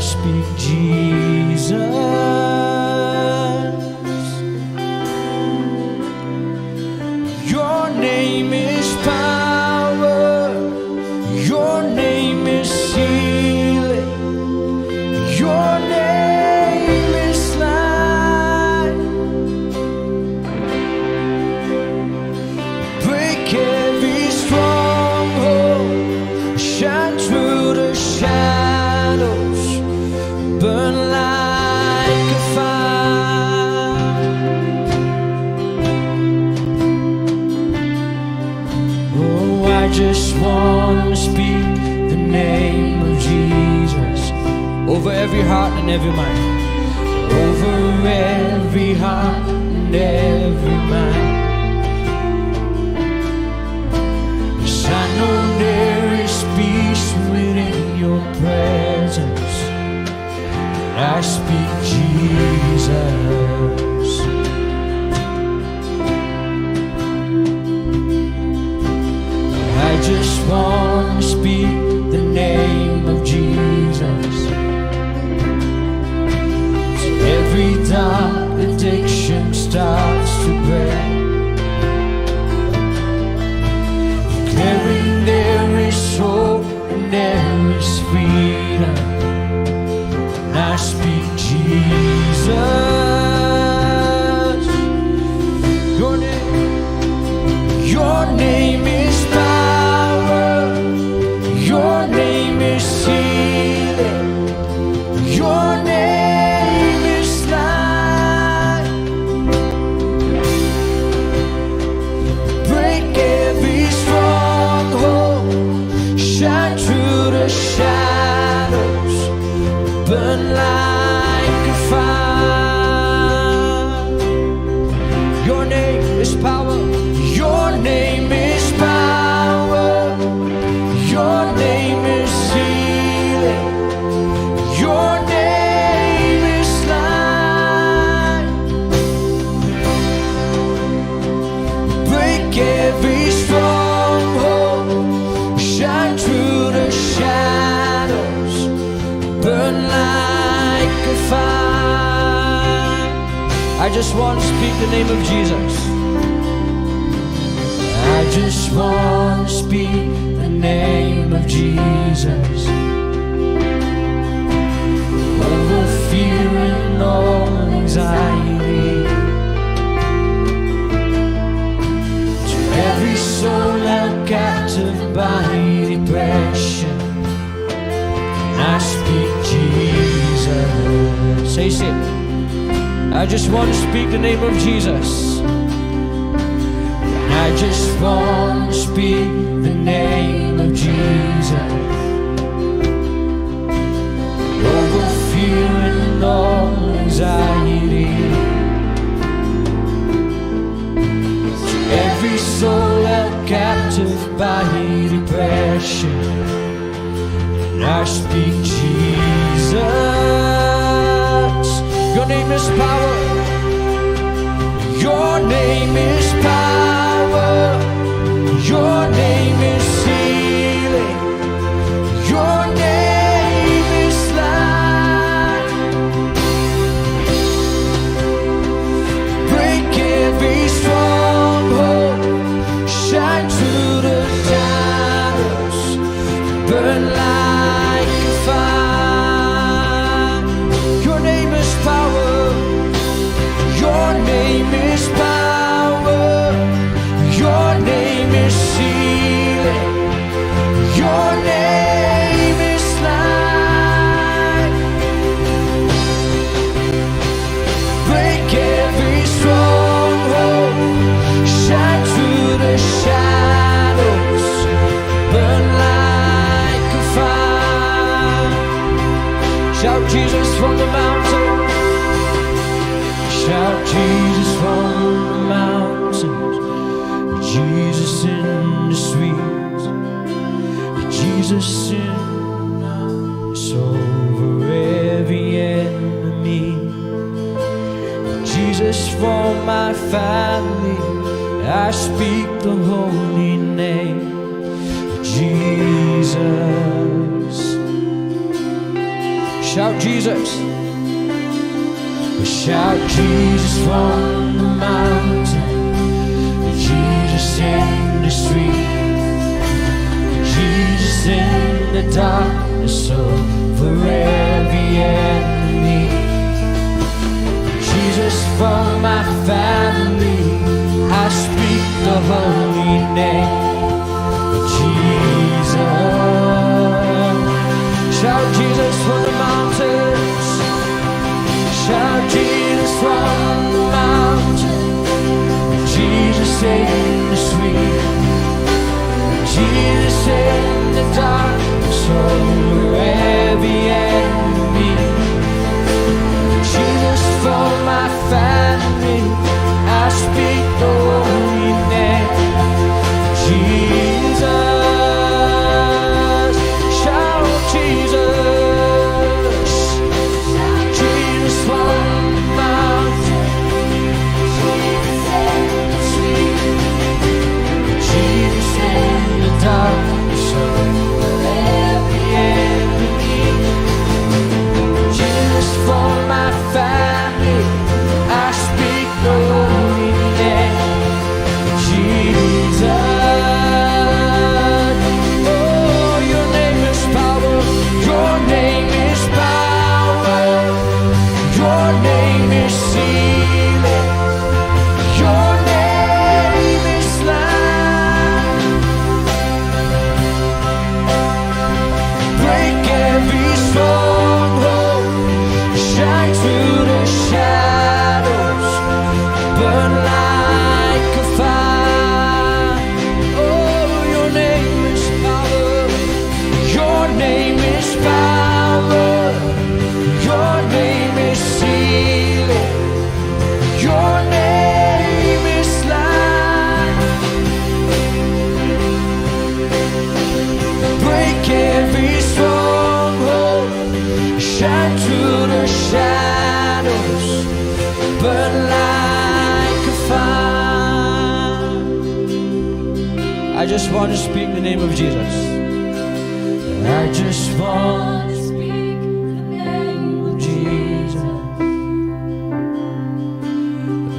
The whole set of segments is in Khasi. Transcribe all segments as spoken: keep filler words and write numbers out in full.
Speak Jesus. Your name is power. Your name is healing. Your name is life. Break every stronghold, shine through the shadows, burn like a fire. Oh, I just want to speak the name of Jesus over every heart and every mind. Over every heart and every mind. 'Cause I know there is peace within your presence. I speak Jesus. I just want to speak the name of Jesus. Every dark addiction starts to break. Declaring there is hope and there is freedom. I speak Jesus. Your name, your name is power. Your name is healing. Your name is life. Break every stronghold. Shine through the shadows. Burn like a fire. Your name is power. Your name is power. Your name is healing. Your name is life. Break every stronghold. Shine through the shadows. Burn like a fire. I just want to speak the name of Jesus. I just want to speak the name of Jesus over fear and all anxiety. To every soul held captive by depression, I speak Jesus. Say, say, I just want to speak the name of Jesus. I just want to speak the name of Jesus over fear and all anxiety. To every soul held captive by depression, I speak Jesus. Your name is power. Your name is power. Your name is healing. Your name is life. Break every stronghold. Shine through the darkness. Burn like a fire. Your name is power. Your name is power. Your name is healing. Your name is life. Break every stronghold. Shine through the shadows. Burn like a fire. Shout Jesus from the mountain. Shout Jesus from the mountains. Jesus in the streets. Jesus in the night. It's over every enemy. Jesus for my family. I speak the holy name. Jesus. Shout Jesus. Shout Jesus from the mountain, Jesus in the street, Jesus in the darkness over every enemy. Jesus for my family, I speak the holy name. Jesus. Shout Jesus from the mountains. Shout Jesus from the mountains. Jesus in the street. Jesus in the darkness over every enemy. Jesus for my family, I speak the holy name. Jesus, shout Jesus. Jesus from the mountain. Jesus in the street. Jesus in the darkness over every enemy. Jesus for my family, I speak the holy name, Jesus. Oh, your name is power, your name is power, your name is healing, your name is life. Break every stronghold, shine through the shadows, burn like a fire. Oh, your name is power, your name is power, your name is healing, your name is life. Break every stronghold, shine through the shadows, burn like a fire. I just want to speak the name of Jesus. I just want to speak the name of Jesus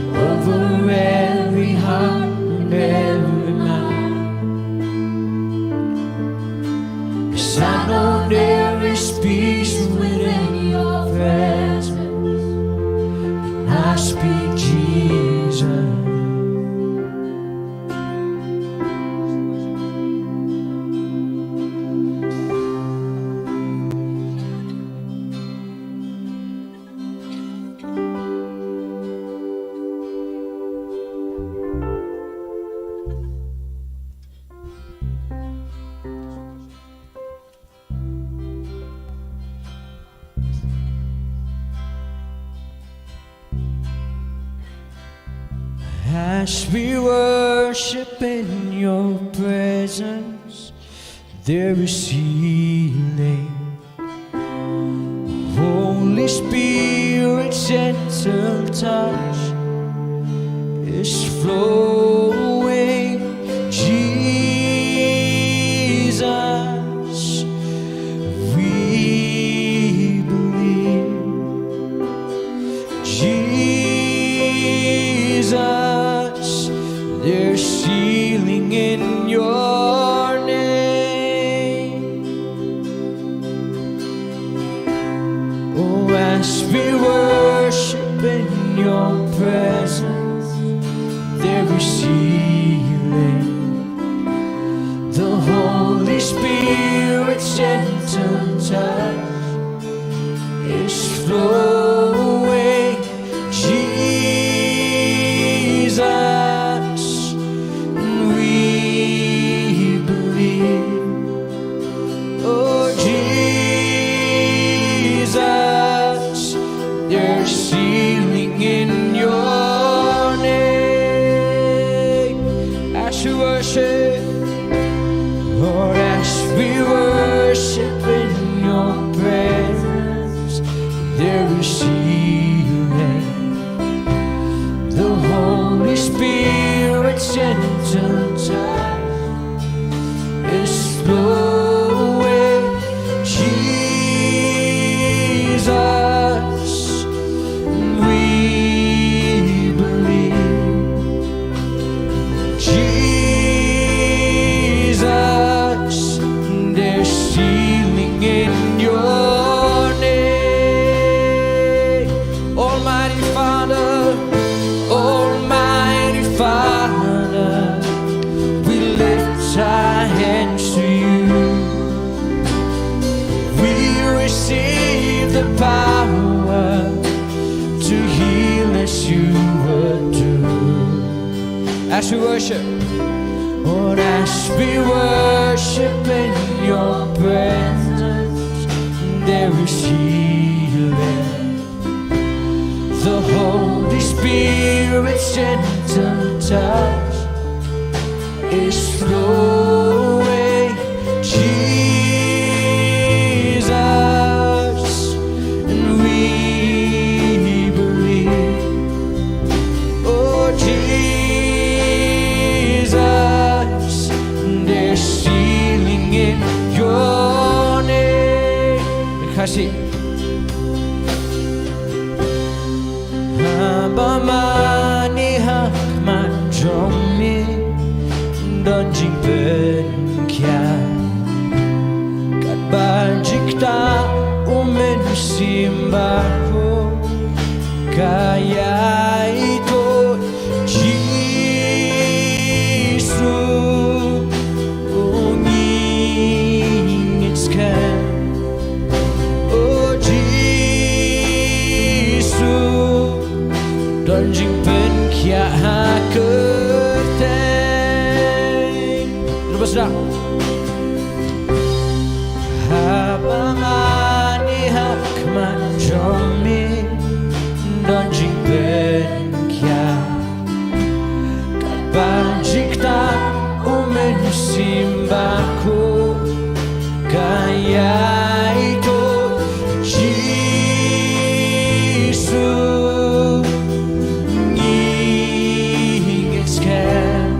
over every heart and every mind. 'Cause I know there is peace within your presence. I speak Jesus. As we worship in your presence, there is healing. Holy Spirit, gentle touch is flowing. Jesus, we believe. Jesus, there's healing in your name. Oh, as we worship in your presence, there is healing. The Holy Spirit's gentle touch is flowing. Jesus, we believe. Oh, Jesus, there's healing in your name. As we worship, Lord, as we worship in your presence, there is healing. The Holy Spirit's gentle touch is flowing. Jesus, To worship. Lord, as we worship in your presence, there is healing. The Holy Spirit's gentle touch is flowing, Jesus, and we believe. Oh, Jesus, there's healing in your name. Khasi. Haba mane ha khmat jong me don jingpynkhiah, katba jingktah U Mynsiem Bakhuid ka ïai tuid. Jisu, oh, ngi ngeit skhem. Oh, Jisu, don jingpynkhiah ha kyrteng. Lepas dah. Haba mane ha khmat jong me don jingpynkhiah, katba jingktah U Mynsiem Bakhuid ka ïai tuid. Jisu, ngi ngeit skhem.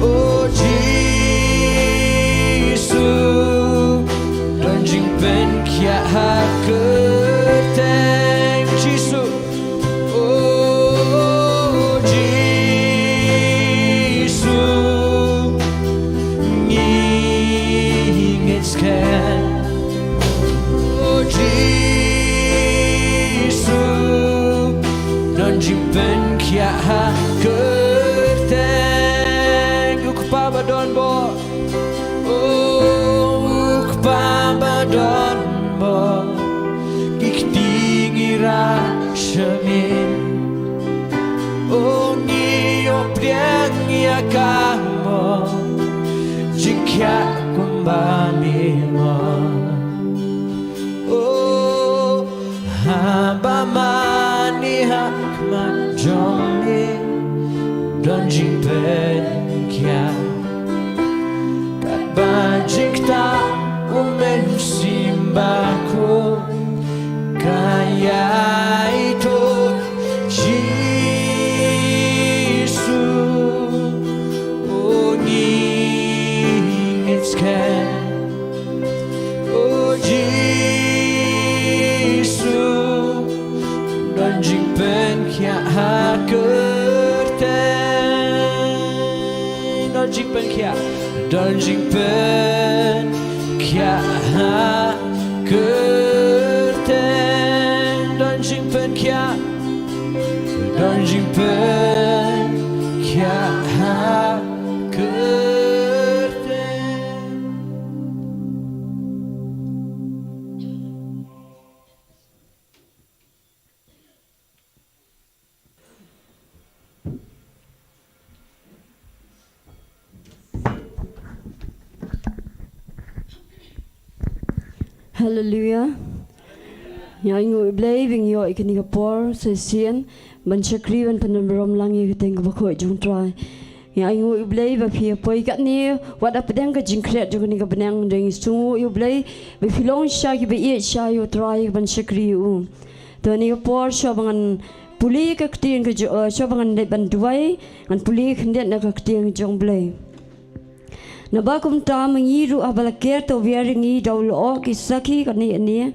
Oh, Jisu, don jingpynkhiah ha kyrteng Jisu. Oh, Jisu, ngi ngeit skhem. Oh, Jisu, don jingpynkhiah ha kyrteng U Kpa ba donbor. Oh, U Kpa ba donbor, ki kti ngi rah sha me. Oh, ngi ïoh pdiang ïa ka mon jingkhiah kumba me mon. Oh, haba mane ha khmat jong me don jingpynkhiah, katba jingktah U Mynsiem Bakhuid ka ïai tuid. Jisu, oh, ngi ngeit skhem. Oh, Jisu, don jingpynkhiah ha kyrteng. Don jingpynkhiah. Don jingpynkhiah ha kyrteng. Don jingpynkhiah. Don jingpynkhiah ha kyrteng. Haleluia. Ngi ainguh ïa U Blei ba ngi ïoh ïa kane ka por shisien ban shakri ban pyndonkam lang ïa ka kyrteng kaba khuid jong U Trai. Ngi ainguh ïa U Blei ba phi ïa poi katne wat hapdeng ka jingkhriat jong kane ka bneng, hynrei ngi sngewnguh ïa U Blei ba phi long shisha kiba ïeit shisha ïa U Trai ban shakri ïa u. To ha kane ka por shuwa ba ngan pule ka ktien ka jong, eh, shuwa ba ngan leit ban duwai, ngan pule khyndiat na ka ktien jong U Blei. Naba kumta ma ngi ruh haba la ker tawiar ïa ngi da u lyoh ki sakhi kane kane,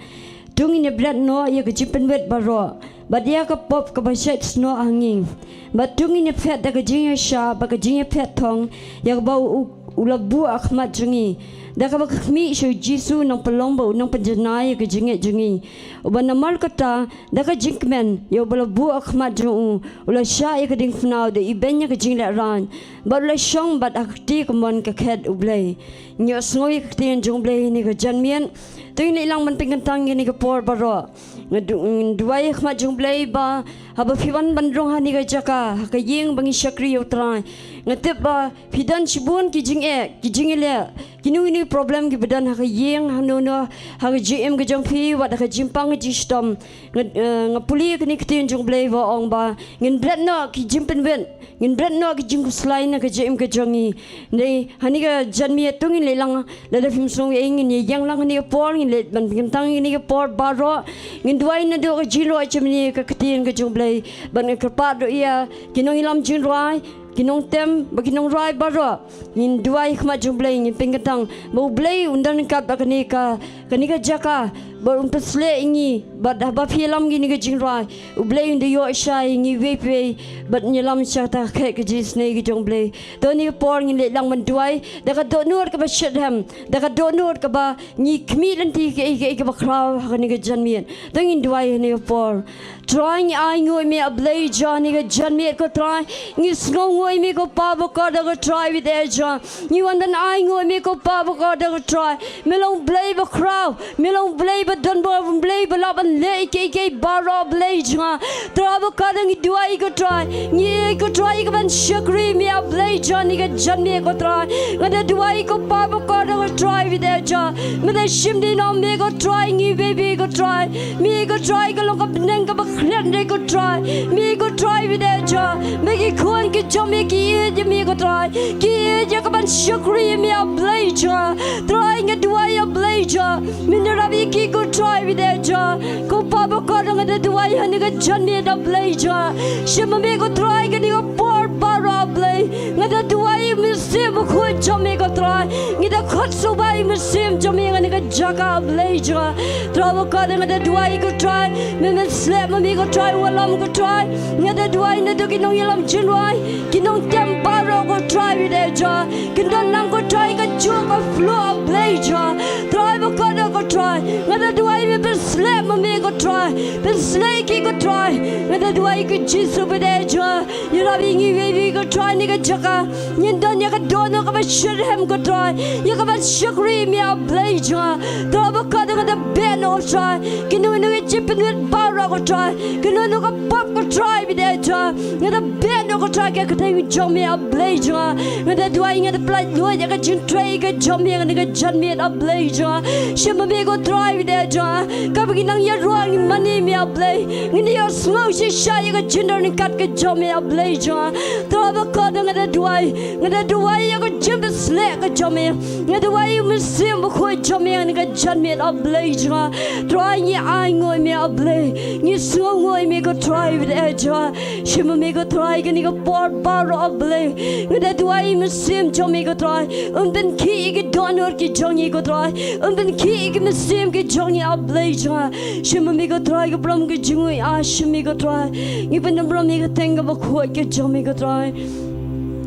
to ngin ïa bret noh ïa ka jingpynwit baroh bad ïa ka pop kaba shait snoh ha ngi. Bad to ngin ïa phet da ka jingïaishah bad ka jingïaphet thong ïa kaba u, u, u la buh ha khmat jong ngi. Da kaba khmih sha u Jisu u nongpynlong bad u nongpynjanai ïa ka jingngeit jong ngi. Uba namar kata, da ka jingkmen, ïa uba la buh ha khmat jong u, u la shah ïa ka diengphna da ibeiñ ïa ka jinglehrain. Bad u la shong bad ha ka kti kamon ka khet U Blei. Ngi ïohsngew ïa ka ktien jong U Blei ha kane ka janmiet. To ngin leit lang ban pynkyntang ïa kane ka por baroh. Nga du-, ngin duwai ha khmat jong U Blei ba, haba phi wan ban rung ha kane ka jaka, ha ka ïing ba ngi shakri ïa U Trai. Nga tip ba, phi don shibun ki jingeh, ki jingeh, kino kino ki problem kiba don ha ka ïing, hano hano, ha ka jingim ka jong phi, wat ha ka jingpang ka jingshitom. Nga, eh, nga pule ïa kane ka ktien jong U Blei ba ong ba, ngin bret noh ki jingpynwit, ngin bret noh ki jingkhuslai na ka jingim ka jong ngi. Dei, ha kane ka janmiet to ngin leit lang, lada phim sngew ïa ngin ïeng lang ha kane ka por, ngin leit ban pynkyntang ïa kane ka por baroh. Ngin duwai naduh ka jingïaroh jong ngi ka ktien ka jong U Blei. Ban kyrpad ruh ïa ki nongïalam jingrwai, ki nongtem, bad ki nongrwai baroh. Ngin duwai ha khmat jong U Blei, ngin pynkyntang ba U Blei un don ryngkat bad kane ka, kane ka jaka, bad un pynsleh ïa ngi, bad haba phi ïalam ïa kane ka jingrwai, U Blei un da ïoh shai ïa ngi iwei pa iwei, bad ngin ïalam sha kata ka khet ka jingisynei ka jong U Blei. To ha kane ka por ngin leit lang ban duwai, da ka dohnud kaba shitrhem, da ka dohnud kaba ngi khmih lynti kaei kaei kaba khraw ha kane ka janmiet. To ngin duwai ha kane ka por. Trai ngi ainguh ïa me A Blei Jah ha kane ka janmiet ko Trai. Ngi sngewnguh ïa me ko Pa bakordor ko Trai bad eh Jah. Ngi wan ban ainguh ïa me ko Pa bakordor ko Trai. Me long Blei bakhraw. Me long Blei ba don bor, Blei ba lah ban leh ïa kiei kiei baroh A Blei Jah. Trai bakordor ngi duwai ko Trai. Ngi ïeit ko Trai ïa ka ban shakri ïa me A Blei Jah ha kane ka janmiet ko Trai. Nga da duwai ko Pa bakordor ko Trai bad eh Jah. Me da shim dei noh me ko Trai ngi baby ko Trai. Me ko Trai ka long ka bneng kaba khriat de ko Trai. Me ko Trai bad eh Jah. Me ki khun ki jong me ki ïeit ïa me ko Trai. Ki ïeit ïa ka ban shakri ïa me A Blei Jah. Trai nga duwai A Blei Jah. Me ïarap ïa ki ko Trai bad eh Jah. Ko Pa bakordor nga da duwai ha kane ka janmiet A Blei Jah. Shim ma me ko Trai kane ka por baroh A Blei. Nga da duwai ïa u Mynsiem Bakhuid jong me ko Trai. Ngi da khot suba ïa u Mynsiem jong me ha kane ka jaka A Blei Jah. Trai bakordor nga da duwai ko Trai. Me men sleh ma me ko Trai wallam ko Trai. Nga da duwai naduh ki nongïalam jingrwai. Ki nongtem baroh ko Trai bad eh Jah. Kin don lang ko Trai kajuh ka flow A Blei Jah. Trai bakordor ko Trai. Nga da duwai me pynsleh ma me ko Trai. Pynsleh ïa ki ko Trai. Nga da duwai ko Jisu bad eh Jah. Ïarap ïa ngi iwei iwei ko Trai ha kane ka jaka. Ngin don ïa ka dohnud kaba shitrhem ko Trai. Ïa ka ban shakri ïa me A Blei Jah. Trai bakordor nga da beh noh ko Trai. Kino kino ki jingpynwit baroh ko Trai. Kino kino ka pop ko Trai bad eh Jah. Nga da beh noh ko Trai ha ka kyrteng jong me A Blei Jah. Nga da duwai nga da pynlait luid ïa ka jingtrei ka jong me ha kane ka janmiet A Blei Jah. Shim ma me ko Trai bad eh Jah. Kaba ngi nang ïaroh ngi mane me A Blei. Ngin ïohsngew shisha ïa ka jingdon ryngkat ka jong me A Blei Jah. Trai bakordor nga da duwai. Nga da duwai ïa ka jingpynsleh ka jong me. Nga da duwai ïa u Mynsiem Bakhuid jong me ha kane ka janmiet A Blei Jah. Trai ngi ainguh ïa me A Blei. Ngi sngewnguh ïa me ko Trai bad eh Jah. Shim ma me ko Trai kane ka por baroh A Blei. Nga da duwai ïa u Mynsiem jong me ko Trai. Un pynkhih ïa ki dohnud ki jong ngi ko Trai. Un pynkhih ïa ki mynsiem ki jong ngi A Blei Jah. Shim ma me ko Trai ka burom ka jingngeit ah shim me ko Trai. Ngi pyndonkam ïa ka kyrteng kaba khuid ka jong me ko Trai.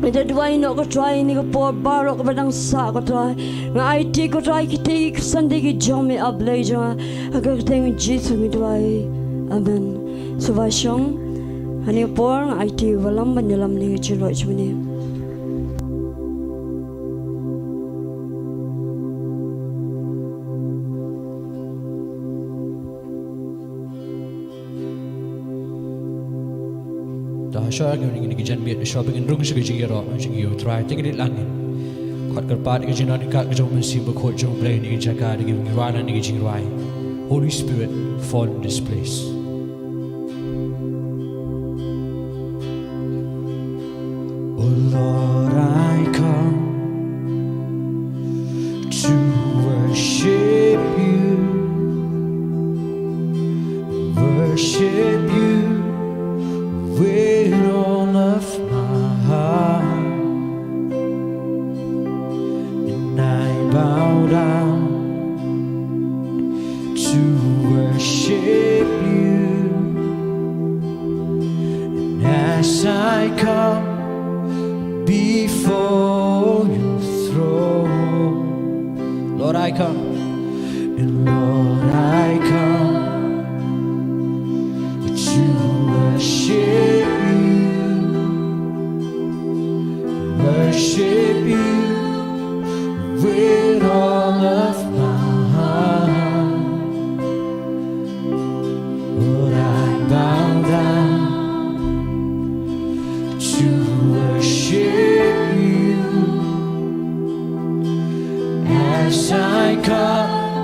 Nga da duwai noh ko Trai ha kane ka por baroh kaba dang sah ko Trai. Nga aiti ko Trai kitei ki kyrsan ki jong me A Blei Jah. Ha ka kyrteng Jisu ngi duwai. Amen. Sngewbha shong. Ha kane ka por nga aiti u wallam ban ïalam ïa ka jingïaroh jong me. To sha ka ngi ngi jan miet sha ba ngin rung sha ka jingïaroh jong ngi ïa u Trai. Te ngi leit lang ngin khot kyrpad ka jingïaroh ka jong u Mynsiem Bakhuid jong u Blei ha kane ka jaka da ngi ngi rwai na kane ka jingrwai. Holy Spirit, fall in this place. Oh Lord, I come to worship you, worship you with all of my heart, and I bow down to worship you. And as I come before your throne, Lord, I come. And Lord, I come to worship you, worship you with all of my heart. Lord, I bow down to worship you as I come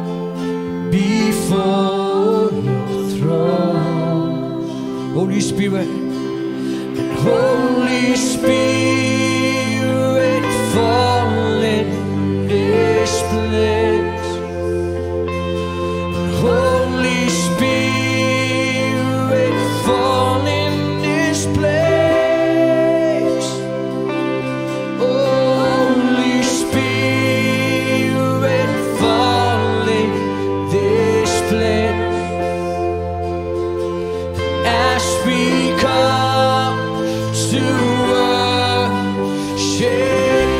before your throne. Holy Spirit, Holy Spirit, fall in this place. Holy Spirit, fall in this place. Holy Spirit, fall in this place. As we come to worship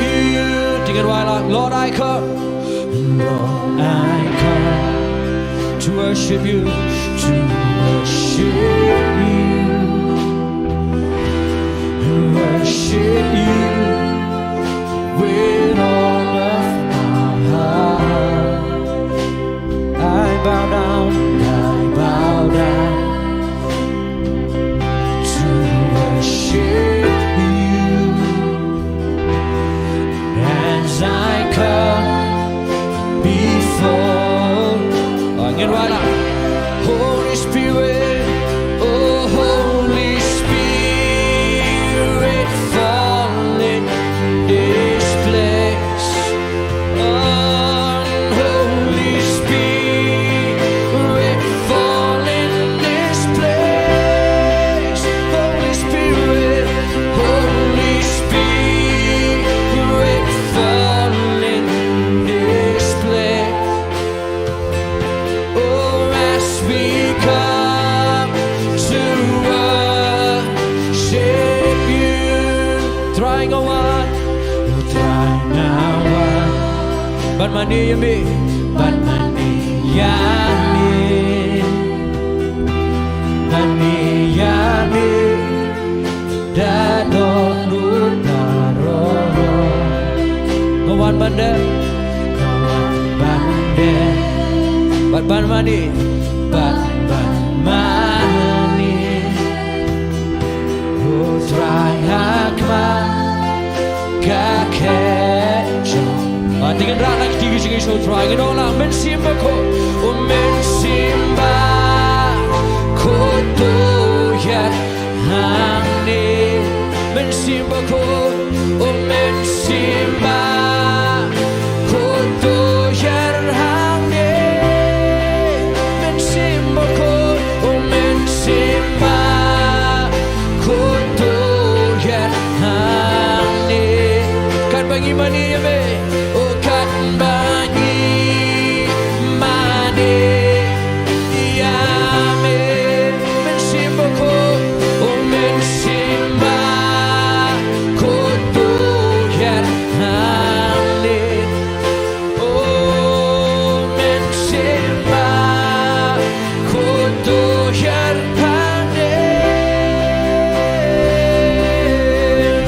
you. Sing it while I, Lord, I come. Lord, I come to worship you, to worship you, worship you with all of my heart. I bow down, I bow down to worship you as I come before. Holy Spirit, oh Holy Spirit, fall in this place. Holy Spirit, fall in this place. Holy Spirit, Holy Spirit, fall in this place. Oh, as we come to worship you. Trai nga wan, Trai nga wan. Ban mane ïa me, ban mane ïa me, ban mane ïa me. Da dohnud baroh. Nga wan ban dep, nga wan ban dep. Bad ban mane, bad ban mane. Oh Trai, ha khmat ka khet jong. Ba ïa kynrad na ka kti ka jingïasoh Trai, ngin ong lang, Mynsiem Bakhuid, oh Mynsiem Bakhuid, to ïaid hangne. Mynsiem Bakhuid, oh Mynsiem Bakhuid, to ïaid hangne. Mynsiem Bakhuid, oh Mynsiem Bakhuid, to ïaid hangne. Katba ngi mane ïa me, oh katba ngi mane ïa me, Mynsiem Bakhuid, oh Mynsiem Bakhuid, to ïaid hangne. Oh Mynsiem Bakhuid, to ïaid hangne.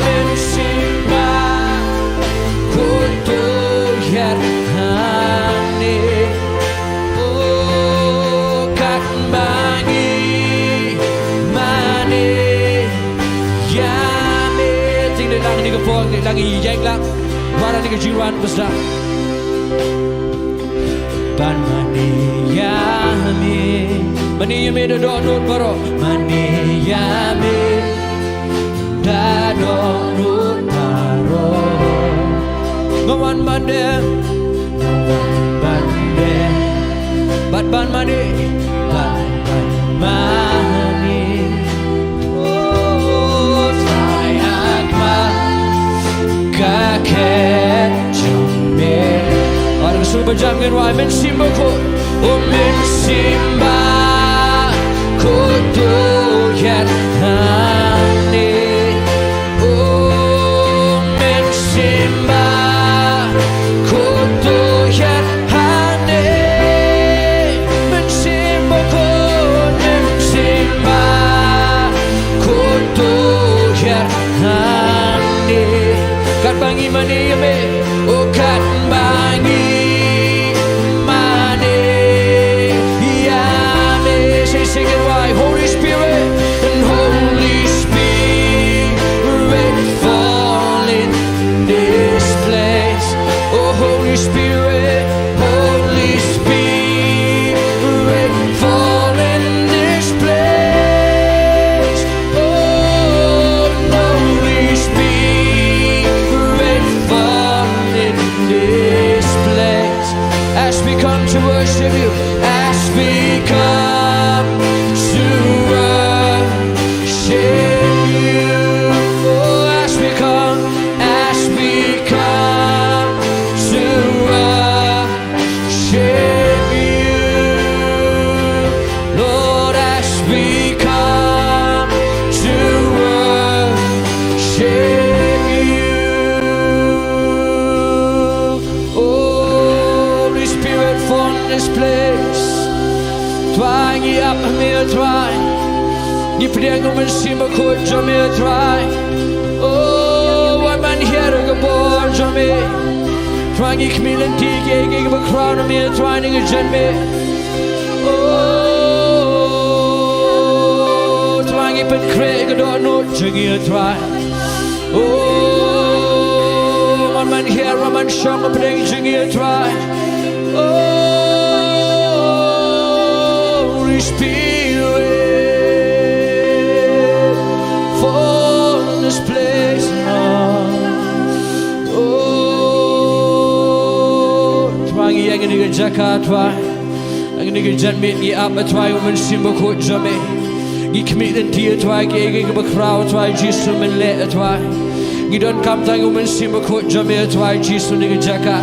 Mynsiem Bakhuid, to ïaid hangne. Oh katba ngi mane ïa me. Te ngin ïalang ïa kane ka por, ngin ïalang ïa ka jingrwai, wat ïa kane ka jingrwai, bad sa ban mane ïa me. Mane ïa me da dohnud baroh. Mane ïa me da dohnud baroh. Nga wan ban dep, nga wan ban dep. Bad ban mane, bad ban mane. Oh Trai, ha khmat ka khet jong me. Ar su ba jam ngin wai, Mynsiem Bakhuid, oh Mynsiem Bakhuid, to ïaid hangne. Oh Mynsiem Bakhuid, to ïaid to worship you as we come to worship you. Oh, as we come, as we come to worship you. Lord, as we come to worship you. Holy Spirit, fall in this place. Trai, ngi ap ha me, Trai. Ngi pdiang ïa u Mynsiem Bakhuid jong me, Trai. Oh, wat ban hiar ïa ka bor jong me. Trai, ngi khmih lynti ïa kiei kiei kiba khraw na me, Trai, na ka jingim me. Oh, Trai, ngi pynkhreh ïa ka dohnud jong ngi, Trai. Oh, wat ban hiar, wat ban shong hapdeng jong ngi, Trai. Oh, Holy Spirit, fall in this place now. Oh, Trai, ngi ïeng ha kane ka jaka, Trai. Ha kane ka janmiet ngi ap, Trai, ïa u Mynsiem Bakhuid jong me. Ngi khmih lynti, Trai, kiei kiei kiba khraw, Trai Jisu, men leh, Trai. Ngi donkam tang ïa u Mynsiem Bakhuid jong me, Trai Jisu, ha kane ka jaka.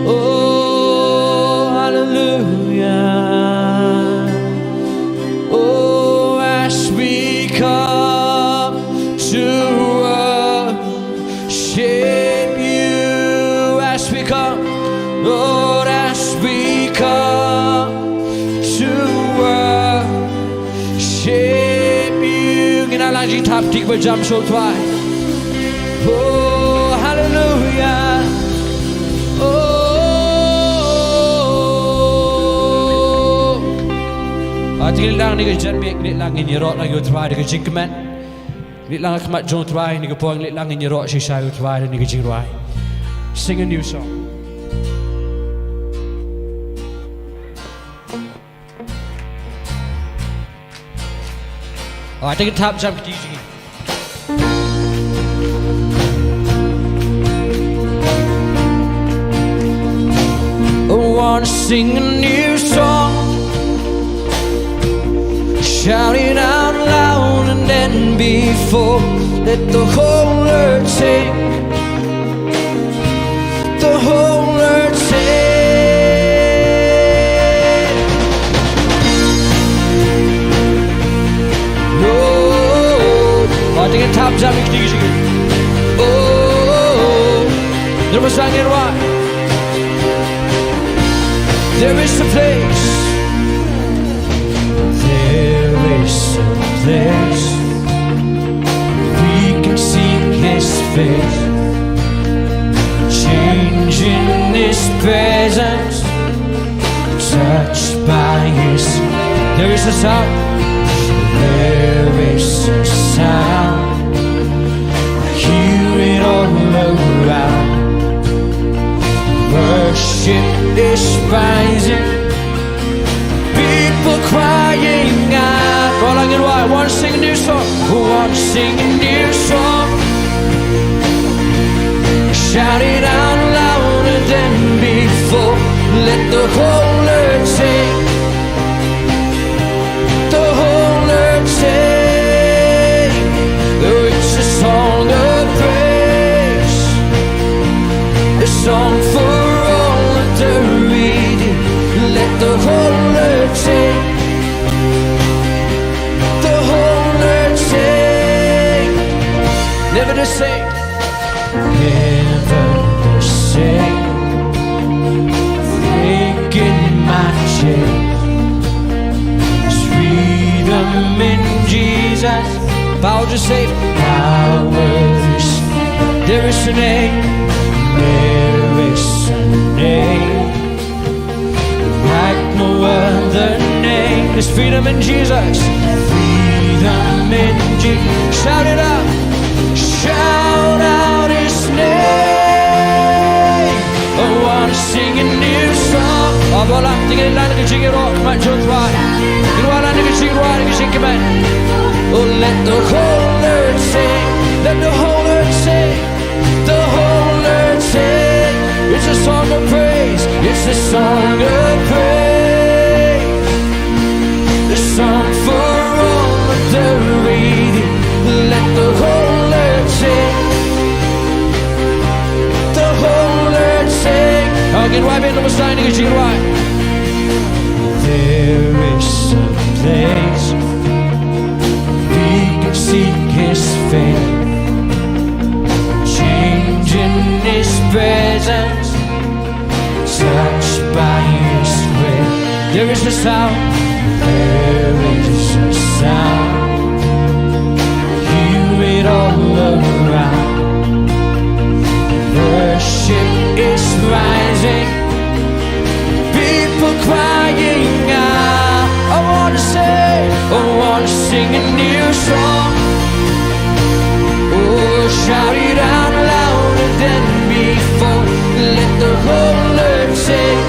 Oh, hallelujah. Oh, as we come to worship you, as we come, Lord, as we come to worship you. Ngin ïa lang jingthap kti kiba jam shuh, Trai. Oh, hallelujah. Oh. Ah, te ngin ïa lang ha kane ka janmiet, ngin ïa lang, ngin ïaroh lang ïa u Trai da ka jingkmen. Ngin ïa lang ha khmat jong u Trai ha kane ka por, ngin ïa lang, ngin ïaroh shisha ïa u Trai da kane ka jingrwai. Sing a new song. Oh, te ngin thap jam kti jong ngi. Oh, want to sing a new song. Shout it out loud and then before. Let the whole earth sing. The whole earth sing. Oh, oh, oh. Te ngin thap jam ïa kti jong ngi. Oh, oh, oh. Ngi ïa sdang ïa u Trai. There is a place. There is a place we can seek His face. Change in His presence, touched by His. There is a sound. There is a sound. I hear it all around. Worship is rising. People crying out. All I can want, want to sing a new song. Want to sing a new song. Shout it out louder than before. Let the whole earth sing. The whole earth sing. It's a song of praise. A song for all eternity. Let the whole earth sing. The whole earth sing. Never the same. Never the same. Breaking my chains. Freedom in Jesus. Power to save. Power to save. There is a name. There is a name like no other name. There's freedom in Jesus. Freedom in Jesus. Shout it out. Shout out His name. I want to sing a new song. Oh, ba la, te ngin ïa lang da ka jingïaroh ha khmat jong u Trai. Ngin ïa lang da ka jingïaroh, da ka jingkmen. Oh, let the whole earth sing. Let the whole earth sing. The whole earth sing. It's A song of praise. It's a song of praise. A song for all of the reading. Let the whole earth sing. The whole earth sing. Again, why be number sign? There is a place we can seek his face. Change in his presence, touched by his grace. There is a sound. There is a sound. Hear it all around. Worship is rising. People crying out. I wanna say, I wanna sing a new song. Oh, shout it out louder than before. Let the whole earth sing.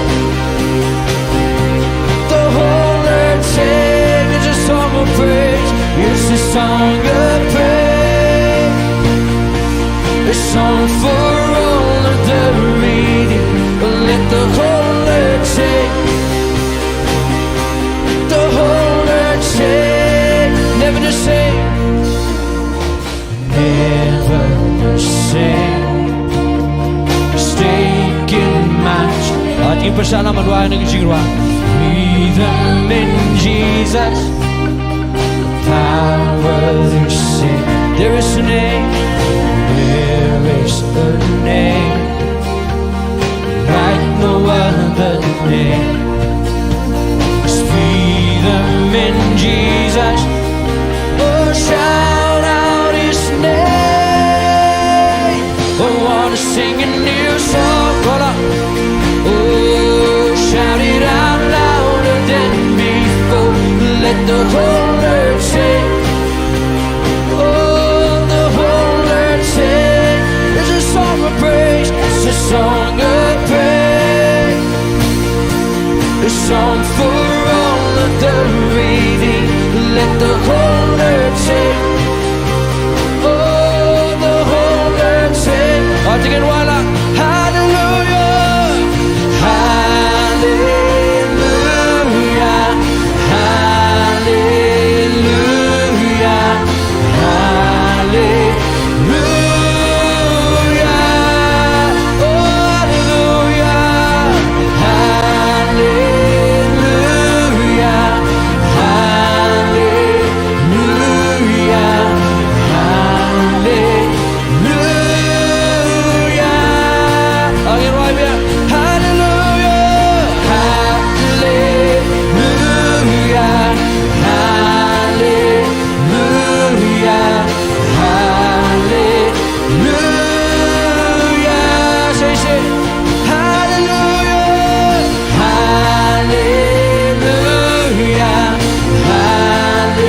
The whole earth sing. It's a song of praise. It's a song of praise. A song for all of the reading. Let the whole earth sing. The whole earth sing. Never the same. Never the same. Stake in match. At impersana madwa na jingrwa. Freedom in Jesus. Power to sing. There is a name. There is a name like no other name. There's freedom in Jesus. Oh, shout out his name. I wanna sing a new song. Hold up. Oh, shout it out louder than before. Let the whole earth sing. Oh, the whole earth sing. It's a song of praise. It's a song of praise. A song for all of the reading. Let the whole earth sing. Oh, the whole earth sing. Hallelujah. Hallelujah. Hallelujah. Hallelujah. Oh, hallelujah. Hallelujah. Hallelujah. Hallelujah. Again, right here. Hallelujah. Hallelujah. Hallelujah. Hallelujah. Say, say. Hallelujah. Hallelujah. Hallelujah.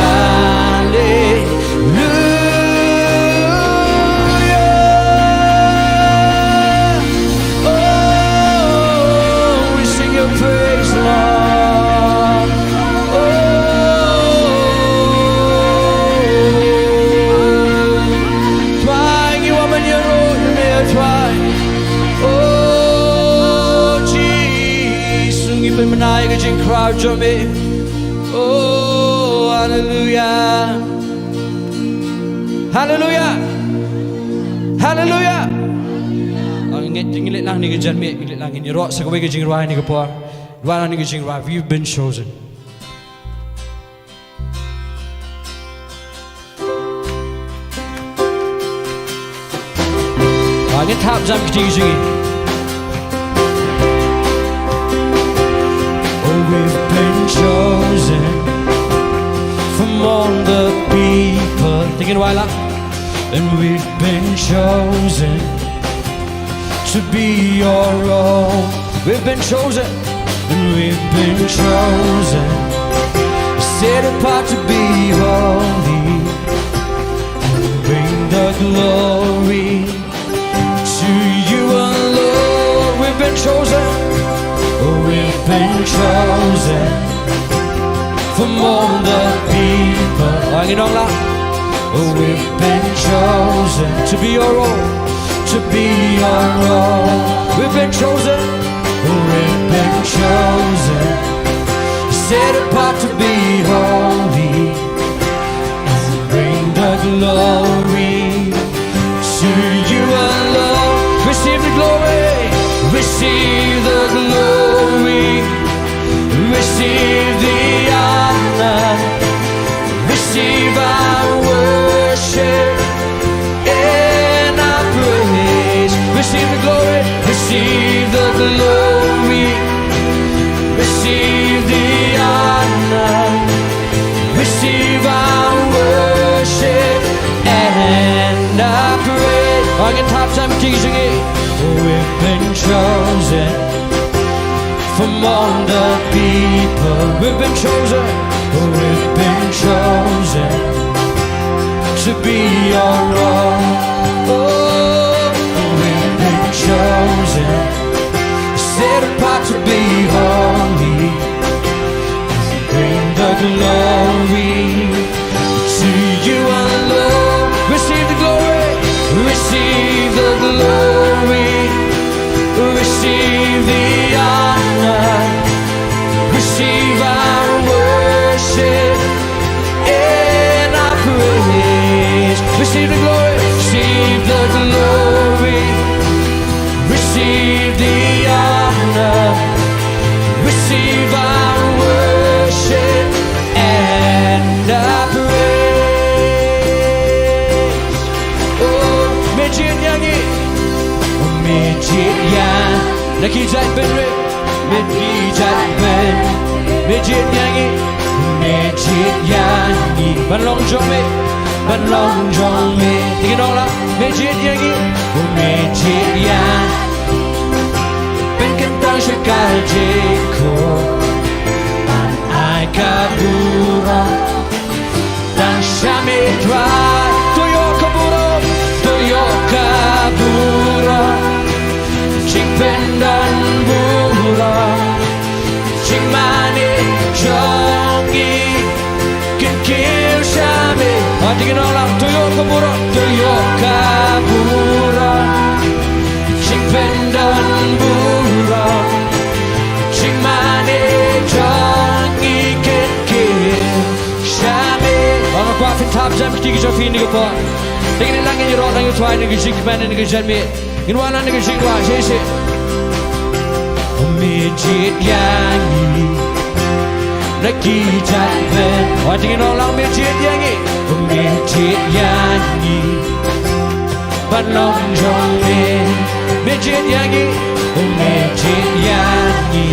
Hallelujah. Oh, we sing your praise, Lord. Oh, Trai, ngi wan ban ïaroh ïa me, Trai. Oh, Jisu, ngi pynbna ïa ka jingkhraw jong me. Oh, hallelujah. Hallelujah. Hallelujah. Oh, ngi, ngi leit lang ne ka janmiet, ngi leit lang, ngin ïaroh sa kawei ka jingrwai ne ka por. Rwai lang ne ka jingrwai, we've been chosen. Ba ngin thap jam kti jong ngi. Oh, we've been chosen from all the people. Te ngin wai lang. And we've been chosen to be your own. We've been chosen. And we've been chosen, set apart to be holy, and bring the glory to you alone. We've been chosen. Oh, we've been chosen from all the people. Ang inong la. Oh, we've been chosen to be your own, to be your own. We've been chosen, we've been chosen, set apart to be holy, and bring the glory to you alone. Receive the glory, receive the glory, receive the honor, receive our worship and our praise. Receive the glory, receive the glory, receive the honor, receive our worship and our praise. Ong ngin thap sha ïing ki jong ngi. We've been chosen from all the people. We've been chosen. We've been chosen to be your own. Oh, we've been chosen, set apart to be holy. Bring the glory to you alone. Receive the glory, receive the glory, receive the honor, receive our worship and our praise. Receive the glory, receive the glory, receive the honor, receive our worship and our praise. Oh, me jied ïa ngi, me jied ïa, na ki jait bynriew, me ki jait bynriew, me jied ïa ngi, me jied ïa ngi, ban long jong me, ban long jong me. Te ngin ong lang, me jied ïa ngi, me jied ïa, pynkyntang sha ka jingkhot, ban ai ka burom tang sha me Trai. To ïoh ka burom, to ïoh ka burom, jingpyndonburom, jingmane jong ngi kin kiew sha me. Hynrei ngin ong lang, to ïoh ka burom, to ïoh ka burom, jingpyndonburom, jingmane jong ngi kin kiew sha me. Ong nga kwah phin thap jan kti ki jong phi ïa kane ka por. Te ngin nang ïaroh nang ïathuh ïa ka jingkmen ïa ka jingmane. Ngin wan lang ïa ka jingwad shisha. Me jied ïa ngi na ki jait bynriew. Wat ngin ong lang, me jied ïa ngi, me jied ïa ngi, ban long jong me. Me jied ïa ngi, me jied ïa ngi,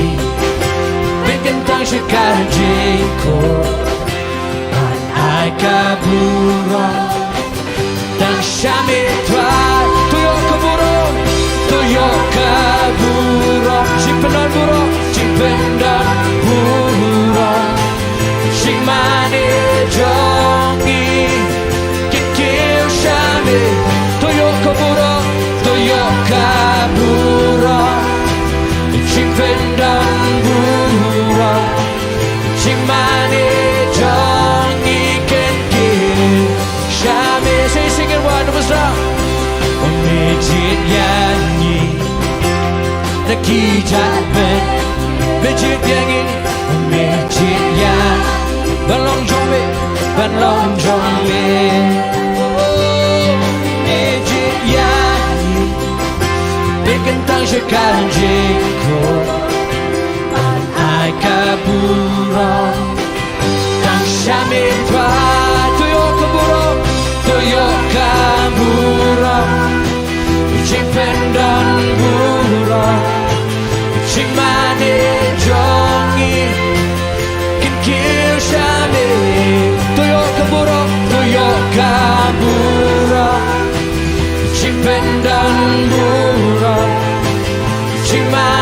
pynkyntang sha ka jingkhot, ban ai ka burom tang sha me Trai. To ïoh ka burom, to ïoh ka burom, jingpynlong burom, jingpynlong burom, jingmane jong ngi kin kiew sha me. To ïoh ka burom, to ïoh ka burom, jingpynlong burom, jingmane jong ngi kin kiew sha me. Shisha ngin wan, namar sa me jied ïa ngi na ki jait bynriew. Me jied ïa ngi, me jied ïa, ban long jong me, ban long jong me. Oh, me jied ïa ngi, pynkyntang sha ka jingkhot, ban ai ka burom tang sha me Trai. To ïoh ka burom, to ïoh ka burom, jingpynlong burom, jingmane jong ngi kin kiew sha me. To ïoh ka burom, to ïoh ka burom, jingpynlong burom, jingmane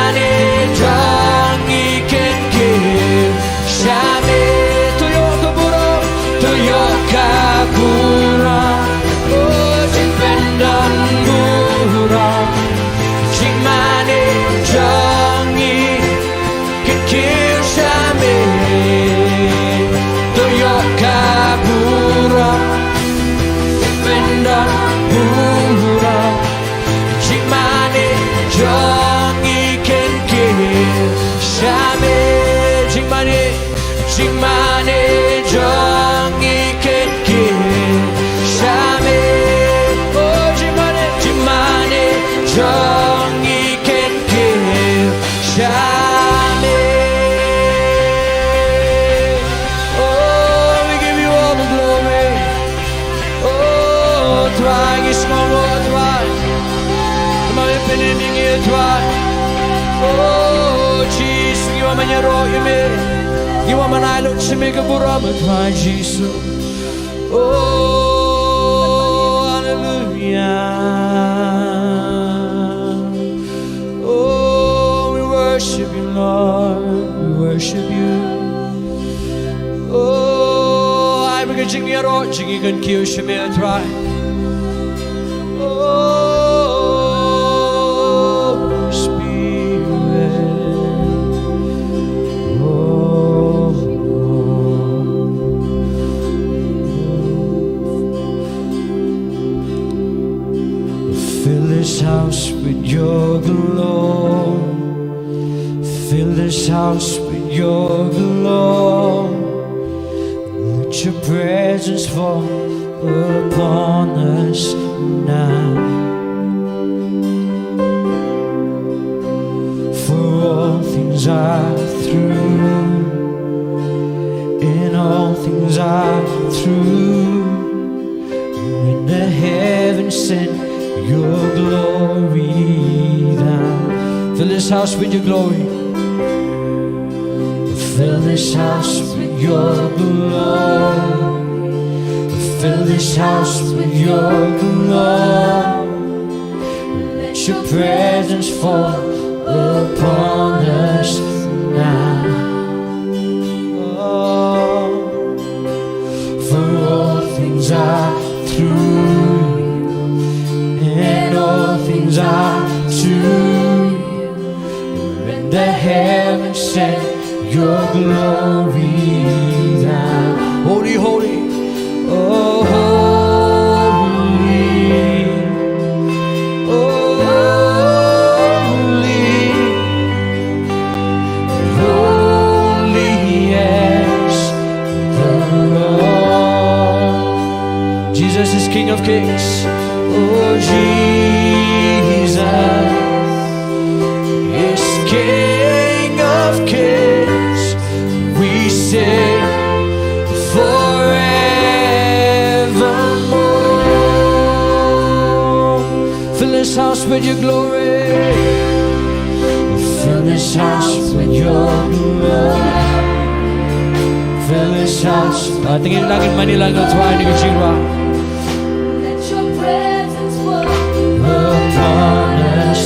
Ïaroh ïa me, ngi wan ban ai lut sha me ka burom, Trai Jisu. Oh, hallelujah. Oh, we worship you, Lord. We worship you. Oh, ai me ka jingïaroh, jingïakynthei sha me, Trai. Oh, Spirit. Oh, oh. Fill this house with your glory. Fill this house with your glory. Let your presence fall upon us now. For all things are through, and all things are through. When the heavens send your glory down. Fill this house with your glory. Fill this house with your glory. Fill this house with your glory. Let your presence fall upon us now. Oh, for all things are through you, and all things are to you. When the heavens send your glory down. Holy, holy, oh, holy, oh, holy, holy is the Lord. Jesus is King of Kings. Oh, Jesus is King of Kings. We sing forevermore. Fill this house with your glory. Fill this house with your glory. Fill this house. Ah, tingin lagi Manila ng tuwa ni Kachirwa. Let your presence fall upon us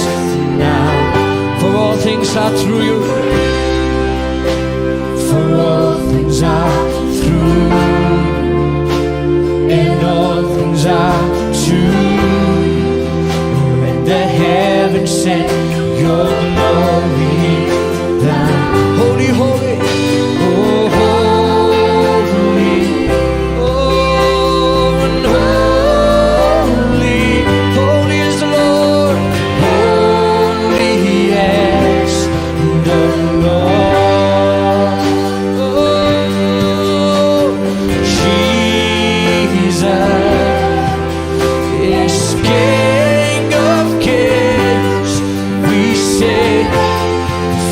now. For all things are through you. For all things are through you, and all things are to you. When the heavens send your glory down. Holy, holy, oh, holy, oh, and holy, holy is the Lord, holy is the Lord. Oh, Jesus is King of Kings. We say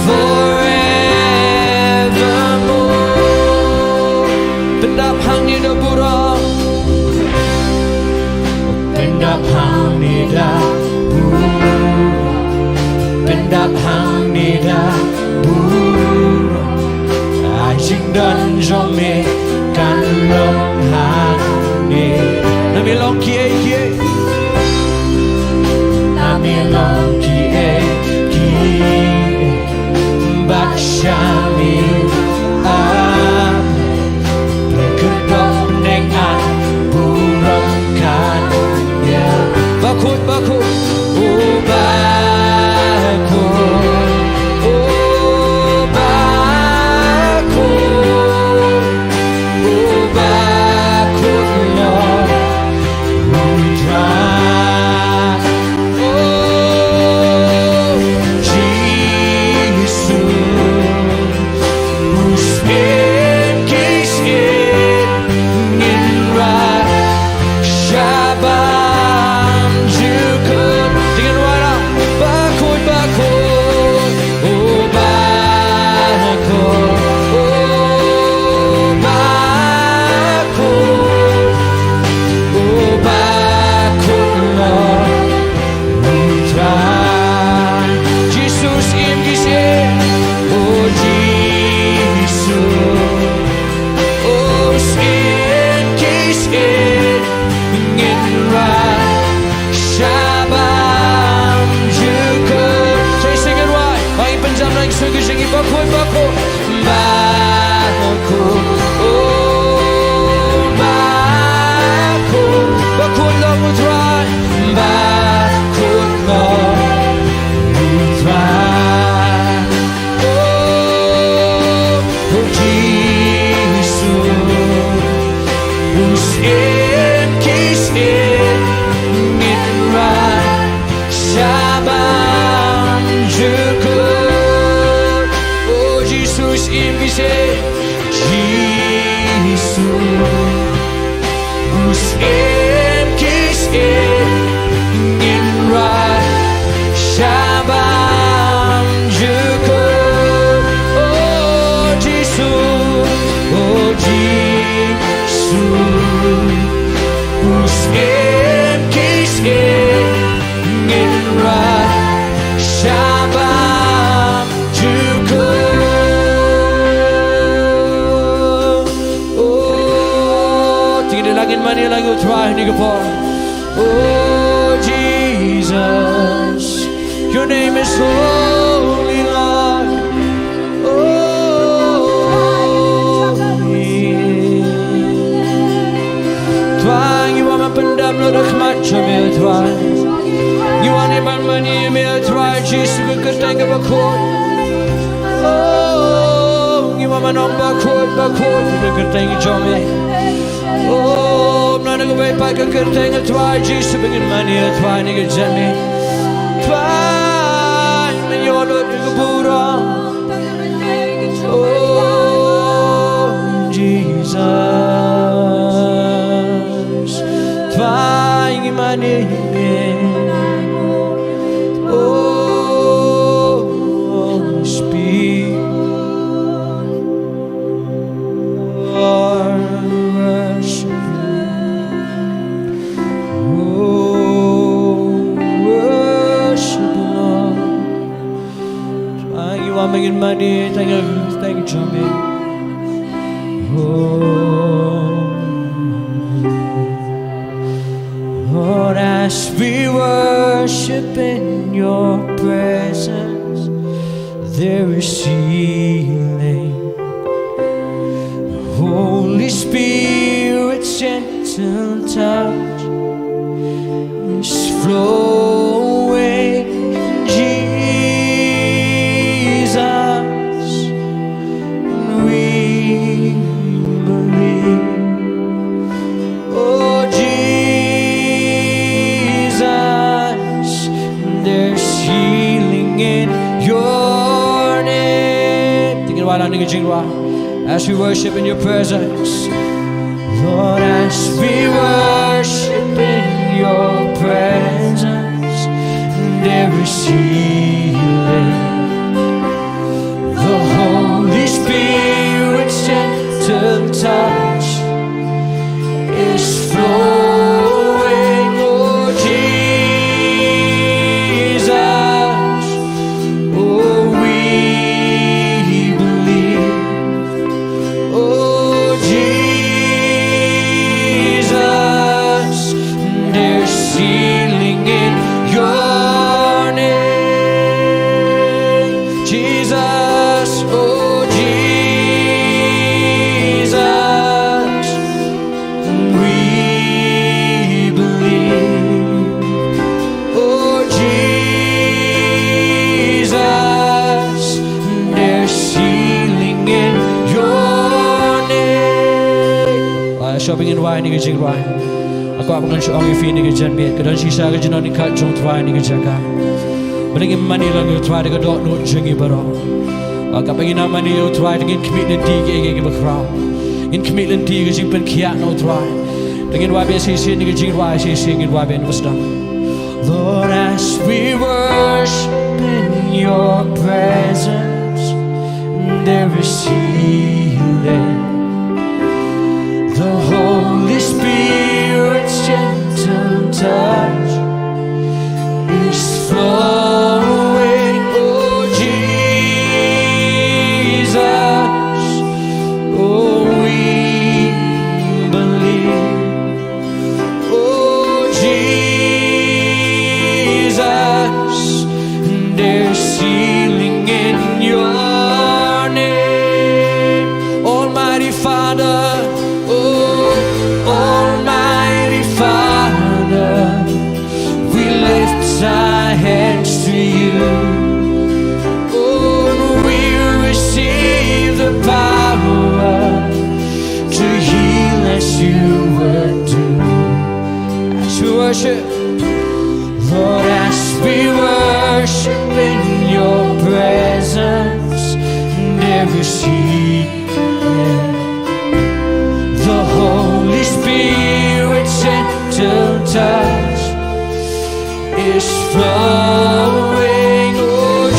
forevermore. Pyndap hangne da burom. Pyndap hangne da burom. Pyndap hangne da burom. Ai jingdon jong me kan long hangne. Name long kiei kiei. Name long kiei kiei. Bad shami. Amen. Pyrkhat bad bneng, burom kan ïa. Bakut, bakut. Oh, bakut. Oh, bakut. Oh, bakut, Lord. Oh, bakut. Oh, Trai, ngi ka por. Oh Jesus, your name is holy, Lord. Oh, Trai, ngi wan ban pyndam lut ha khmat jong me, Trai. Ngi wan ban mane ïa me, Trai Jisu, ka kyrteng kaba khuid. Oh, ngi wan ban ong bakhuid, bakhuid ïa ka kyrteng jong me. Oh, mano kawei pat ka kyrteng, Trai Jisu, ba ngin mane, Trai, ha kane ka janmiet. Trai, men ïoh lut ïa ka burom. Oh Jesus, Trai, ngi mane ïa me. Oh Holy Spirit, Lord, worship, oh, worship, Lord. Trai, ngi wan ban ngin mane tang ïa ka kyrteng jong me. Oh Lord, as we worship in your presence, there is healing. Holy Spirit's gentle touch is flowing, Jesus. We believe. Oh Jesus, there's healing in your name. Te ngin wan lang ha ka jingrwai. As we worship in your presence, Lord, as we worship in your presence, there is healing. The Holy Spirit's gentle touch is flowing, oh Jesus. Oh, we believe. Oh Jesus, there's healing in your name. Jesus, oh Jesus, we believe. Oh Jesus, there's healing in your name. Ah, shuwa ba ngin wai ha kane ka jingrwai, nga kwah ban shu ong ïa phi ha kane ka janmiet, ka don shisha ka jingdonkam jong U Trai ha kane ka jaka. Balei ngim mane lang ïa U Trai da ka dohnud jong ngi baroh? Ah, kaba ngin ïa mane ïa U Trai, te ngin khmih lynti ïa kiei kiei kiba khraw. Ngin khmih lynti ïa ka jingpynkhiah na U Trai. Te ngin wai beit shisien ha kane ka jingrwai, shisien ngin wai beit, ngi sdang. Lord, as we worship in your presence, there is healing. The Holy Spirit's gentle touch is flowing, oh Jesus. Oh, we believe. Oh Jesus, there's healing in your name. Almighty Father, oh Almighty Father, we lift our hands to you. Oh, we receive the power to heal as you would do. As we worship, Lord, as we worship in your presence, there is healing. The Holy Spirit's gentle touch is flowing, oh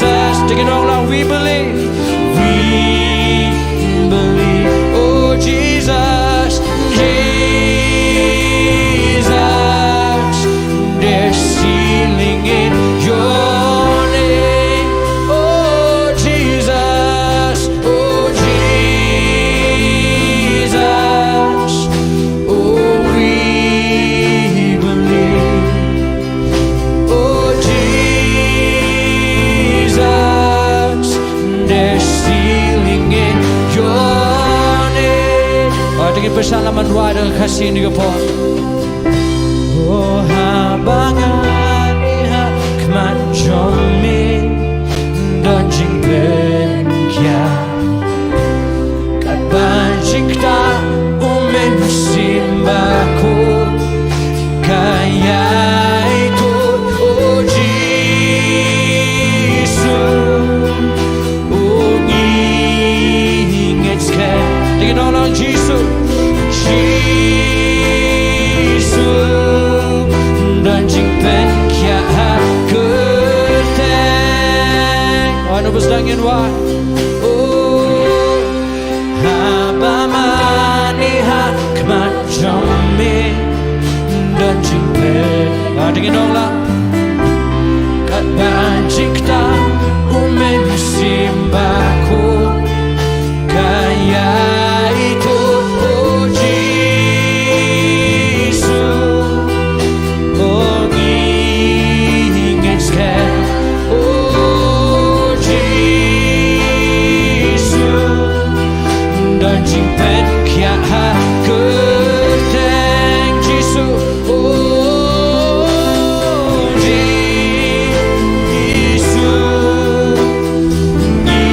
Jesus. Take it all out, we believe, we believe, oh Jesus, Jesus, there's healing in your name, oh Jesus, oh Jesus. Sha la man wai da ka Khasi kane ka por. O haba ngan ïaid ha khmat jong me, don jingpynkhiah. Katba jingktah u Mynsiem Bakhuid ka ïai tuid, o Jisu. O ngi ngeit skhem. Te ngin ong lang Jisu. Jisu. Don jingpynkhiah ha kyrteng. Wan u bas dang ngin wai. O haba ngan ïaid ha khmat jong me, don jingpynkhiah. Te ngin ong lang. Katba jingktah u Mynsiem Bakhuid ka ïai tuid, o Jisu. O ngi ngeit skhem, o Jisu. Don jingpynkhiah ha kyrteng Jisu. O Jisu, ngi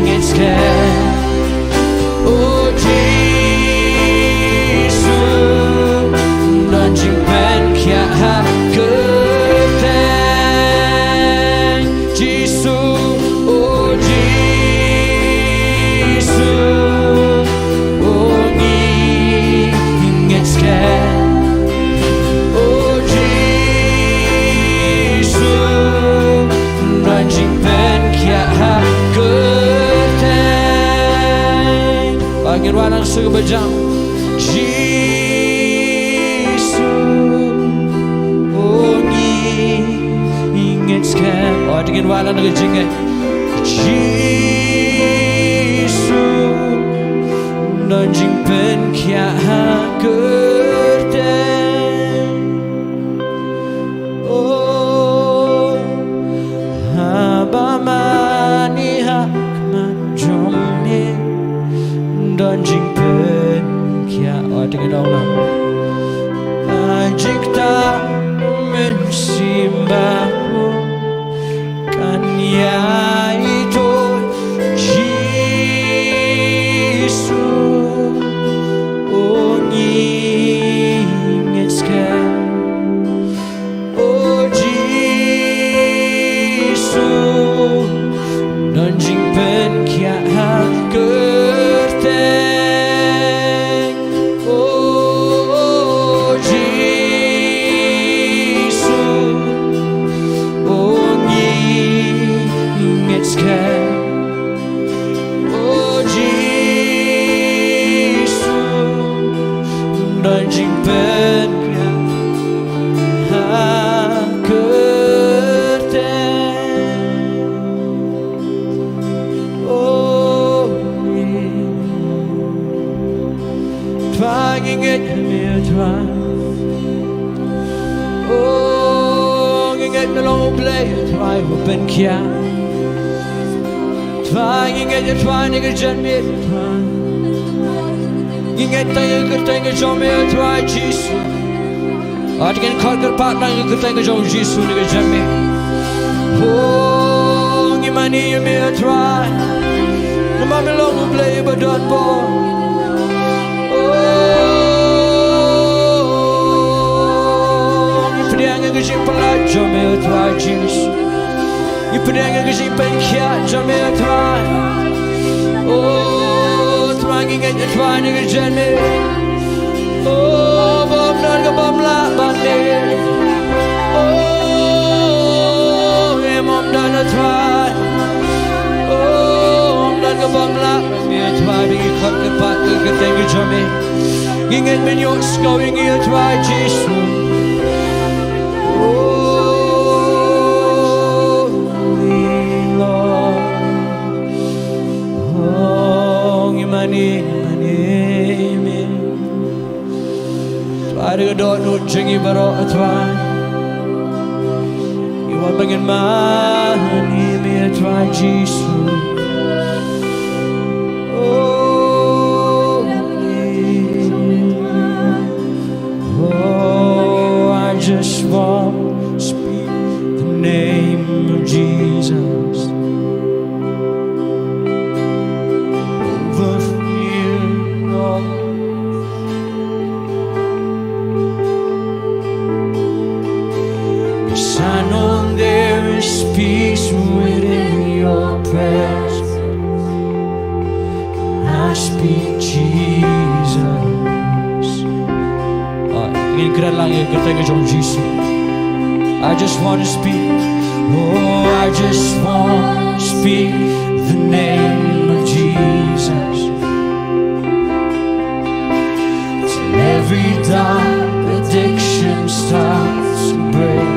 ngeit skhem. O Jisu, don jingpynkhiah ha kyrteng Jisu. O Jisu, o ngi ngeit skhem. O Jisu, don jingpynkhiah ha kyrteng. Ba ngin wan lang sha kaba jam. Jisu, o ngi ngeit skhem. O, te ngin wan lang da ka jingngeit. Jisu, don jingpynkhiah ha kyrteng. O, haba ngan ïaid ha khmat jong me, don jingpynkhiah. O, te ngin ong lang. Katba jingktah u Mynsiem Bakhuid kan ïai tuid, Jisu, o ngi ngeit skhem. O Jisu, don jingpynkhiah ha kyrteng. O Jisu, o ngi ngeit skhem. O Jisu, don jingpynkhiah ha kyrteng. O ngi, Trai, ngi ngeit ïa me, Trai. O, ngi ngeit me long U Blei, Trai, uba pynkhiah. Trai, ngi ngeit, Trai, ïa kane ka janmiet, Trai. Ngi ngeit tang ïa ka kyrteng ka jong me, Trai Jisu. Te ngin khot kyrpad lang ïa ka kyrteng ka jong Jisu ha kane ka janmiet. O, ngi mane ïa me, Trai. Namar me long U Blei uba don bor. O, ngi pdiang ïa ka jingpyllait jong me, Trai Jisu. Ngi pdiang ïa ka jingpynkhiah jong me, Trai. O Trai, ngi ngeit, Trai, ha kane ka janmiet. O, bym don kaba ym lah ban leh. O, em, ym don, Trai. O, ym don kaba ym lah ban leh, Trai, ba ngi khot kyrpad ïa ka kyrteng ka jong me. Ngi ngeit men ïohsngew ïa ngi, Trai Jisu. O, Lord. O, ngi mane, mane me. Trai, da ka dohnud jong ngi baroh, Trai, ngi wan ban ngin mane me, Trai Jisu. O, Just want to speak the name of Jesus over fear and all. 'Cause I know there is peace within your presence. I speak Jesus. Ah, ngin kren lang ïa ka kyrteng jong Jisu. I just want to speak. Oh, I just want to speak the name of Jesus. Till every dark addiction starts to break.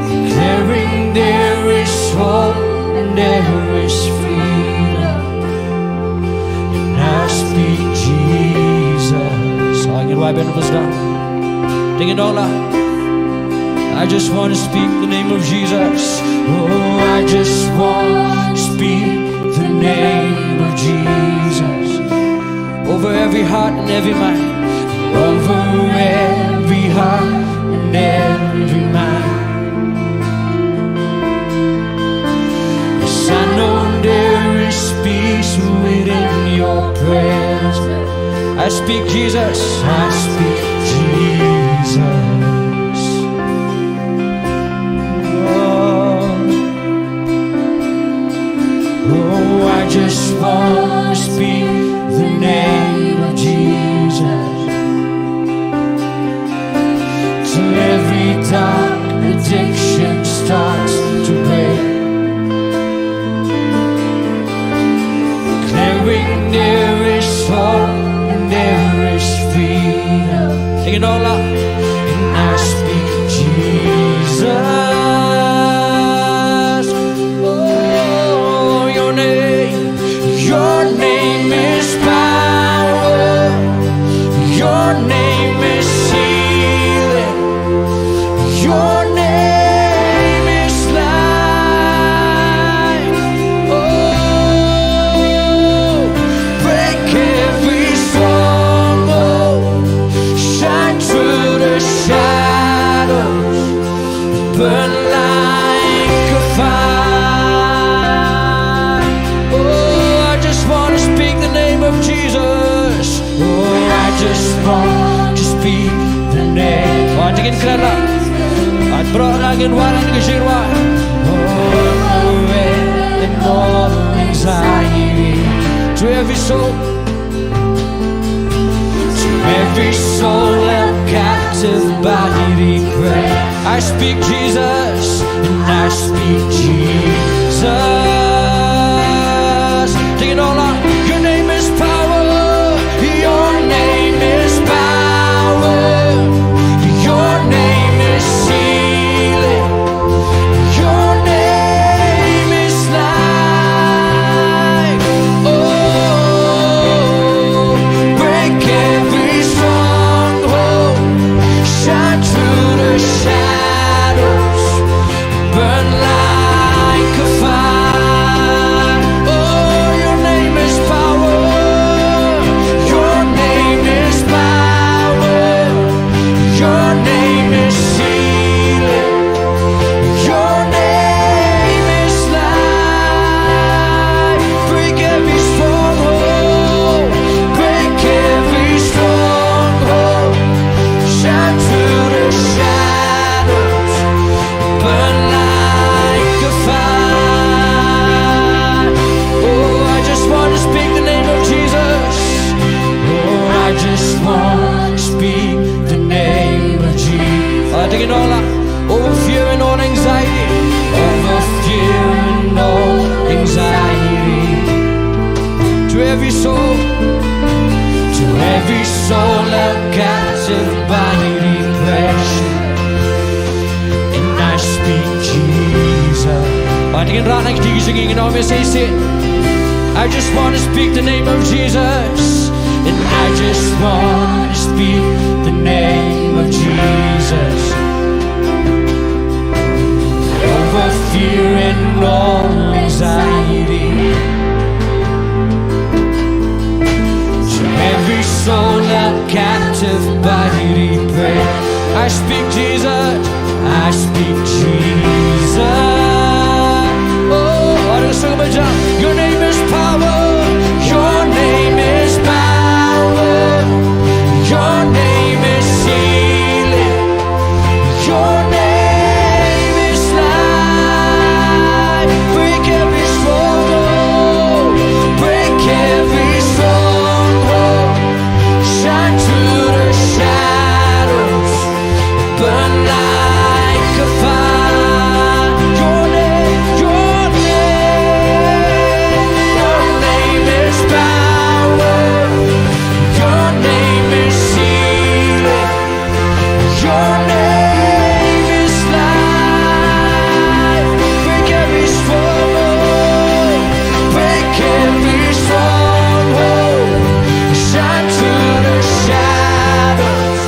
Declaring there is hope and there is freedom. And I speak Jesus. Ah, ngin wai ban bus da. Ding dong lah. I just want to speak the name of Jesus. Oh, I just want to speak the name of Jesus. Over every heart and every mind. Over every heart and every mind. 'Cause I know there is peace within your presence. I speak Jesus. I speak Jesus. Oh. Oh, I just want to speak the name of Jesus. Till every dark addiction starts to break. Declaring there is hope and there is freedom. Sing it all out. And I speak Jesus. Oh, your name, your name is power. Your name is healing. Your name is life. Oh, break every stronghold. Shine through the shadows. Burn like a fire. Oh, I just want to speak the name of Jesus. Oh, I just want to speak the name. Wan, te ngin kren lang. Wan, bro, lang ngin wan lang ka jingwan. Oh, and all anxiety. To every soul. To every soul held captive by depression. I speak Jesus, and I speak Jesus. Sing it all out. Your name is power. Your name is power. Your name is healing. Your name is life. Oh, break every stronghold. Shine through the shadows. Burn like a fire. Oh, your name is power. Your name is power. Your name is healing. Your name is life. Break every stronghold. Break every stronghold. Shine through the shadows. Burn like a fire. Oh, I just want to speak the name of Jesus. Oh, I just want to speak the name of Jesus. Ah, take it all up. Over fear and all anxiety. Over fear and all anxiety. To every soul, to every soul held captive by depression. And I speak Jesus. Ba dei ngin rah na ki kti ki jong ngi, ngin ong message seh. I just want to speak the name of Jesus. And I just want to speak the name of Jesus. Over fear and all anxiety. To every soul held captive by I speak Jesus. I speak Jesus. Oh, what a song of joy. Your name is power. Your name is power. Your name is healing. Your name is life. Break every stronghold. Break every stronghold. Shine through the shadows. Burn like a fire. Your name, your name, your name is power. Your name is healing. Your name is life. Break every stronghold. Break every stronghold. Shine through the shadows.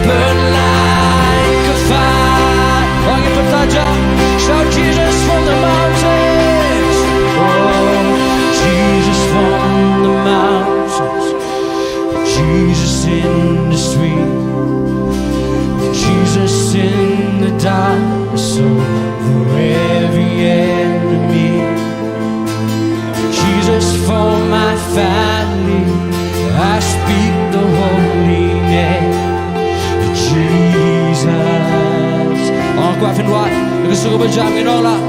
Burn like a fire. Wan ngi pynthikna. Shout Jesus from the mountains. Oh, Jesus from the mountains. Jesus in the street. Jesus in the darkness over every enemy. Jesus for my family, I speak the holy name of Jesus. Oh, kwah phin wad, because we're jumping all up.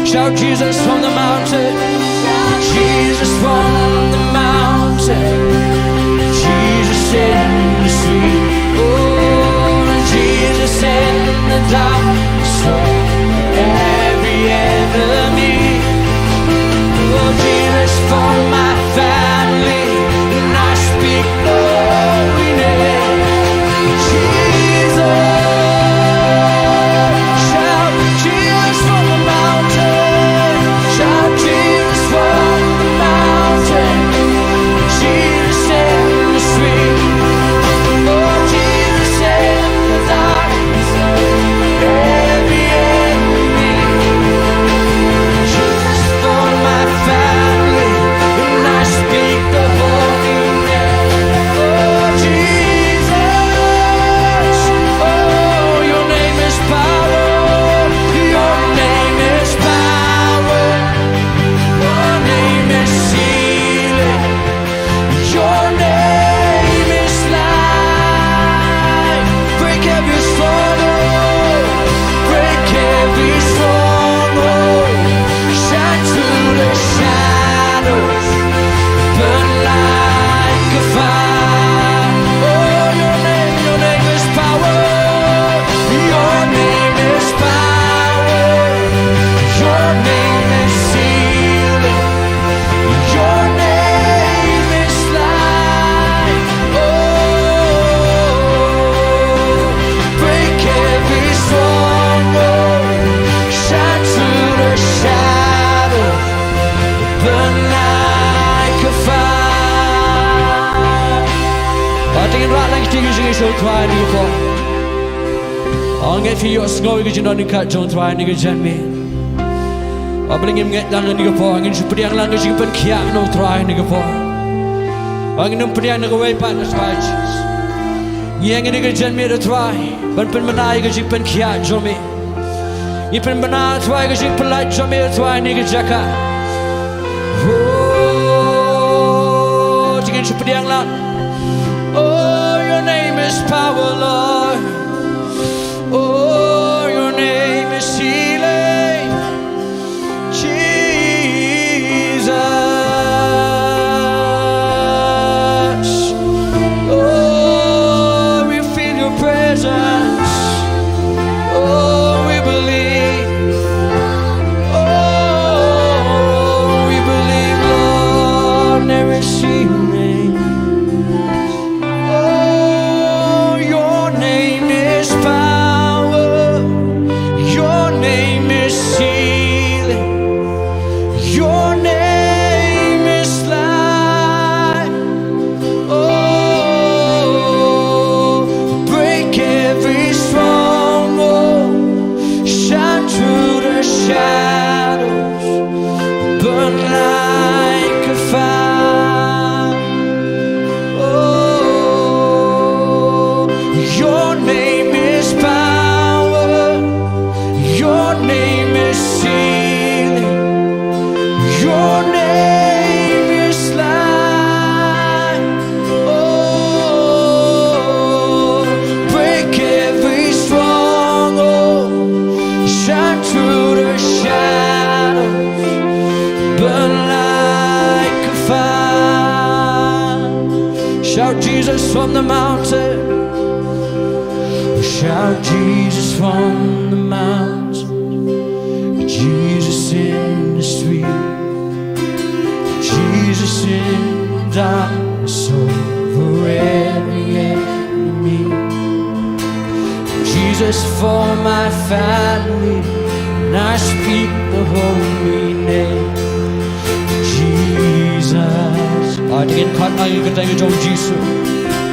Shout Jesus from the mountain, Jesus from the mountain, Jesus in the street, oh, Jesus in the dark. So every enemy, oh, Jesus for my family, and I speak the holy name, Jesus. Shout Jesus from the mountain, shout Jesus from the mountain, Jesus in the street, oh, Jesus in the dark. Your name is life. Break every stronghold. Break every stronghold. Shine through the shadows. Burn like a fire. Oh, your name, your name is power. Your name is power. Your name is healing. Your name is life. Oh, break every stronghold. Shine through the shadow. Burn like a fire. Ba dei ngi rah lang ki jingïaseng sha U Trai ha kane ka por. Ngin ïohsngew ïa ka jingdon jingkyrkhu jong U Trai ha kane ka janmiet. Ba balei ngim ngeit lang ha kane ka por, ngin shu pdiang lang ka jingpynkhiah na U Trai ha kane ka por. Ba ngin ym pdiang na kawei pat, U Trai Jisu. Ngi ïeng ha kane ka janmiet, U Trai, ban pynbna ïa ka jingpynkhiah jong me. Ngi pynbna, U Trai, ka jingpyllait jong me, U Trai, ha kane ka jaka. Oh, to ngin shu pdiang lang. Oh, your name is power, Lord. Oh, your name is healing, Jesus. Oh, we feel your presence. Oh, we believe. Oh, we believe, Lord, there is healing. Oh, your name the mountain. Shout Jesus from the mountain. Jesus in the street. Jesus in the darkness over every enemy. Jesus for my family, and I speak the holy name. Jesus. Ai, te ngin khot, ai, ngin kyntait ïa u Jisu.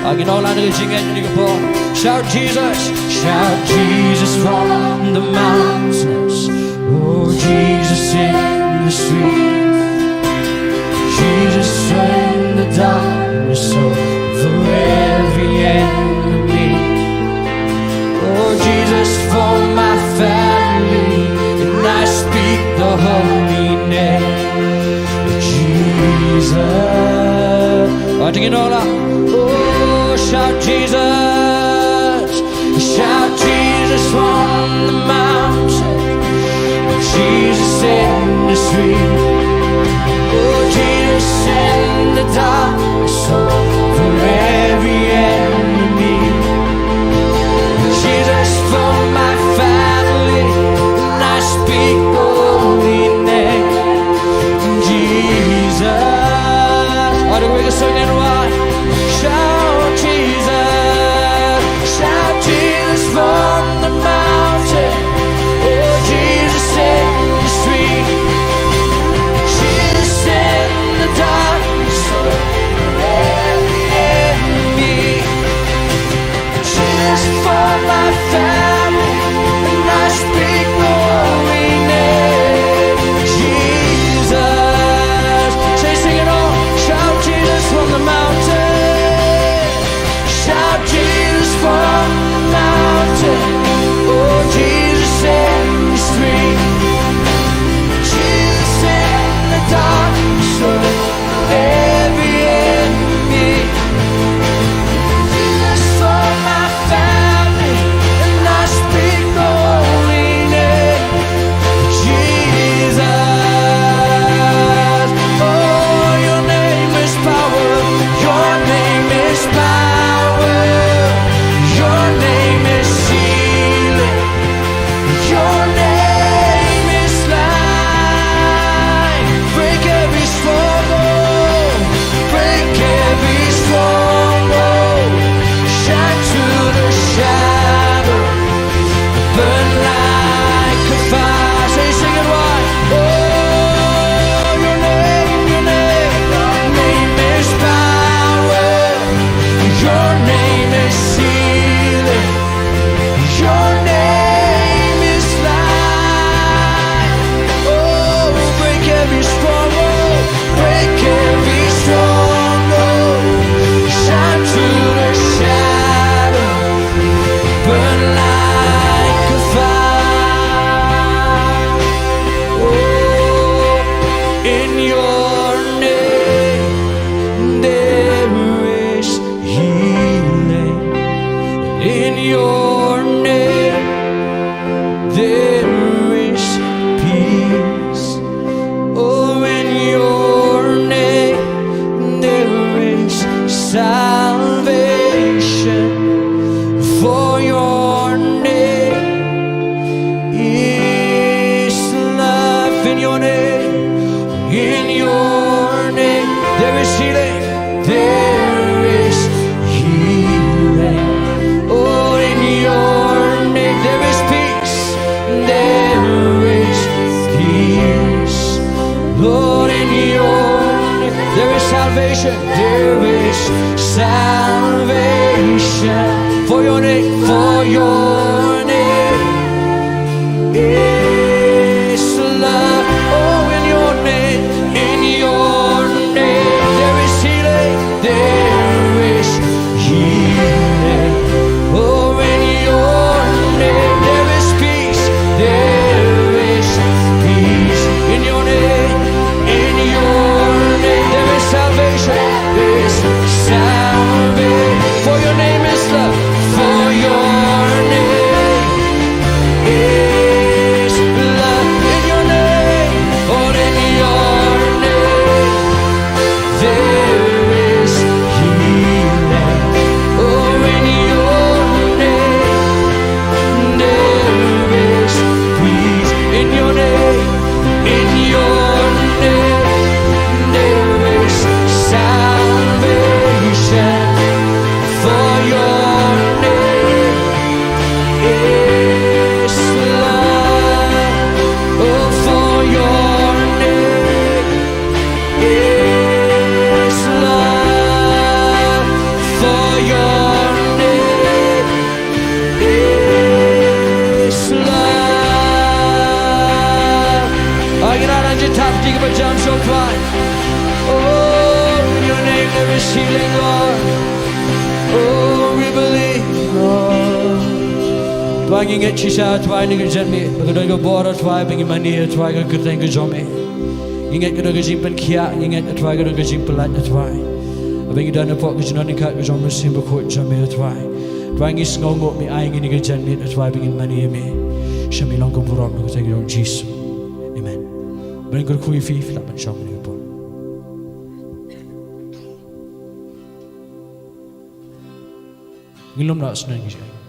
Ai, ngin ong lang na ka jingngeit, na ka por. Shout Jesus, shout Jesus from the mountains. Oh, Jesus in the streets. Jesus in the darkness over every enemy. Oh, Jesus for my family, and I speak the holy name of Jesus. Ai, te ngin ong lang. Oh, shout Jesus. Shout Jesus from the mountain, Jesus in the street. Oh, Jesus in the darkness over every enemy. Jesus for my family, and I speak the holy name, Jesus. Ai, te ngin ong lang. Shout Jesus. Ngi ngeit shisha, A Trai, ïa kane ka janmiet ba ka don ka bor, A Trai, ba ngin mane, A Trai, ka kyrteng ka jong me. Ngi ngeit ka don ka jingpynkhiah, ngi ngeit, A Trai, ka don ka jingpyllait, A Trai, ba ngi don hapoh ka jingdon ryngkat ka jong u Mynsiem Bakhuid jong me, A Trai. A Trai, ngi sngewnguh me ai ïa ngi kane ka janmiet, A Trai, ba ngin mane ïa me. Sha me long ka burom, ha ka kyrteng jong u Jisu. Amen. Ban kyrkhu ïa phi, phi lah ban shong ha kane ka por. Ngin ym lah sngewthuh.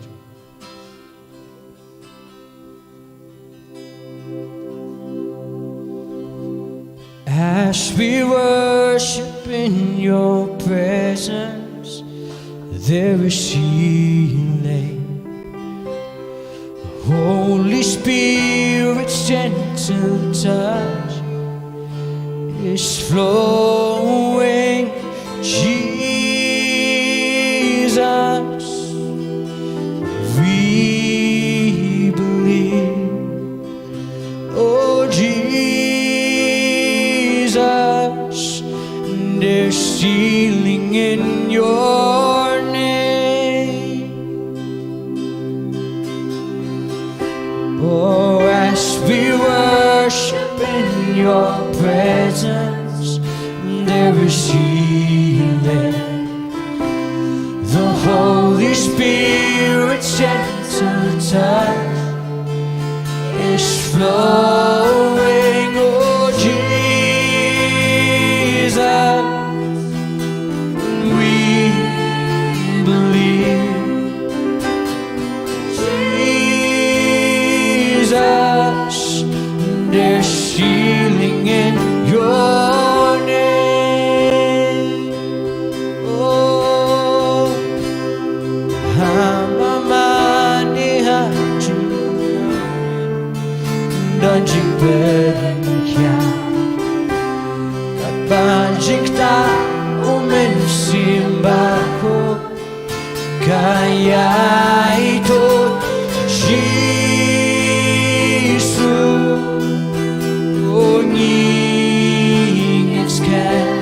As we worship in your presence, there is healing. Holy Spirit's gentle touch is flowing. Jesus, we believe. Oh Jesus, there's healing in your name. Oh, as we worship in your presence, there is healing. The Holy Spirit's gentle touch is flowing. Oh Jesus, we believe. Jesus, there's healing in your name. Oh, ha ba mane ha jingïadei don jingpynkhiah. Katba jingktah u Mynsiem Bakhuid ka ïai tuid. Jisu, oh ngi ngeit skhem.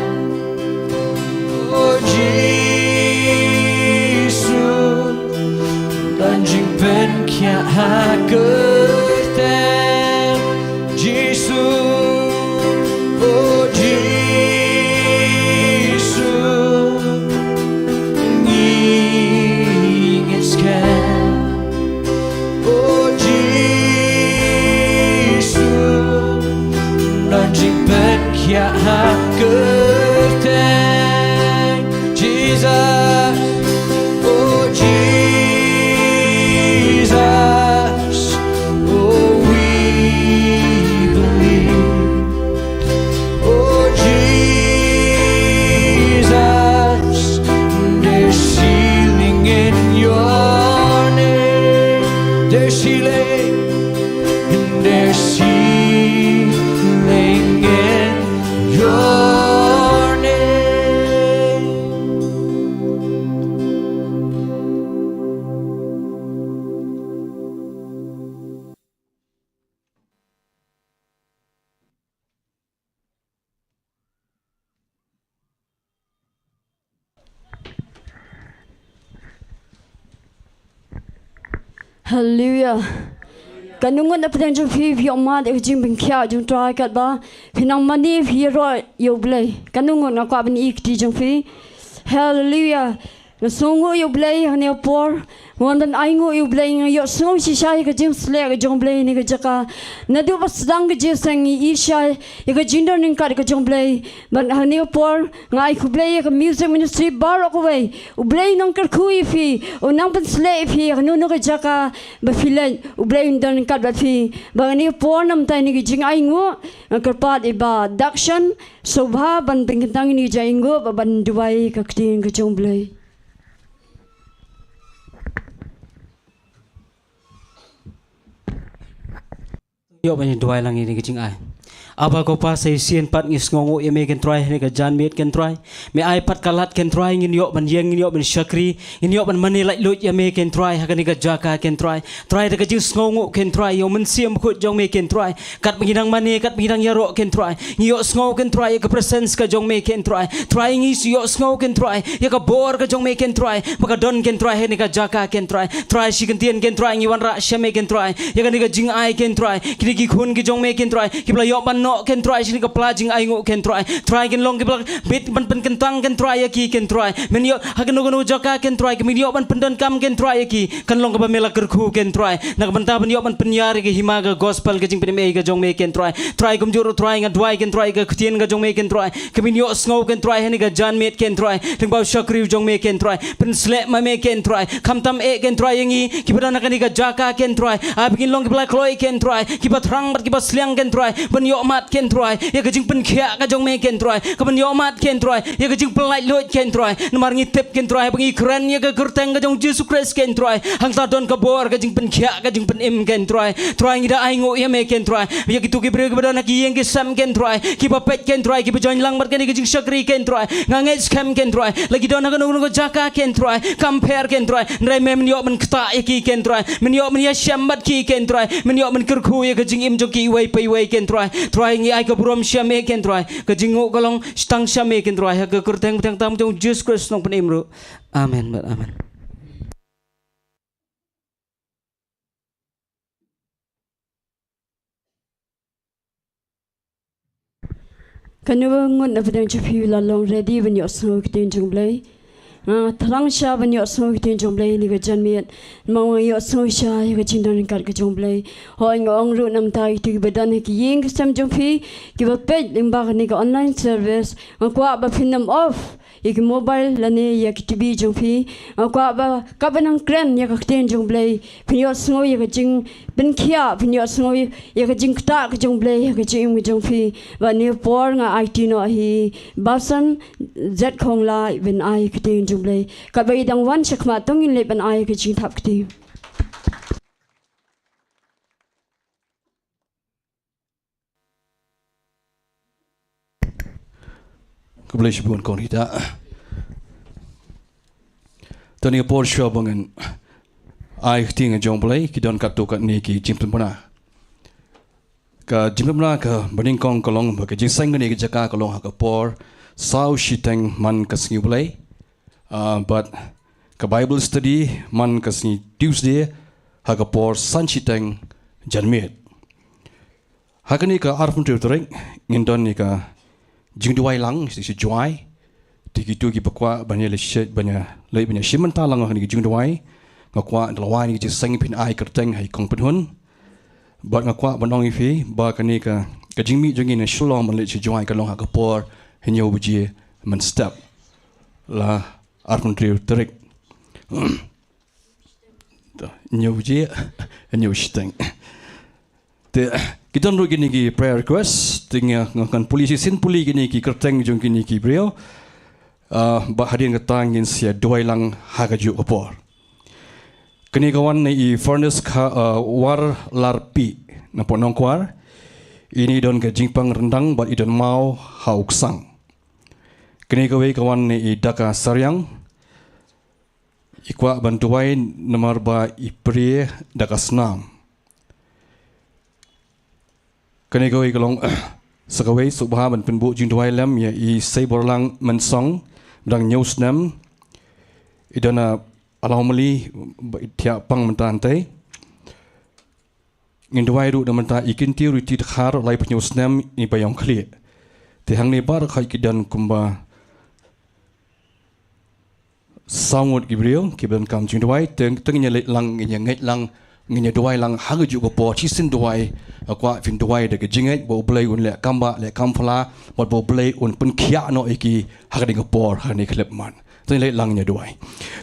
Oh Jisu, don jingpynkhiah ha kyrteng Jisu. Oh Jisu, ngi ngeit skhem. Oh Jisu, don jingpynkhiah ha kyrteng Jesus. Oh Jesus, oh we believe. Oh Jesus, there's healing in your name. There's healing, there's healing in your name. Haleluia. Katno ngut na pdeng jong phi phi ïohmad ïa ka jingpynkhiah jong U Trai katba phi nang mane phi ïaroh ïa U Blei? Katno ngut, nga kwah ban ïohi kti jong phi. Haleluia. Nga sngewnguh ïa U Blei ha kane ka por. Nga wan ban ainguh ïa U Blei, nga ïohsngew shisha ïa ka jingsleh ka jong U Blei ha kane ka jaka. Naduh ba sdang ka jingïaseng ngi ïohi shisha ïa ka jingdon ryngkat ka jong U Blei. Bad ha kane ka por nga ai khublei ïa ka music ministry baroh kawei. U Blei un nang kyrkhu ïa phi, un nang pynsleh ïa phi ha kano kano ka jaka ba phi leit. U Blei un don ryngkat bad phi. Bad ha kane ka por namar kane ka jingainguh, nga kyrpad ïa i Bah Dakshan Sobha ban pynkyntang ïa kane ka jingainguh bad ban duwai ïa ka ktien ka jong U Blei. Ïoh ban duwai lang ïa kane ka jingai. Aba ko Pa, sa shisien pat ngi sngewnguh ïa me ken Trai ha kane ka janmiet ken Trai. Me ai pat ka lad ken Trai, ngin ïoh ban ïeng, ngin ïoh ban shakri, ngin ïoh ban mane laitluid ïa me ken Trai ha kane ka jaka ken Trai. Trai, da ka jingsngewnguh ken Trai ïa u Mynsiem Bakhuid jong me ken Trai, katba ngi dang mane, katba ngi dang ïaroh ken Trai, ngi ïohsngew ken Trai ïa ka presence ka jong me ken Trai. Trai, ngi ïohsngew ken Trai ïa ka bor ka jong me ken Trai, ba ka don ken Trai ha kane ka jaka ken Trai. Trai, shi kyntien ken Trai ngi wanrah sha me ken Trai ïa kane ka jingai ken Trai, kine ki khun ki jong me ken Trai kiba la ïoh ban noh ken Trai sha kane ka pla jingainguh ken Trai. Trai, kin long kiba la bit ban pynkyntang ken Trai ïa ki ken Trai. Men ïoh ha kano kano jaka ken Trai, ki men ïoh ban pyndonkam ken Trai ïa ki, kan long kaba me la kyrkhu ken Trai, na ka bynta ban ïoh ban pynïar ïa ka hima ka gospel ka jingpynim ei ka jong me ken Trai. Trai, kumjuh ruh Trai nga duwai ken Trai ka ktien ka jong me ken Trai, ka men ïohsngew ken Trai ha kane ka janmiet ken Trai, lyngba u shakri u jong me ken Trai. Pynsleh ma me ken Trai, khamtam eh ken Trai ïa ngi kiba don ha kane ka jaka ken Trai. Ai ba ngin long kiba la kloi ken Trai, kiba thrang bad kiba sliang ken Trai, ban ïohmad ken Trai ïa ka jingpynkhiah ka jong me ken Trai, kaban ïohmad ken Trai ïa ka jingpynlaitluid ken Trai. Namar ngi tip ken Trai ba ngi kren ïa ka kyrteng ka jong Jisu Khrist ken Trai, hangta don ka bor ka jingpynkhiah ka jingpynim ken Trai. Trai, ngi da ainguh ïa me ken Trai ïa kito ki briew kiba don ha ki ïing ki sem ken Trai, kiba peit ken Trai, kiba join lang bad kane ka jingshakri ken Trai. Nga ngeit skhem ken Trai la ki don ha kano kano ka jaka ken Trai, kam pher ken Trai, hynrei me men ïoh ban ktah ïa ki ken Trai, men ïoh ban ïashem bad ki ken Trai, men ïoh ban kyrkhu ïa ka jingim jong ki iwei pa iwei ken Trai. Trai, ngi ai ka burom sha me ken Trai, ka jingnguh ka long tang sha me ken Trai, ha ka kyrteng bteng tam jong Jisu Khrist Nongpynim ruh. Amen bad amen. Kano ba ngut na pdeng jong phi la long ready ban ïohsngew ktien jong Blei? Nga thrang sha ban ïohsngew ktien jong Blei ha kane ka janmiet. Namar nga ïohsngew sha ïa ka jingdon ryngkat ka jong Blei. Hooid, nga ong ruh na bynta kito kiba don ha ki ïing ki sem jong phi kiba peit lyngba kane ka online service, nga kwah ba phin nym off ïa ki mobile lane ïa ki T V jong phi. Nga kwah ba katba nang kren ïa ka ktien jong Blei, phin ïohsngew ïa ka jingpynkhiah, phin ïohsngew ïa ka jingktah ka jong Blei ha ka jingim ka jong phi. Bad ha kane ka por nga aiti noh ïa i Basan Z Khonglaitbyn ai ïa ka ktien jong Blei. Katba i dang wan shakhmat to ngin leit ban ai ïa ka jingthap ktien. Khublei shibun kong Rita. Te ha kane ka por shuwa ba ngan ai ktien ka jong Blei, ki don katto katne ki jingpynbna. Ka jingpynbna kaba nyngkong ka long ba ka jingseng kane ka jaka ka long ha ka por saw shiteng man ka Sngi U Blei. Ah, bad ka Bible study man ka sngi Tuesday ha ka por san shiteng janmiet. Ha kane ka arphew hynriew tarik ngin don ïa ka jingduwai lang shi, shi jwai. Te kito kiba kwah ban ïa leit shi, ban ïa leit ban ïa shim bynta lang ha kane ka jingduwai, nga kwah da lawai kane ka jingseng phin ai kyrteng ha i kong Pynhun. Bad nga kwah ban ong ïa phi ba kane ka, ka jingmih jong ngi na Shillong ban leit shi jwai ka long ha ka por hynñiew baje mynstep. La arphew hynriew tarik. Te hynñiew baje, hynñiew shiteng. Te ki don ruh kine ki prayer request, te nga, nga kan pule shisien pule kine ki kyrteng jong kine ki briew. Ah, bad hadien kata ngin sa ïa duwai lang ha kajuh ka por. Kane ka wan na i Furnace ka, ah, Warlarpih na Port Nongkwar. Ine i don ka jingpang ryndang bad i don maw ha u ksang. Kane kawei ka wan na i Daka Sariang. I kwah ban duwai namar ba i prie da ka snam. Kane kawei ka long sa kawei, sngewbha ban pynbuh jingduwai lem ïa i Seiborlang Mynsong, ba dang hynñiew snem. I don na Alaumali, ba i thiah pang mynta hangtei. Ngin duwai ruh na bynta i Kynti Riti Dkhar, laiphew hynñiew snem, i Baïong Khlieh. Te hangne baroh khoit ki don kumba saw ngut ki briew kiba donkam jingduwai. Te, te ngin ïa leit lang, ngin ïa ngeit lang, ngin ïa duwai lang ha kajuh ka por. Shisien duwai, nga kwah phin duwai da ka jingngeit ba U Blei un leh kam bah, leh kam phla, bad ba U Blei un pynkhiah noh ïa ki ha kane ka por, ha kane ka khyllipmat. Te ngin leit lang ngin ïa duwai.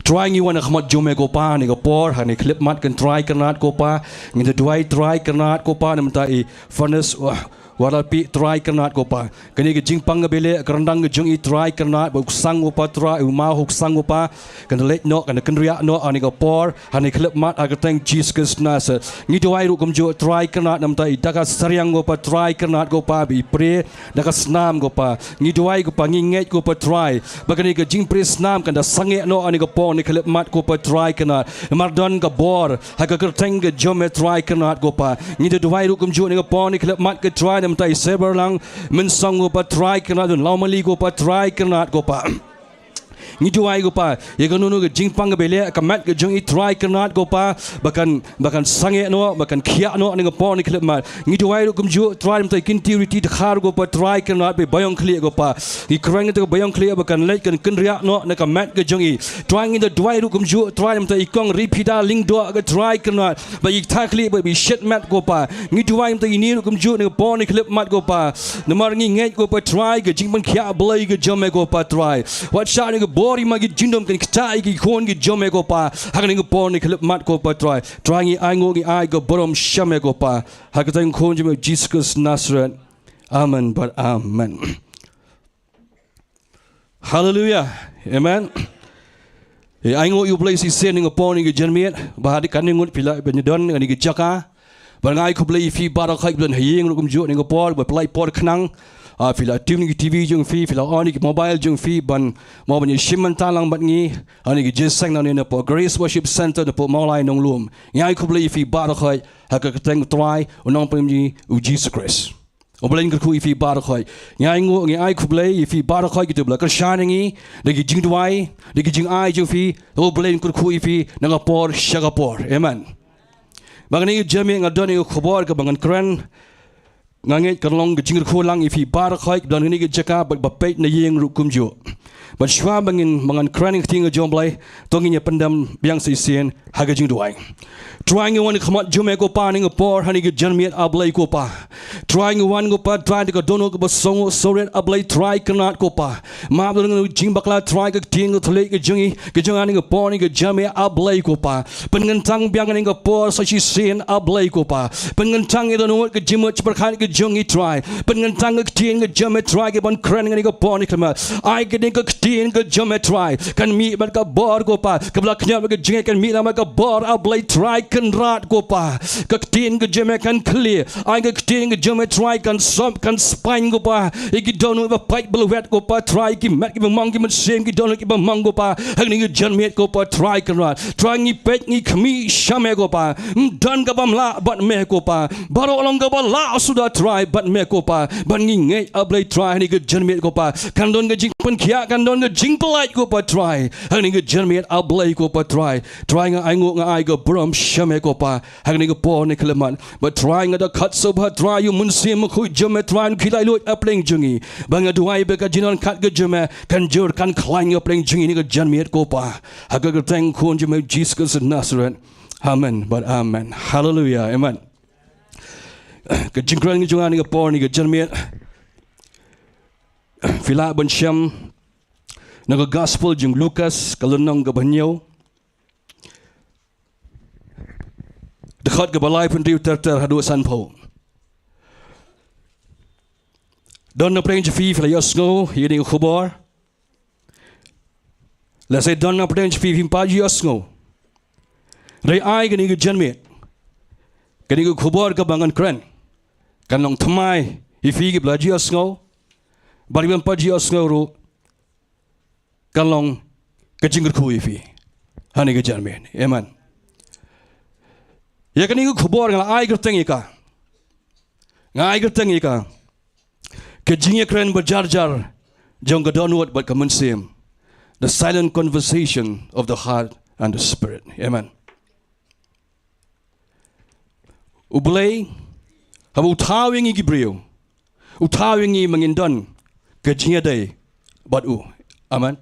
Trai, ngi wan ha khmat jong me ko Pa ha kane ka por, ha kane ka khyllipmat, ken Trai kyrnat ko Pa. Ngin ïa duwai Trai kyrnat ko Pa na bynta i Furnace, wah, Wat la phi Trai Kynrad ko Pa. Kane ka jingpang kaba ïaleh, ka ryndang ka jong i Trai Kynrad, ba u ksan ko Pa Trai, u maw u ksan ko Pa. Kan da leit noh, kan da kynriah noh, ha kane ka por, ha kane ka khyllipmat, ha ka kyrteng Jisu Khrist Nasaret. Ngi duwai ruh kumjuh Trai Kynrad namar i da ka sariang ko Pa Trai Kynrad ko Pa, ba i prie da ka snam ko Pa. Ngi duwai ko Pa, ngi ngeit ko Pa Trai. Ba kane ka jingprie snam kan da sangeh noh ha kane ka por, ha kane ka khyllipmat ko Pa Trai Kynrad. Namar don ka bor, ha ka kyrteng ka jong me Trai Kynrad ko Pa. Ngi da duwai ruh kumjuh ha kane ka por, ha kane ka khyllipmat ko Trai namar i Sebarlang Mynsong ko Pa Trai Kynrad, don Lawmali ko Pa Trai Kynrad ko Pa. Ngi duwai ko Pa, ïa kano kano ka jingpang kaba ïaleh, ka met ka jong i Trai Kynrad ko Pa, ba kan, ba kan sangeh noh, ba kan khiah noh ha kane ka por, ha kane ka khyllipmat. Ngi duwai ruh kumjuh Trai namar i Kynti Riti Dkhar ko Pa Trai Kynrad, ba i baïong khlieh ko Pa. Ngi kren ïa kata ka baïong khlieh ba kan leit kan kynriah noh na ka met ka jong i. Trai ngi da duwai ruh kumjuh Trai namar i Kong Ripida Lyngdoh ko Trai Kynrad, ba i thaw khlieh ba i shit met ko Pa. Ngi duwai namar ine ruh kumjuh ha kane ka por, ha kane ka khyllipmat ko Pa. Namar ngi ngeit ko Pa Trai, ka jingpynkhiah Blei ka jong me ko Pa Trai. Wat shah na ka bor i ma ki jingdum kan ktah ïa ki khun ki jong me ko Pa. Ha kane ka por, ha kane ka khyllipmat ko Pa Trai. Trai ngi ainguh ngi ai ka burom sha me ko Pa. Ha ka kyrteng khun jong me Jisu Khrist Nasaret. Amen bad amen. Haleluia. Amen. Ngi ainguh ïa U Blei shisien ha kane ka por, ha kane ka janmiet. Ba hadien kane ngut phi la ban ïadon ha kane ka jaka. Bad nga ai khublei ïa phi baroh khoit ba don ha ïing ruh kumjuh ha kane ka por, ba phi la ïoh por khnang. Ah, phi la tune ïa ki T V jong phi, phi la on ïa ki mobile jong phi, ban, mo ban ïashim bynta lang bad ngi. Ha kane ka jingïaseng nangne napoh Grace Worship Centre napoh Mawlai Nonglum. Ngi ai khublei ïa phi baroh khoit, ha ka kyrteng U Trai, U Nongpynim jong ngi, U Jisu Khrist. U Blei un kyrkhu ïa phi baroh khoit. Ngi ainguh, ngi ai khublei ïa phi baroh khoit kito ba la kyrshan ïa ngi da ki jingduwai, da ki jingai jong phi. U Blei un kyrkhu ïa phi na ka por sha ka por. Amen. Ba kane ka janmiet nga don ïa ka khubor kaba ngan kren. Nga ngeit kan long ka jingkyrkhu lang ïa phi baroh khoit ba don ha kane ka jaka bad ba peit na ïing ruh kumjuh. Bad shuwa ba ngin, ba ngan kren ïa ka ktien ka jong U Blei, to ngin ïa pyndem biang shisien ha ka jingduwai. Trai ngi wan ha khmat jong me ko Pa ha kane ka por, ha kane ka janmiet A Blei ko Pa. Trai ngi wan ko Pa Trai da ka dohnud kaba sngewsarong A Blei Trai Kynrad ko Pa. Map da kano kano ka jingbakla Trai, ka ktien ka thylliej ka jong ngi, ka jong nga ha kane ka por, ha kane ka janmiet A Blei ko Pa. Pynkyntang biang ha kane ka por sa shisien A Blei ko Pa. Pynkyntang ïa ka dohnud ka jingmut jingpyrkhat ka jong ngi Trai. Pynkyntang ka ktien ka jong me Trai kaban kren ha kane ka por ha kane ka khyllipmat. Ai kane ka ktien ka jong me Trai kan mih bad ka bor ko Pa. Kaba la khñiot bad ka jingngeit kan mih lang bad ka bor A Blei Trai Kynrad ko Pa. Ka ktien ka jong me kan khlieh. Ai ka ktien ka jong me Trai kan sop, kan spaiñ ko Pa. Ïa ki dohnud ba pait ba lwet ko Pa Trai, ki met kiba mong, ki mynsiem, ki dohnud kiba mong ko Pa. Ha kane ka janmiet ko Pa Trai Kynrad. Trai ngi peit ngi khmih sha me ko Pa. Ym don kaba ym lah bad me ko Pa. Baroh long kaba lah suda Trai bad me ko Pa. Bad ngi ngeit A Blei Trai ha kane ka janmiet ko Pa, kan don ka jingpynkhiah, kan don ka jingpyllait ko Pa Trai. Ha kane ka janmiet A Blei ko Pa Trai. Trai nga ainguh nga ai ka burom sha me ko Pa. Ha kane ka por ha kane ka khyllipmat. Bad Trai nga da khot sngewbha Trai ïa U Mynsiem Bakhuid jong me Trai un khie laitluid hapdeng jong ngi. Bad nga duwai ba ka jingdonkam ka jong me kan jur kan khlaiñ hapdeng jong ngi ha kane ka janmiet ko Pa. Ha ka kyrteng khun jong me Jisu Khrist Nasaret. Amen bad amen. Haleluia. Amen. Ka jingkren ka jong nga ha kane ka por ha kane ka janmiet. Phi lah ban shem na ka gospel jong u Lukas ka lynnong kaba hynñiew. Dkhot kaba laiphew hynriew ter ter haduh sanphew. Don napdeng jong phi phi la ïohsngew ïa kane ka khubor. Lehse don napdeng jong phi phim pat ju ïohsngew. Hynrei ai kane ka janmiet, kane ka khubor kaba ngan kren kan long thymmai ïa phi kiba la ju ïohsngew. Bad kiba phim pat ju ïohsngew ruh kan long ka jingkyrkhu ïa phi ha kane ka janmiet. Amen. Ïa kane ka khubor nga la ai kyrteng ïa ka, nga ai kyrteng ïa ka, ka jingïakren ba jar jar jong ka dohnud bad ka mynsiem. The silent conversation of the heart and the spirit. Amen. U Blei haba u thaw ïa ngi ki briew, u thaw ïa ngi ba ngin don ka jingïadei bad u. Amen.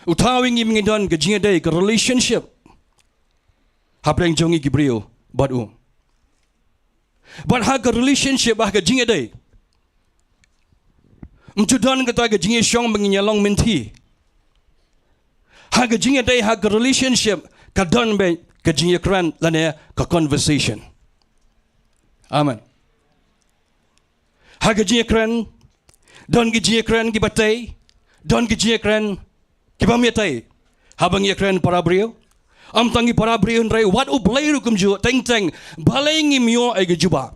U thaw ïa ngi ba ngin don ka jingïadei, ka relationship hapdeng jong ngi ki briew bad u. Bad ha ka relationship, ha ka jingïadei, ym ju don kata ka jingïashong ba ngin ïalong mynthi. Ha ka jingïadei, ha ka relationship, ka don beit ka jingïakren lane ka conversation. Amen. Ha ka jingïakren, don ki jingïakren kiba tei, don ki jingïakren kiba ym tei. Haba ngi ïakren para briew, ym tang ki para briew hynrei wat U Blei ruh kumjuh, teng teng balei ngim ïoh ïa ka jubab?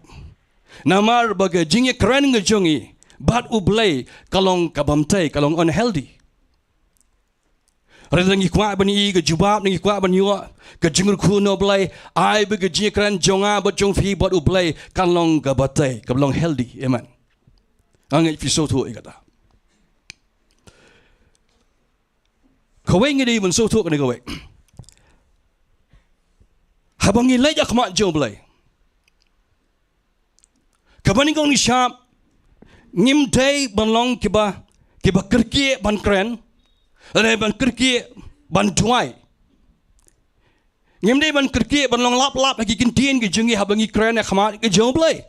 Namar ba ka jingïakren ka jong ngi bad U Blei ka long kaba ym tei, ka long unhealthy. Hynrei lada ngi kwah ban ïoh ka jubab, ngi kwah ban ïoh ka jingkyrkhu na U Blei, ai ba ka jingïakren jong nga bad jong phi bad U Blei kan long kaba tei, kaba long healthy. Amen. Nga ngeit phi sngewthuh ïa kata. Kawei ngi dei ban sngewthuh kane kawei. Haba ngi leit ha khmat jong U Blei, kaba nyngkong nyngshap, ngim dei ban long kiba, kiba kyrkieh ban kren, lane ban kyrkieh ban duwai. Ngim dei ban kyrkieh ban long lap lap ha ki ktien ki jong ngi haba ngi kren ha khmat ka jong U Blei.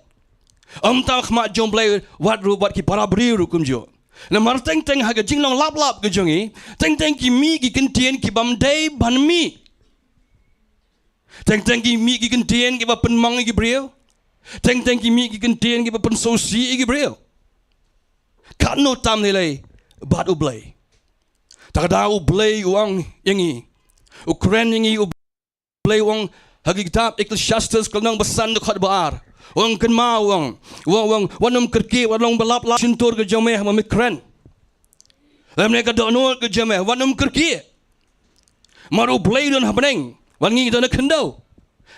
Ym tang khmat jong U Blei, wat ruh bad ki para briew ruh kumjuh. Namar teng teng ha ka jinglong lap lap ka jong ngi, teng teng ki mih ki ktien kiba ym dei ban mih. Teng teng ki mih ki ktien kiba pynmong ïa ki briew. Teng teng ki mih ki ktien kiba pynsngewsih ïa ki briew. Katno tam lei lei bad U Blei. Te ka daw U Blei u ong ïa ngi, u kren ïa ngi, U Blei u ong ha ki kitab Ecclesiastes ka lynnong ba san dkhot ba ar. U ong, kynmaw, u ong, u ong, u ong, wat nym kyrkieh, wat long ba lap lap shyntur ka jong me haba me kren. Lymne ka dohnud ka jong me, wat nym kyrkieh. Namar U Blei u don ha bneng, wat ngi don ha khyndew.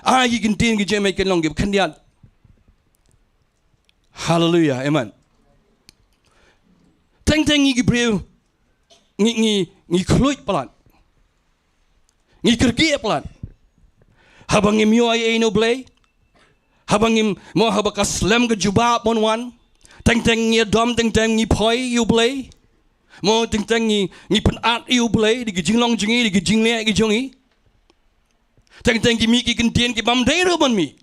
Ai ki ktien ki jong me kin long kiba khyndiat. Haleluia, amen. Teng teng ngi ki briew ngi, ngi, ngi khluit palat. Ngi kyrkieh palat. Haba ngim ïoh ei ei na U Blei, haba ngim, mo haba ka slem ka jubab ban wan, teng teng ngi ïadom, teng teng ngi phoi ïa U Blei. Mo teng teng ngi, ngi pynat ïa U Blei da ki jinglong jong ngi, da ki jingleh ki jong ngi. Teng teng ki mih ki ktien kiba ym dei ruh ban mih.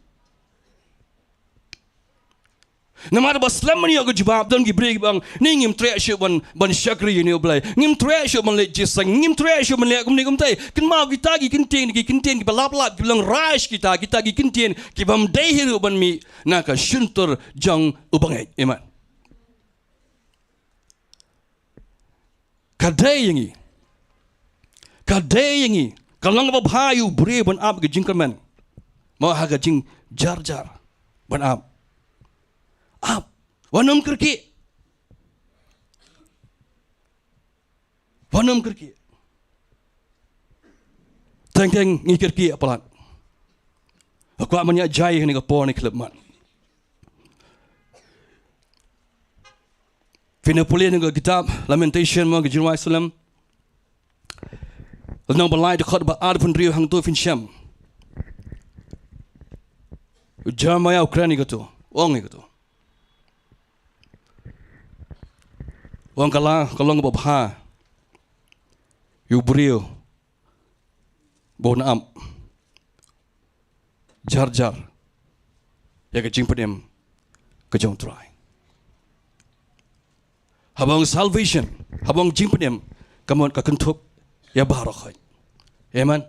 Namar ba slem ban ïoh ka jubab, don ki briew kiba ong, ni ngim treh shuh ban, ban shakri ïa une U Blei. Ngim treh shuh ban leit jingïaseng, ngim treh shuh ban leh kumne kumtei. Kynmaw, kita ki ktien, ki ktien kiba lap lap, kiba long rash kita, kita ki ktien kiba ym dei hi ruh ban mih na ka shyntur jong u bangeit. Amen. Ka dei ïa ngi. Ka dei ïa ngi. Ka long kaba bha ïa u briew ban ap ka jingkyrmen. Mo ha ka jingjar jar ban ap. Ap. Wat nym kyrkieh. Wat nym kyrkieh. Teng teng ngi kyrkieh palat. Nga kwah ban ïa jai ha kane ka por ne khlem mat. Phin ïa pule na ka kitab Lamentation, mo ka Jingrai Salem. Lynnong ba lai, dkhot ba arphew hynriew, hangto phin shem. U Jeremiah u kren ïa kato, u ong ïa kato. U ong ka la, ka long kaba bha ïa u briew ba un ap jar jar ïa ka jingpynim ka jong U Trai. Haba ong salvation, haba ong jingpynim, ka mut ka kynthup ïa baroh khoit. Amen.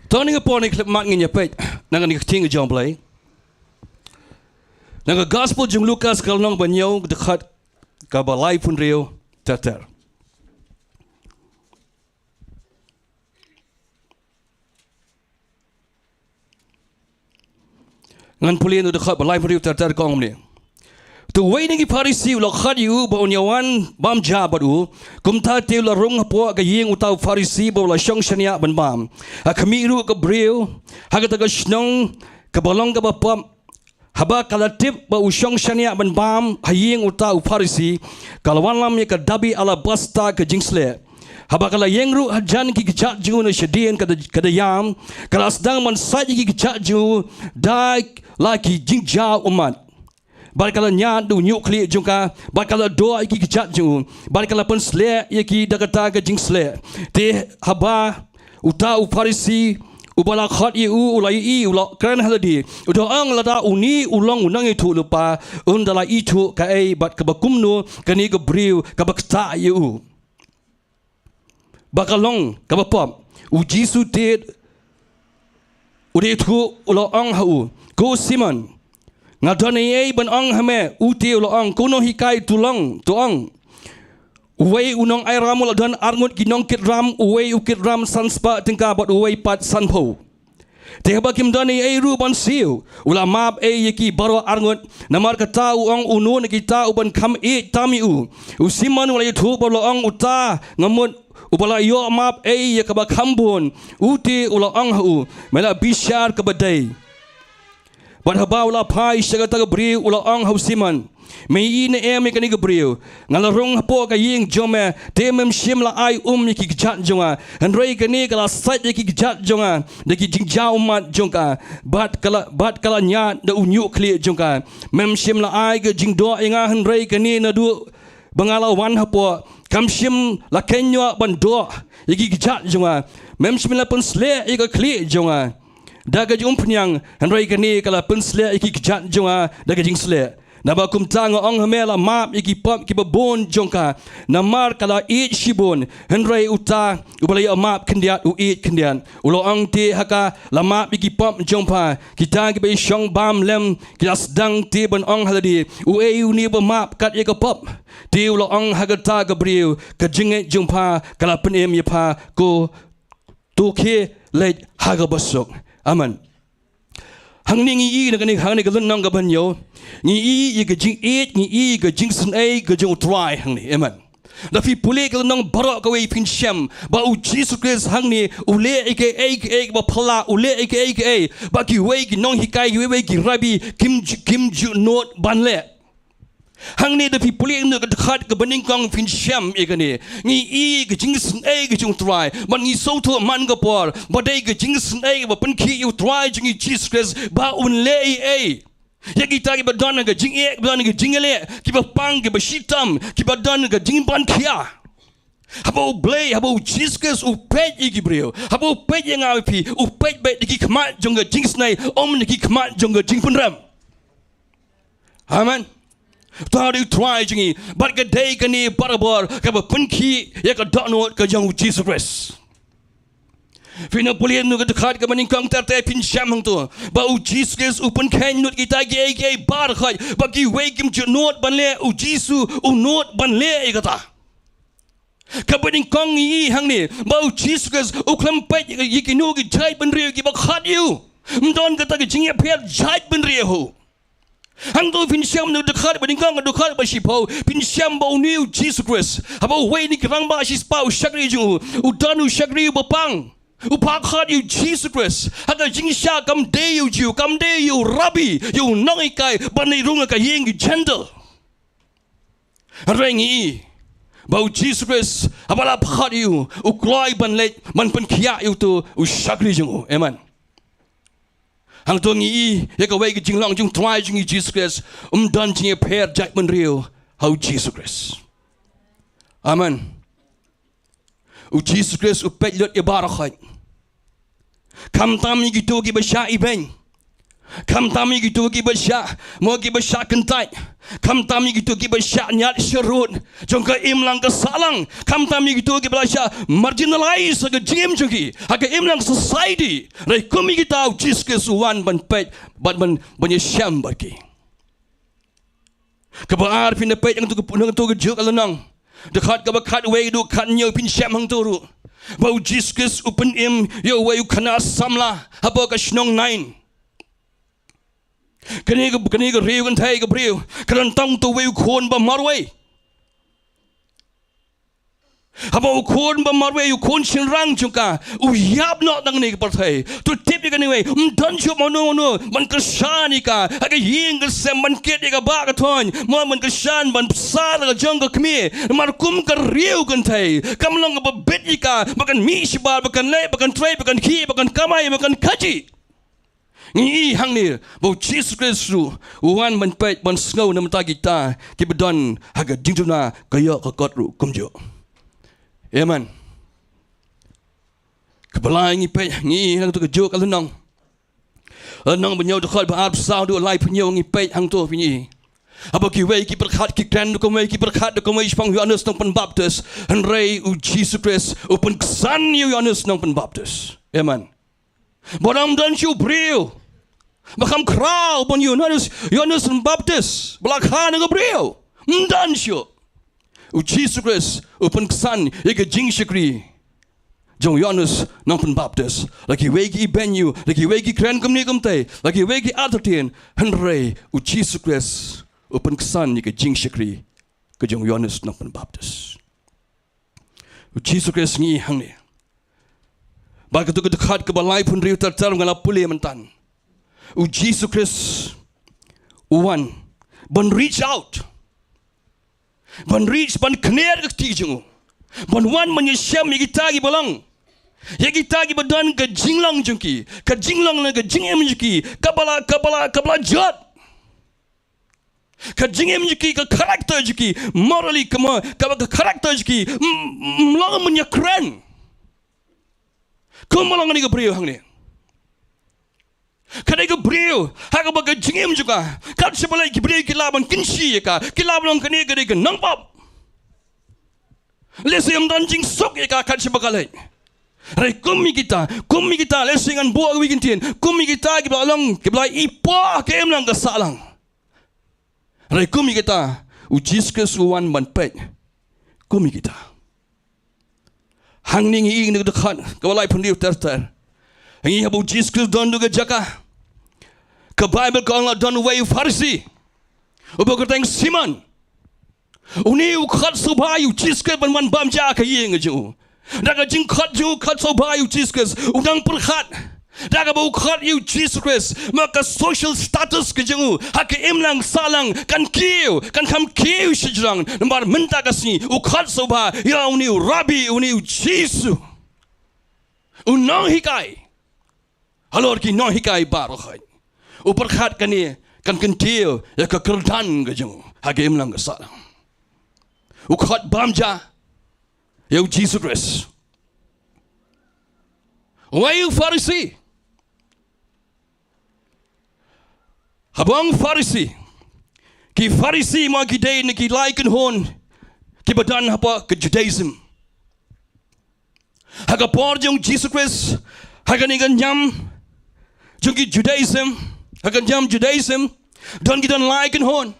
To ha kane ka por ne khlem mat ngin ïa peit na kane ka ktien ka jong U Blei na ka Gospel jong u Lukas ka lynnong ba hynñiew, dkhot kaba laiphew hynriew ter ter. Ngan pule na u dkhot ba laiphew hynriew ter ter, ka ong kumne. Te uwei na ki Pharisi u la khot ïa u ba un ïa wan bam ja bad u. Kumta te u la rung hapoh ka ïing uta u Pharisi ba u la shong shaniah ban bam. Ha khmih ruh ka briew ha kata ka shnong kaba long kaba pop, haba ka la tip ba u shong shaniah ban bam ha ïing uta u Pharisi, ka la wanlam ïa ka dabi alabasta ka jingsleh. Haba ka la ïeng ruh hajan ki kjat jong u na shadien ka da, ka da ïam, ka la sdang ban sait ïa ki kjat jong u da la ki jingjaw ummat. Bad ka la ñiad da u ñiuhkhlieh jong ka, bad ka la doh ïa ki kjat jong u, bad ka la pynsleh ïa ki da kata ka jingsleh. Te haba uta u Pharisi uba la khot ïa u u la ïohi, u la kren ha lade, u da ong, lada une u long u nongïathuhlypa, un da la ithuh kaei bad kaba kumno kane ka briew kaba ktah ïa u ba ka long kaba pop. U Jisu te u da ithuh, u la ong ha u, ko Simon, Nga don ei ei ban ong ha me, u te u la ong, ko nonghikai, to long, to ong. Uwei u nongai ram u la don arngut ki nongkit ram, uwei u kit ram san spah tyngka bad uwei pat sanphew. Te haba kim don ei ei ruh ban siew, u la map ei ïa ki baroh arngut. Namar kata u ong uno na kita u ban kham ïeit tam ïa u. U Simon u la ïathuh bad u la ong, uta nga mut uba la ïoh map ei ïa kaba kham bun. U te u la ong ha u, me la bishar kaba dei. Bad haba u la phai sha kata ka briew u la ong ha u Simon, me ïohi ne em ïa kane ka briew? Nga la rung hapoh ka ïing jong me, te mem shym la ai um ïa ki kjat jong nga, hynrei kane ka la sait ïa ki kjat jong nga da ki jingjaw ummat jong ka, bad ka la, bad ka la ñiad da u ñiuh khlieh jong ka. Mem shym la ai ka jingdoh ïa nga, hynrei kane naduh ba nga la wan hapoh kam shym la kynnoh ban doh ïa ki kjat jong nga. Mem shym la pynsleh ïa ka khlieh jong nga da ka jingumphniang, hynrei kane ka la pynsleh ïa ki kjat jong nga da ka jingsleh. Naba kumta nga ong ha me, la map ïa ki pop kiba bun jong ka, namar ka la ïeit shibun. Hynrei uta uba la ïoh map khyndiat u ïeit khyndiat. U la ong, te ha ka la map ïa ki pop jong pha. Kita kiba ïashong bam lem ki la sdang te ban ong ha lade, uei une ba map kat ïa ka pop? Te u la ong ha kata ka briew, ka jingngeit jong pha ka la pynim ïa pha, ko to khie leit ha kaba suk. Amen. Hangne ngi ïohi na kane, hangne ka lynnong kaba ñiew, ngi ïohi ïa ka jingïeit, ngi ïohi ïa ka jingsngewsih ka jong U Trai hangne. Amen. Da phi pule ka lynnong baroh kawei phin shem ba U Jisu Khrist hangne u leh ïa kaei kaei kaba phylla, u leh ïa kaei kaei ba kiwei ki nonghikai, kiwei wei ki rabbi kim ju, kim ju nud ban leh. Hangne da phi pule na ka dkhot kaba nyngkong phin shem ïa kane. Ngi ïohi ka jingsngewsih ka jong U Trai, bad ngi sngewthuh man ka por ba dei ka jingsngewsih kaba pynkhih ïa U Trai jong ngi Jisu Khrist ba un leh ei ei ïa kita kiba don ka jingeh, kiba don ka jingïaleh, kiba pang, kiba shitom, kiba don ka jingpang khia. Haba U Blei, haba U Jisu Khrist u peit ïa ki briew, haba u peit ïa nga ïa phi, u peit beit da ki khmat jong ka jingsngewsih, ym da ki khmat jong ka jingpynrem. Amen. Uta u dei U Trai jong ngi, bad ka dei kane barabor kaba pynkhih ïa ka dohnud ka jong U Jisu Khrist. Phin ïa pule na ka dkhot kaba nyngkong, te phin shem hangto ba U Jisu Khrist u pynkheiñ lut kita kiei kiei baroh, ba kiwei kim ju nud ban leh, U Jisu u nud ban leh ïa kata. Kaba nyngkong ngi ïohi hangne ba U Jisu Khrist u khlem peit ïa kino ki jaitbynriew kiba khot ïa u. Ym don kata ka jingïapher jaitbynriew. Hangto phin shem na ka dkhot ba nyngkong, ka dkhot ba shiphew, phin shem ba une U Jisu Khrist, haba uwei na ki rangbah shispah u shakri jong u, u don u shakri uba pang, u phah khot ïa U Jisu Khrist ha ka jingshah, kam dei ïa u Jiw, kam dei ïa u rabbi, ïa u nonghikai, ban leit rung ha ka ïing ki Jentil. Hynrei ngi ïohi ba U Jisu Khrist haba la phah khot ïa u, u kloi ban leit ban pynkhiah ïa uto u shakri jong u. Amen. Hangto ngi ïohi ïa kawei ka jinglong jong U Trai jong ngi Jisu Khrist, ym don jingïapher jaitbynriew ha U Jisu Khrist. Amen. U Jisu Khrist u peit lut ïa baroh. Khamtam ïa kito kiba shah ibeiñ, khamtam ïa kito kiba shah, mo, kiba shah kyntait, khamtam ïa kito kiba shah ñiad sharud jong ka imlang ka sahlang, khamtam ïa kito kiba la shah marginalize ha ka jingim jong ki ha ka imlang society. Hynrei kum ïa kita U Jisu Khrist u wan ban peit bad ban, ban ïashem bad ki. Kaba ar phin ïa peit hangto ka, hangto ka juh ka lynnong, dkhot kaba khatwei haduh khathynñiew phin shem hangto ruh ba U Jisu Khrist u pynim ïa uwei u khynnah samla hapoh ka shnong Nain. Kane ka, kane ka riew kynthei ka briew ka don tang uto uwei u khun ba marwei. Haba u khun ba marwei, u khun shynrang jong ka, u ïap noh na kane ka pyrthei, to tip ïa kane kawei, ym don shuh mano mano ban kyrshan ïa ka ha ka ïing ka sem, ban kit ïa ka bah ka thaiñ, mo, ban kyrshan ban bsa la ka jong ka kmie. Namar kum ka riew kynthei kam long kaba bit ïa ka ba kan mih shabar, ba kan leh, ba kan trei, ba kan khih, ba kan kamai, ba kan kajih. Ngi ïohi hangne ba U Jisu Khrist ruh u wan ban peit, ban sngew na ka bynta kita kiba don ha ka jingduna ka ïoh ka kot ruh kumjuh. Amen. Kaba lai ngi peit, ngi ïohi hangto ka juh ka lynnong, lynnong ba hynñiew, dkhot ba arphew saw haduh laiphew hynñiew, ngi peit hangto, phin ïohi. Haba kiwei ki pyrkhat ki kren da kumwei, ki pyrkhat da kumwei shaphang u Ïoannis Nongpynbaptis, hynrei U Jisu Khrist u pynksan ïa u Ïoannis Nongpynbaptis. Amen. Ba ym don shuh u briew Ba kham khraw ban ïoh Ïoannis, Ïoannis Baptist ba la kha na ka briew. Ym don shuh. U Jisu Khrist u pynksan ïa ka jingshakri jong Ïoannis Nongpynbaptis. La kiwei ki i beiñ ïa u, la kiwei ki kren kumne kumtei, la kiwei ki artatien, hynrei u Jisu Khrist u pynksan ïa ka jingshakri ka jong Ïoannis Nongpynbaptis. U Jisu Khrist ngi hangne. Bad katu ka dkhot kaba laiphew hynriew ter ter nga la pule myntan. U Jisu Khrist u wan ban reach out, ban reach, ban kner ka kti jong u, ban wan ban ïashem ïa kita kiba long, ïa kita kiba don ka jinglong jong ki, ka jinglong ne ka jingim jong ki kaba la, kaba la, kaba la jot. Ka jingim jong ki, ka character jong ki, morally, kaba, kaba ka character jong ki ym, ym long ban ïakren. Kumba long kane ka briew hangne. Ka dei ka briew ha kaba ka jingim jong ka, kat shaba leit ki briew ki lah ban kynshi ïa ka, ki lah ban ong kane ka dei ka nongpop. Lehse ym don jingsuk ïa ka kat shaba ka leit. Hynrei kum ïa kita, kum ïa kita, lehse ngan buh ïa ka ktien, kum ïa kita kiba la long, kiba la ipoh ha ka imlang ka sahlang. Hynrei kum ïa kita u Jisu Khrist u wan ban peit kum ïa kita. Hangne ngi ïohi na ka dkhot kaba laiphew hynriew ter ter. Ngi ïohi haba u Jisu Khrist don ha ka jaka, ka Baibl ka ong la don uwei u Pharisi uba kyrteng Simon. Une u khot sngewbha ïa u Jisu Khrist ban wan bam ja ha ka ïing ka jong u. Da ka jingkhot jong u, khot sngewbha ïa u Jisu Khrist, u nang pyrkhat da kaba u khot ïa u Jisu Khrist, ma ka social status ka jong u ha ka imlang sahlang kan kiew, kan kham kiew shajrong. Namar mynta ka sngi u khot sngewbha ïa une u Rabbi, une u Jisu, u nonghikai. Halor ki nonghikai baroh khoit, u pyrkhat kane kan kyntiew ïa ka kyrdan ka jong u ha ka imlang ka sahlang. U khot bam ja ïa u Jisu Khrist. Uwei u Pharisi. Haba ong Pharisi, ki Pharisi ma ki dei na ki lai kynhun kiba don hapoh ka Judaism. Ha ka por jong u Jisu Khrist, ha kane ka niam jong ki Judaism, ha ka niam Judaism, don ki don lai kynhun.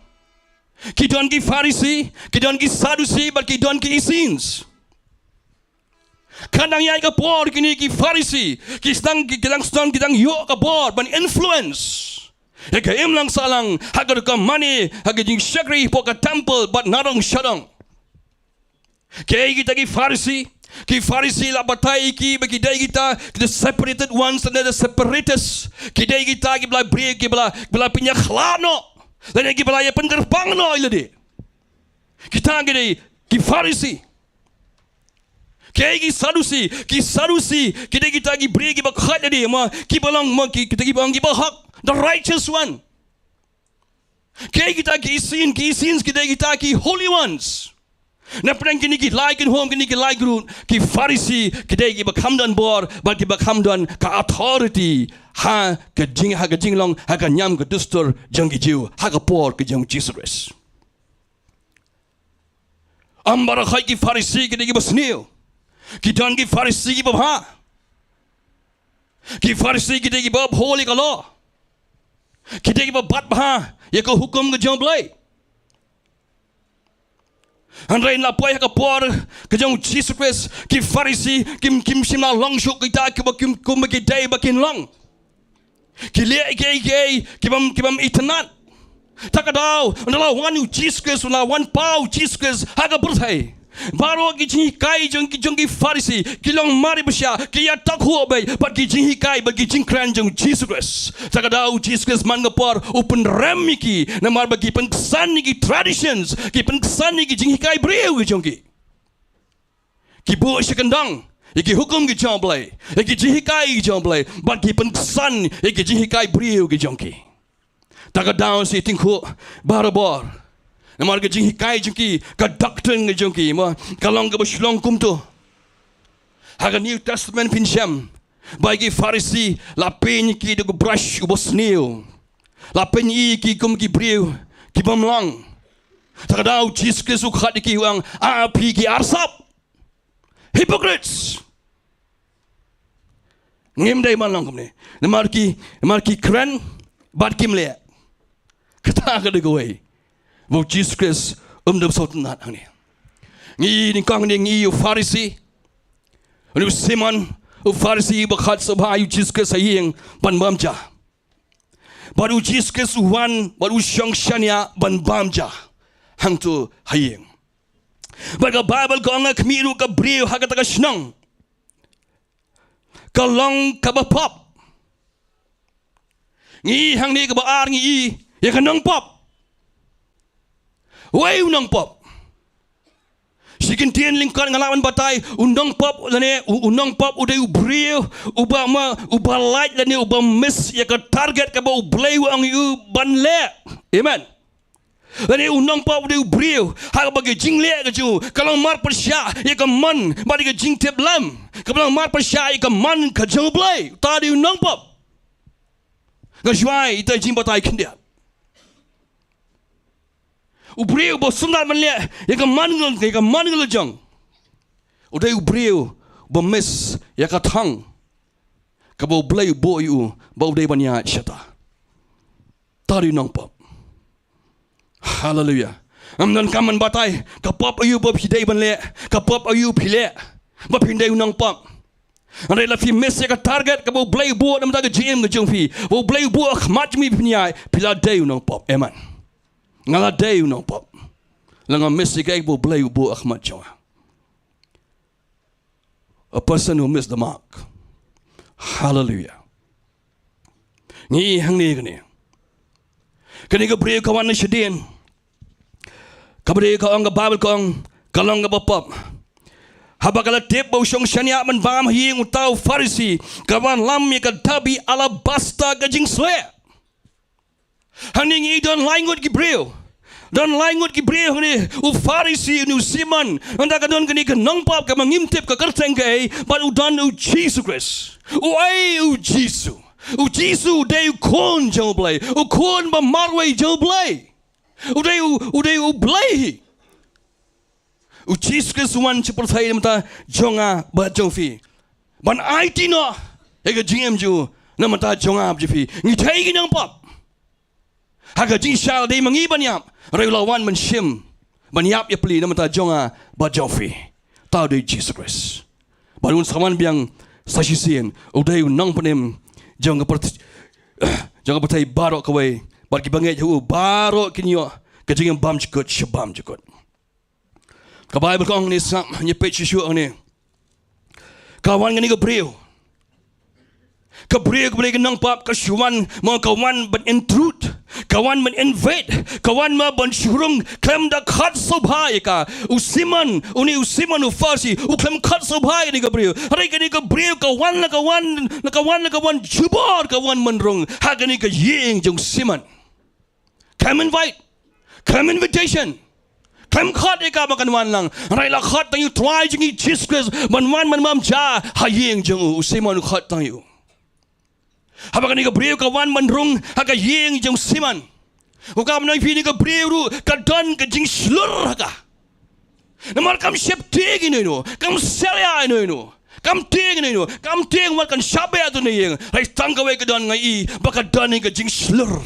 Ki don ki Pharisi, ki don ki Saddusi, bad ki don ki Essenes. Ka dang ïaid ka por kine ki Pharisi ki sdang, ki, ki dang sdang, ki dang ïoh ka bor ban influence ïa ka imlang sahlang ha ka rukom mane, ha ka jingshakri hapoh ka temple bad nadong shadong. Kiei kita ki Pharisi? Ki Pharisi la batai ïa ki ba ki dei kita, kita separated ones and the separatists. Ki dei kita kiba la bri, kiba la, kiba la pynïakhlad noh, lane kiba la ïapynkyrpang noh ïa lade. Kita ki dei ki Pharisi. Kiei ki Saddusi? Ki Saddusi ki dei kita ki briew kiba khot lade, ma kiba long, ma ki, kita kiba long kiba hok, the righteous one. Kiei kita ki Essenes? Ki Essenes ki dei kita ki holy ones. Na pdeng kine ki lai kynhun, kine ki lai group, ki Pharisi ki dei kiba kham don bor bad kiba kham don ka authority ha ka jing, ha ka jinglong, ha ka niam ka dustur jong ki Jiw ha ka por ka jong u Jisu Khrist. Ym baroh khoit ki Pharisi ki dei kiba sniew. Ki don ki Pharisi kiba bha. Ki Pharisi ki dei kiba uphold ïa ka law. Ki dei kiba bat bha ïa ka hukum ka jong u Blei. Hynrei la poi ha ka por ka jong u Jisu Khrist, ki Pharisi kim, kim shym la long shuh kita kiba kim, kumba ki dei ba kin long. Ki leh kiei kiei ki bym, ki bym itynnad. Ta ka daw ynda la wan u Jisu Khrist, ynda la wan pat u Jisu Khrist ha ka pyrthei, baroh ki jinghikai jong ki, jong ki Pharisi ki long mar basha, ki ïa takhuh beit bad ki jinghikai bad ki jingkren jong u Jisu Khrist. Ta ka daw u Jisu Khrist man ka por u pynrem ïa ki, namar ba ki pynksan ïa ki traditions, ki pynksan ïa ki jinghikai briew ki jong ki. Ki buh shi kyndong ïa ki hukum ki jong u Blei, ïa ki jinghikai ki jong u Blei, bad ki pynksan ïa ki jinghikai briew ki jong ki. Ta ka daw shi tyngkhuh barabor. Namar ka jinghikai jong ki, ka doctrine ka jong ki, ma ka long kaba shlong kumto. Ha ka New Testament phin shem ba ki Pharisi la pyn-i ki da ka brush uba sniew. La pyn-i ki kum ki briew ki bym long. Ta ka daw u Jisu Khrist u khot ïa ki u ong, ah, phi ki arsap. Hypocrites. Ngim dei ban long kumne. Namar ki, namar ki kren, bad kim leh. Kata ka dei kawei ba u Jisu Khrist um dei sawtynnat hangne. Ngi nyngkong ngi ïohi u Pharisi, u Simon u Pharisi ba khot sngewbha ïa u Jisu Khrist ha ïing ban bam ja. Bad u Jisu Khrist u wan bad u shong shaniah ban bam ja hangto ha ïing. Bad ka Baibl ka ong, ka khmih ruh ka briew ha kata ka shnong ka long kaba pop. Ngi hangne kaba ar ngi ïohi ïa ka nongpop. Wei u nongpop? Shi kyntien lyngkot nga lah ban batai, u nongpop lane u, u nongpop u dei u briew uba ma, uba lait lane uba miss ïa ka target kaba U Blei u ong ïa u ban leh. Amen. Lane u nongpop u dei u briew ha kaba ka jingleh ka jong u ka long marpyrshah ïa ka mon bad ïa ka jingtip lem, kaba long marpyrshah ïa ka mon ka jong U Blei. Uta dei u nongpop. Nga shuwa ïa ita i jingbatai khyndiat. U briew ba sngewtynnat ban leh ïa ka mon, ïa ka mon ka la jong, u dei u briew ba miss ïa ka thong kaba U Blei u buh ïa u ba u dei ban ïaid shata. Uta dei u nongpop. Haleluia. Ngam donkam ban batai ka pop aïu ba phi dei ban leh, ka pop aïu phi leh ba phin dei u nongpop. Hynrei la phi miss ïa ka target kaba U Blei u buh na ka bynta ka jingim ka jong phi, ba U Blei u buh ha khmat jong phi ban ïaid, phi la dei u nongpop. Amen. Nga la dei u nongpop. La nga miss ïa kaei kaba U Blei u buh ha khmat jong nga. A person who missed the mark. Hallelujah. Ngi hangne kane, kane ka briew ka wan na shadien. Kaba dei ka ong, ka Baibl ka ong ka long kaba pop. Haba ka la tip ba u shong shaniah ban bam ha ïing uta u Pharisi, ka wallam ïa ka dabi alabasta ka jingshlei. Hangne ngi don lai ngut ki briew. Don lai ngut ki briew hangne, u Pharisi, une u Simon, nangta ka don kane ka nongpop kaba ngim tip ka kyrteng kaei, bad u don u Jisu Khrist. U ai u Jisu? U Jisu u dei u Khun jong U Blei, u Khun ba marwei jong U Blei. U dei u, u dei U Blei hi. U Jisu Khrist u wan sha pyrthei na ka bynta jong nga bad jong phi, ban aiti noh ïa ka jingim jong u na ka bynta jong nga bad jong phi. Ngi dei ki nongpop. Ha ka jingshisha dei ma ngi ban ïap, hynrei u la wan ban shim, ban ïap ïapli na ka bynta jong nga bad jong phi. Uta u dei Jisu Khrist. Bad un sa wan biang sa shisien. U dei u nongpynim jong ka pyrth-, jong ka pyrthei baroh kawei. Bad kiba ngeit ha u baroh kin ïoh ka jingim bymjukut sha bymjukut. Ka Baibl ka ong hangne, sngap, ngin peit shuh shuh hangne. Ka wan kane ka briew, ka briew kaba dei ka nongpop, ka shu wan, mo, ka wan ban intrude, ka wan ban invade, ka wan mo ban shu rung khlem da khot sngewbha ïa ka. U Simon, une u Simon u Pharisi, u khlem khot sngewbha ïa kane ka briew. Hynrei kane ka briew ka wan la ka wan, la ka wan, la ka wan jubor, ka wan ban rung ha kane ka ïing jong u Simon. Khlem invite, khlem invitation, khlem khot ïa ka ba kan wan lang. Hynrei la khot tang ïa u Trai jong ngi Jisu Khrist ban wan ban bam ja ha ïing jong u. U Simon u khot tang ïa u. Haba kane ka briew ka wan ban rung ha ka ïing jong u Simon, u, ka mut ïa phi, kane ka briew ruh ka don ka jingshlur ha ka. Namar kam sheptieng ïano ïano, kam sel ïano ïano, kam tieng ïano ïano, kam tieng wat kan shah beh ha kane ka ïing. Hynrei tang kawei ka don, nga i ba ka don ka jingshlur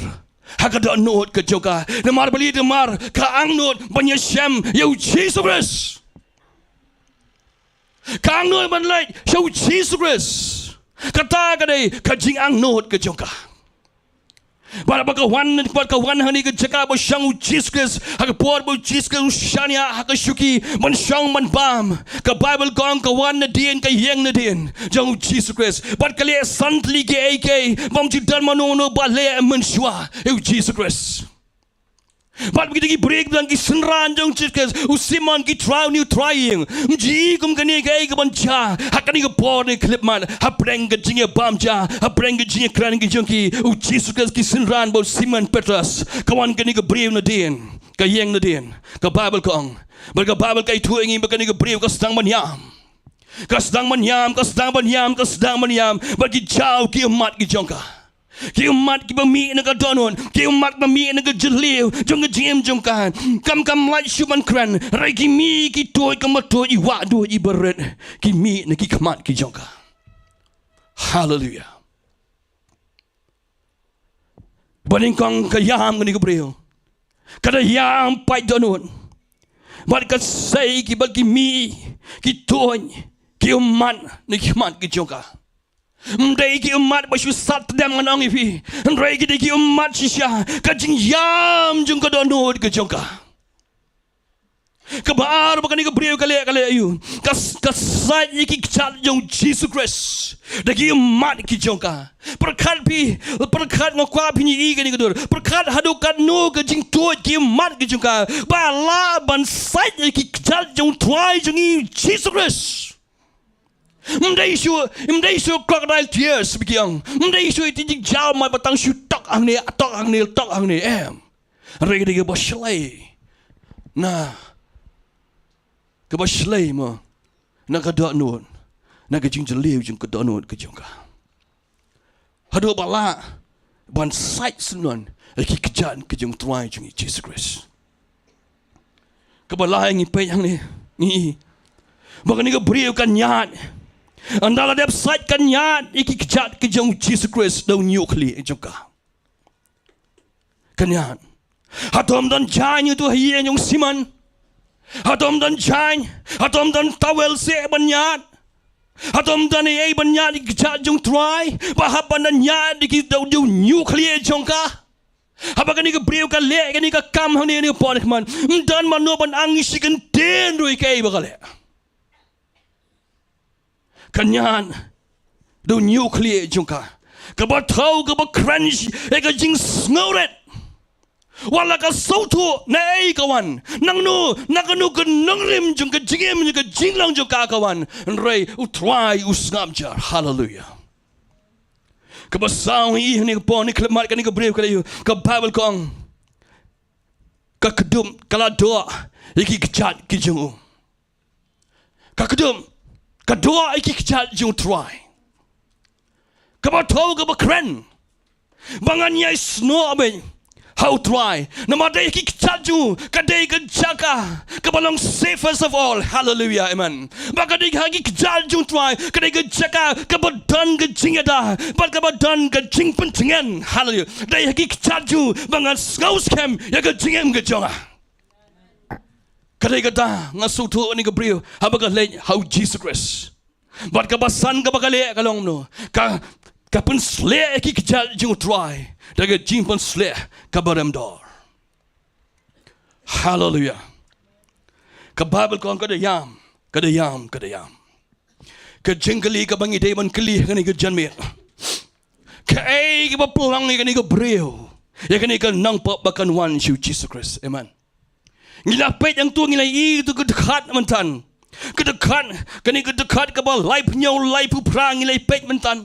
ha ka dohnud ka jong ka. Namar balei? Namar ka angnud ban ïashem ïa u Jisu Khrist. Ka angnud ban leit sha u Jisu Khrist. Kata ka dei ka jingangnud ka jong ka. Bad haba ka wan, bad ka wan hangne ka jaka ba shong u Jisu Khrist, ha ka por ba u Jisu Khrist u shaniah ha ka shuki ban shong ban bam, ka Baibl ka ong ka wan nadien, ka ïeng nadien jong u Jisu Khrist. Bad ka leh san tylli kiei kiei bym ju don mano mano ba leh mynshuwa ïa u Jisu Khrist. Bad kita ki briew, ki synran jong u Jisu Khrist, u Simon, ki trai, une u trai ïing, ym ju i kum kane kaei kaban jia ha kane ka por ne khyllipmat. Hapdeng ka jingïabam ja, hapdeng ka jingïakren ka jong ki, u Jisu Khrist, ki synran bad u Simon Petros. Ka wan kane ka briew nadien, ka ïeng nadien, ka Baibl ka ong. Bad ka Baibl ka ïathuh ïa ngi ba kane ka briew ka sdang ban ïam. Ka sdang ban ïam, ka sdang ban ïam, ka sdang ban ïam. Bad ki jaw ki ummat ki jong ka, ki ummat kiba mih na ka dohnud, ki ummat ba mih na ka jylliew jong ka jingim jong ka. Kam, kam lait shuh ban kren, hynrei ki mih ki tuid, ka mut tuid i wahduid iba rit, ki mih na ki khmat ki jong ka. Haleluia. Ba nyngkong ka ïam kane ka briew ka da ïam pait dohnud. Bad ka sei ki bad ki mih, ki tuid, ki ummat na ki khmat ki jong ka. Ym dei ki ummat ba shu sat tdem ngan ong ïa phi. Hynrei ki dei ki ummat shisha. Ka jingïam jong ka dohnud ka jong ka. Kaba ar ba kane ka briew ka leh, ka leh ïa u. Ka s-, ka sait ïa ki kjat jong u Jisu Khrist da ki ummat ki jong ka. Pyrkhat phi, pyrkhat, nga kwah phin ïohi kane ka dur. Pyrkhat haduh katno ka jingtuid ki ummat ki jong ka ba lah ban sait ïa ki kjat jong u Trai jong ngi u Jisu Khrist. Ym dei shuh, ym dei shuh crocodile tears ba ki ong. Ym dei shuh ïa ki jingjaw mat ba tang shu tok hangne, tok hangne, tok hangne. Em. Hynrei ka dei kaba shlei. Na. Kaba shlei mo. Na ka dohnud. Na ka jingjylliew jong ka dohnud ka jong ka. Haduh ba lah ban sait syndon ïa ki kjat ki jong u Trai jong ngi Jisu Khrist. Kaba lai ngi peit hangne, ngi i ba kane ka briew ka ñiad. Ynda la dep sait ka ñiad ïa ki kjat ki jong u Jisu Khrist da u ñiuhkhlieh jong ka. Ka ñiad. Hato ym don jaiñ uto ha ïing jong u Simon? Hato ym don jaiñ? Hato ym don towel seh ban ñiad? Hato ym don ei ei ban ñiad ïa ki kjat jong u Trai? Ba hap ban ñiad ïa ki da u, da u ñiuhkhlieh jong ka. Haba kane ka briew ka leh kane ka kam hangne ne pon khmat. Ym don mano ban ang ïa shi kyntien ruh ïa kaei ba ka leh. Ka ñiad da u ñiuhkhlieh jong ka. Kaba thew kaba kren ïa ka jingsngewrit. Wat la ka sngewthuh na ei ka wan. Nangno, na kano ka nongrim jong ka jingim jong ka jinglong jong ka ka wan. Hynrei u Trai u sngap jar. Haleluia. Kaba saw ngi i hangne ka por ngi khlem mat kane ka briew ka la ïoh. Ka Baibl ka ong. Ka kdup, ka la doh ïa ki kjat ki jong u. Ka kdup, ka doh ïa ki kjat jong u Trai. Kaba thew kaba kren. Ba ngan ïai snoh beit ha u Trai. Namar dei ïa ki kjat jong u, ka dei ka jaka kaba long safest of all. Hallelujah, amen. Ba ka dei ha ki kjat jong u Trai, ka dei ka jaka kaba don ka jingïada bad kaba don ka jingpyntngen. Hallelujah. Dei ha ki kjat jong u ba ngan sngew skhem ïa ka jingim ka jong nga. Ka dei kata nga sngewthuh ïa kane ka briew haba ka leit ha u Jisu Khrist. Bad kaba san kaba ka leh ka long kumno? Ka, ka pynsleh ïa ki kjat jong u Trai da ka jingpynsleh kaba rem dor. Haleluia. Ka Baibl ka ong ka da ïam, ka da ïam, ka da ïam. Ka jingkylli kaba ngi dei ban kylli ha kane ka janmiet. Kaei kaba pynlong ïa kane ka briew, ïa kane ka nongpop ba kan wan sha u Jisu Khrist. Amen. Ngi la peit hangto, ngi la i to ka dkhot mynta. Ka dkhot, kane ka dkhot kaba laiphew hynñiew, laiphew phra ngi la peit mynta.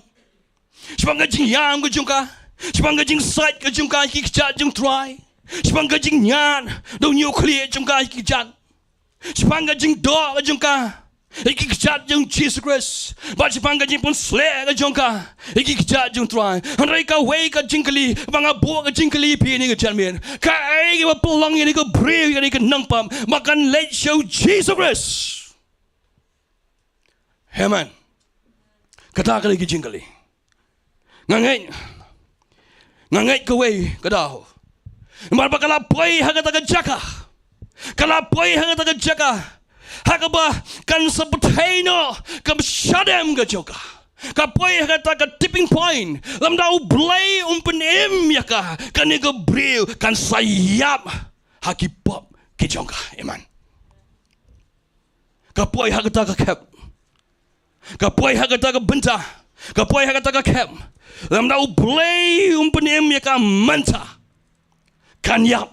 Shaphang ka jingïam ka jong ka, shaphang ka jingsait ka jong ka ïa ki kjat jong u Trai, shaphang ka jingñiad da u ñiuhkhlieh jong ka ïa ki kjat, shaphang ka jingdoh ka jong ka ïa ki kjat jong u Jisu Khrist, bad shaphang ka jingpynsleh ka jong ka ïa ki kjat jong u Trai. Hynrei kawei ka jingkylli ba nga buh ka jingkylli ïa phi ha kane ka janmiet. Kaei kaba pynlong ïa kane ka briew, ïa kane ka nongpop ba kan leit sha u Jisu Khrist? Amen. Kata ka dei ka jingkylli. Nga ngeit, nga ngeit kawei ka daw. Namar ba ka la poi ha kata ka jaka, ka la poi ha kata ka jaka ha kaba kan sa pynthei noh ka shadem ka jong ka. Ka poi ha kata ka tipping point. Lymda U Blei um pynim ïa ka, kane ka briew kan sa ïap ha ki pop ki jong ka. Amen. Ka poi ha kata ka khep. Ka poi ha kata ka bynta. Ka poi ha kata ka khep. Lymda U Blei um pynim ïa ka mynta, kan ïap.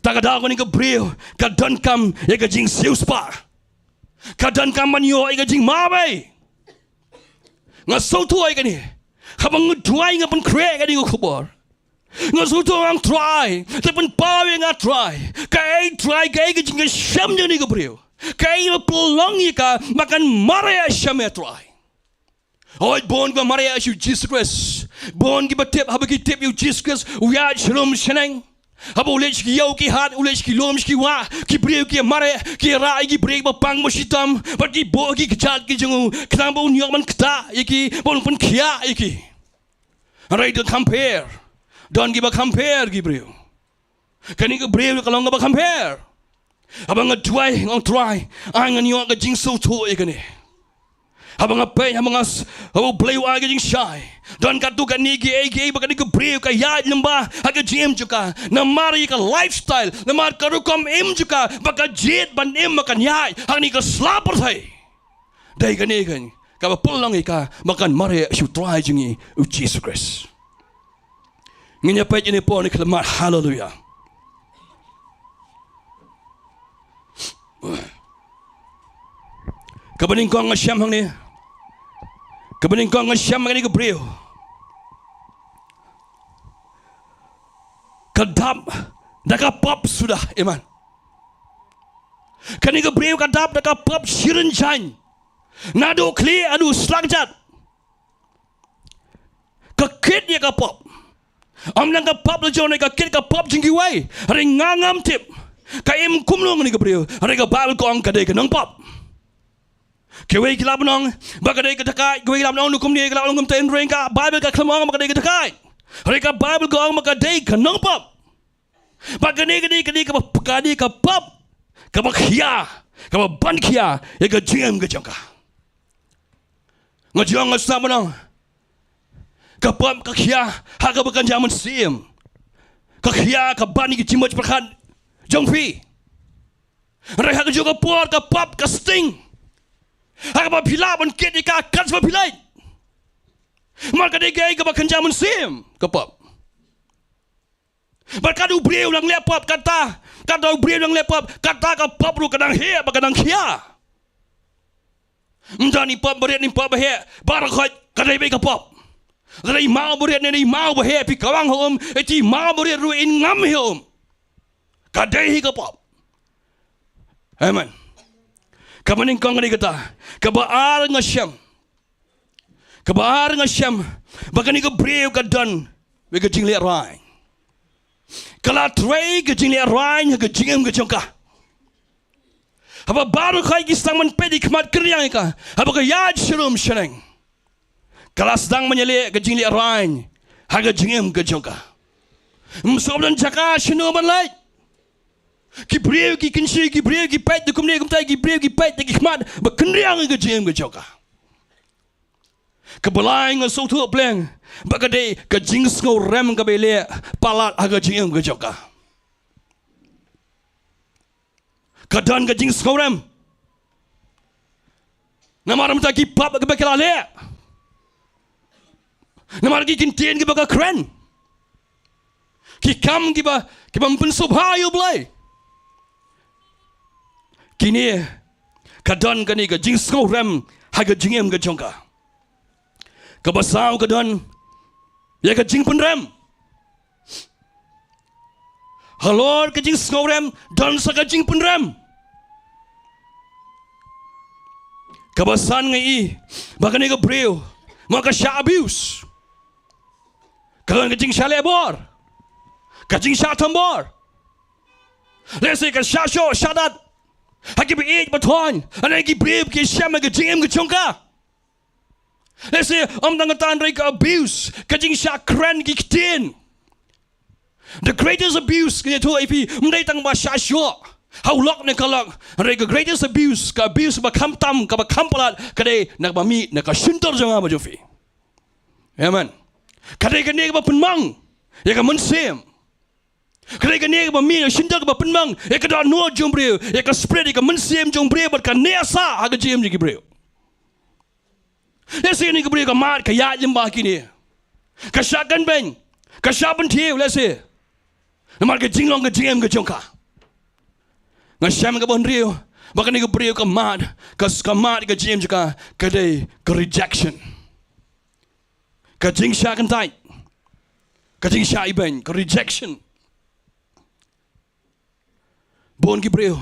Ta ka daw kane ka briew ka donkam ïa ka jingsiewspah. Ka donkam ban ïoh ïa ka jingmabei. Nga sngewthuh ïa kane. Haba nga duwai nga pynkhreh ïa kane ka khubor. Nga sngewthuh, nga ong Trai, te pynpaw ïa nga Trai. Kaei Trai, kaei ka jingkyrshan jong kane ka briew? Kaei ba pynlong ïa ka ba kan mareh sha me Trai? Hooid, bun kiba mareh sha u Jisu Khrist. Bun kiba tip, haba ki tip ïa u Jisu Khrist u ïaid sha lum sha neng. Haba u leit sha ki ïew ki hat, u leit sha ki lum sha ki wah, ki briew ki mareh, ki rah ïa ki briew ba pang ba shitom, bad ki buh ki kjat ki jong u, khnang ba un ïoh ban ktah ïa ki, ba un pynkhiah ïa ki. Hynrei to compare, Don kiba compare ki briew. Kane ka briew ka long kaba compare. Haba nga duwai, nga ong Trai, ai ngan ïoh ka jingsngewthuh ïa kane. Haba nga peit, haba nga s-, haba U Blei u ai ka jingshai. Don katto katne kiei kiei ba kane ka briew ka ïaid lyngba ha ka jingim jong ka. Namar ïa ka lifestyle, namar ka rukom im jong ka, ba ka jied ban im, ba kan ïaid ha kane ka sla pyrthei. Dei kane kan kaba pynlong ïa ka ba kan mareh sha U Trai jong ngi U Jisu Khrist. Ngin ïa peit ïa kane por ne khlem mad. Haleluya. Kaba nyngkong nga shem hangne. Kaba nyngkong nga shem hangne ka briew ka dap da ka pop suda, amen. Kane ka briew ka dap da ka pop shirin jaiñ. Naduh khlieh haduh slajat. Ka kit ïa ka pop. Ym dang ka pop la jong, ka kit ka pop jong kiwei. Hynrei nga ngam tip ka im kumno kane ka briew. Hynrei ka Baibl ka ong ka dei ka nongpop. Kiwei ki lah ban ong ba ka dei ka dakaid, kiwei ki lah ban ong kumne, ki lah ban ong kumta, hynrei ka Baibl ka khlem ong ba ka dei ka dakaid. Hynrei ka Baibl ka ong ba ka dei ka nongpop. Ba kane, kane, kane kaba, kane ka pop kaba khia, kaba ban khia ïa ka jingim ka jong ka. Nga jong nga sngap mynno, ka pop ka khia ha kaba kynja mynsiem. Ka khia ka ban ïa ki jingmut pyrkhat jong phi. Hynrei ha kajuh ka por ka pop ka sting. Ha kaba phi lah ban kit ïa ka katba phi leit. Namar ka dei kaei kaba kynja mynsiem ka pop. Bad katba u briew u dang leh pop, kata, katba u briew u dang leh pop, kata ka pop ruh ka dang heh bad ka dang khia. Ym don i pop barit ne i pop baheh, baroh khoit ka dei beit ka pop. Lada i maw barit ne i maw baheh, phi kawang ha um, i maw barit ruh in ngam ha um. Ka dei hi ka pop. Amen. Kaba nyngkong ka dei kata. Kaba ar nga shem. Kaba ar nga shem ba kane ka briew ka don bad ka jinglehrain. Ka la trei ka jinglehrain ha ka jingim ka jong ka. Haba baroh khoit ki sdang ban peit ki khmat kynriang ïa ka, haba ka ïaid sharum shaneng, ka la sdang ban ïaleh ka jinglehrain ha ka jingim ka jong ka. Ym sngewdon jaka shano ban leit. Ki briew ki kynshi, ki briew ki peit da kumne kumtai, ki briew ki peit da ki khmat ba kynriang ïa ka jingim ka jong ka. Kaba lai nga sngewthuh pleng ba ka dei ka jingsngewrem kaba ïaleh palat ha ka jingim ka jong ka. Ka don ka jingsngewrem namar mynta ki pop kiba ka la leh, namar ki ktien kiba ka kren, ki kam kiba, kiba ym pynsngewbha ïa U Blei. Kine, ka don kane ka jingsngewrem ha ka jingim ka jong ka. Kaba saw ka don ïa ka jingpynrem. Halor ka jingsngewrem don sa ka jingpynrem. Kaba san nga i ba kane ka briew ma ka shah abuse. Ka don ka jingshah leh bor, ka jingshah thombor. Lehse ka shah shoh shah dat ha kiba ïeit ba thoiñ, ha ki briew ki shem ha ka jingim ka jong ka. Lehse ym tang kata, hynrei ka abuse, ka jingshah kren ki ktien. The greatest abuse, nga ïathuh ïa phi, ym dei tang ba shah shoh ha u lok ne ka lok. Hynrei ka greatest abuse, ka abuse ba kham tam, kaba kham palat, ka dei na kaba mih na ka shyntur jong nga bad jong phi. Amen. Ka dei kane kaba pynmong ïa ka mynsiem. Ka dei kane kaba mih na ka shyntur, kaba pynmong ïa ka dohnud jong u briew, ïa ka spirit, ïa ka mynsiem jong u briew bad ka ïasaid ha ka jingim jong ki briew. Lehse kane ka briew ka mad, ka ïaid lyngba kine, ka shah kynbeiñ, ka shah pynthiew lehse namar ka jinglong ka jingim ka jong ka. Nga shem kaba hynriew ba kane ka briew ka mad, ka, ka mad ka jingim jong ka, ka dei ka rejection. Ka jingshah kyntait, ka jingshah ibeiñ, ka rejection. Bun ki briew,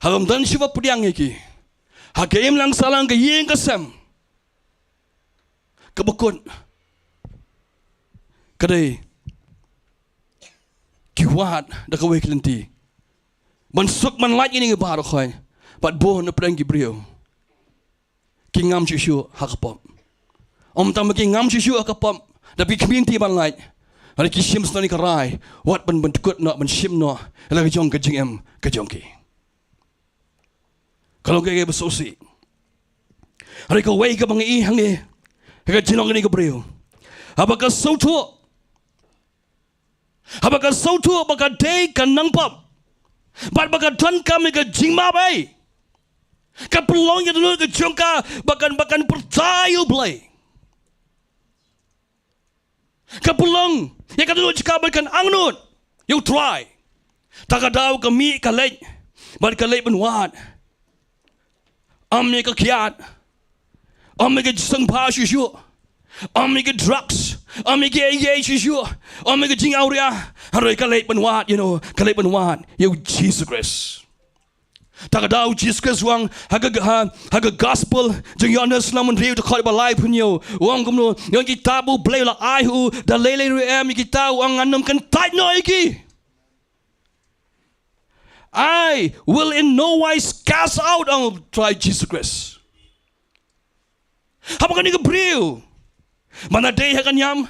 haba ym don shuh ba pdiang ïa ki ha ka imlang sahlang, ka ïing ka sem, kaba kut ka dei ki wad da kawei ka lynti ban suk ban lait ïa kine baroh khoit. Bad bun na pdeng ki briew ki ngam shuh shuh ha ka pop. Ym tang ba ki ngam shuh shuh ha ka pop, da ki khmih lynti ban lait, Hynrei ki shim sngewthuh ïa ka rai, wat ban pyndkut noh, ban shim noh ïa la ka jong ka jingim ka jong ki. Ka long kaei kaei ba sngewsih. Hynrei kawei kaba nga i hangne ha ka jinglong kane ka briew, haba ka sngewthuh, haba ka sngewthuh ba ka dei ka nongpop, bad ba ka donkam ïa ka jingmap, ei, ka pynlong ïa ka dohnud ka jong ka ba kan, ba kan pyrta ïa U Blei. Ka pynlong ïa ka dohnud jong ka ba kan angnud ïa U Trai. Ta ka daw ka mih ka leit, bad ka leit ban wad. Ym ïa ka kiad, ym ïa ka jingsngewbha shuh shuh, ym ïa ka drugs, ym ïa ka ei ei shuh shuh, ym ïa ka jingawria. Hynrei ka leit ban wad, you know, ka leit ban wad ïa U Jisu Khrist. Ta ka daw U Jisu Khrist u ong ha ka, ha, ha ka gospel jong u Ïoannis lynnong hynriew dkhot ba laiphew hynñiew, u ong kumno? U ong, kita ba U Blei u la ai ha u da lei lei ruh em, ïa kita, u ong, ngan ym kyntait noh ïa ki. I will in no wise cast out, ong U Trai Jisu Khrist. Haba kane ka briew ba na dei ha ka niam,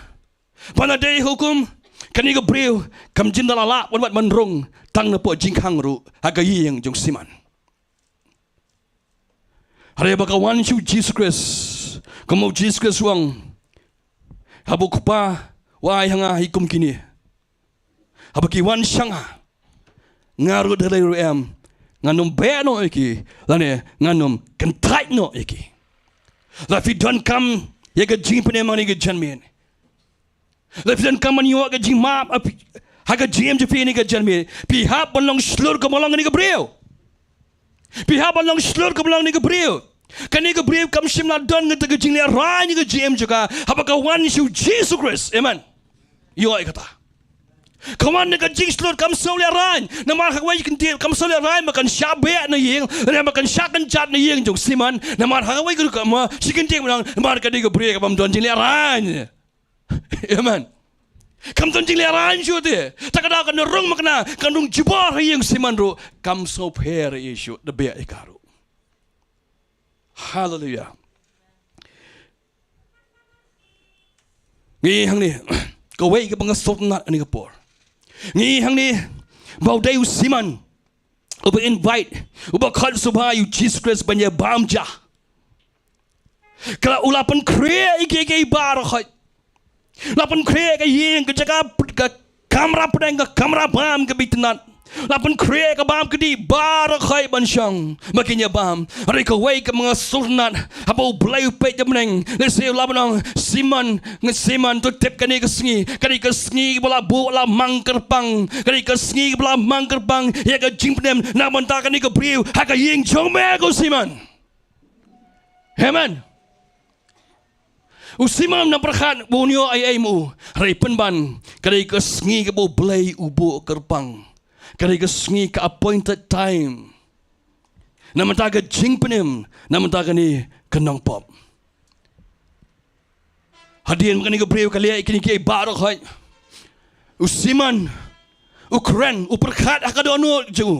ba na dei ha ka hukum, kane ka briew kam jin da la lah ban, ban, ban rung tang napoh jingkhang ruh ha ka ïing jong u Simon. Hynrei haba ka wan sha U Jisu Khrist, kumba U Jisu Khrist u ong, haba U Kpa u ai ha nga ha ki kum kine, haba ki wan sha nga, nga ruh da lei ruh em, ngan ym beh noh ïa ki, lane ngan ym kyntait noh ïa ki. Lada phi donkam ïa ka jingpynim ha kane ka janmiet, lada phi donkam ban ïoh ka jingmap ha ka jingim jong phi ha kane ka janmiet, phi hap ban long shlur kumba long kane ka briew. Phi hap ban long shlur kumba long kane ka briew. Kane ka briew kam shym la don kata ka jinglehrain ha ka jingim jong ka haba ka wan sha U Jisu Khrist. Amen. Ïoh ïa kata. Ka wan da ka jingshlur, kam sngewlehrain. Namar ha kawei ka kyntien kam sngewlehrain ba kan shah beh na ïing, lane ba kan shah kynjat na ïing jong u Simon. Namar ha kawei ka rukom mo, shi kyntien ba ong, namar kane ka briew ka bym don jinglehrain. Amen. Kam don jinglehrain shuh te. Ta ka daw kan rung makna, kan rung jubor ha ïing u Simon ruh kam sngewpher ïa u shuh, da beh ïa ka ruh. Haleluia. Ngi hangne, kawei kaba nga sngewtynnat ha kane ka por. Ngi hangne ba u dei u Simon uba invite, uba khot sngewbha ïa u Jisu Khrist ban ïa bam ja. Ka la, u la pynkhreh ïa kiei kiei baroh khoit. La pynkhreh ka ïing, ka jaka, ka kamra pdeng, ka kamra bam kaba itynnat. La pynkhreh ka bam ka dih baroh khoit ban shong ba kin ïa bam. Hynrei kawei kaba nga sngewtynnat, haba U Blei u peit da bneng, lehse u la ban ong, Simon, nga Simon, to tip kane ka sngi, kane ka sngi ba la buh la mang kyrpang, kane ka sngi ba la mang kyrpang ïa ka jingpynim na bynta kane ka briew ha ka ïing jong me ko Simon. Amen. U Simon ym pyrkhat ba un ïoh ei ei ma u. Hynrei pynban, ka dei ka sngi kaba U Blei u buh kyrpang. Ka dei ka sngi, ka appointed time na bynta ka jingpynim na bynta kane ka nongpop. Hadien ba kane ka briew ka leh ïa kine kiei baroh khoit, u Simon u kren, u pyrkhat ha ka dohnud jong u.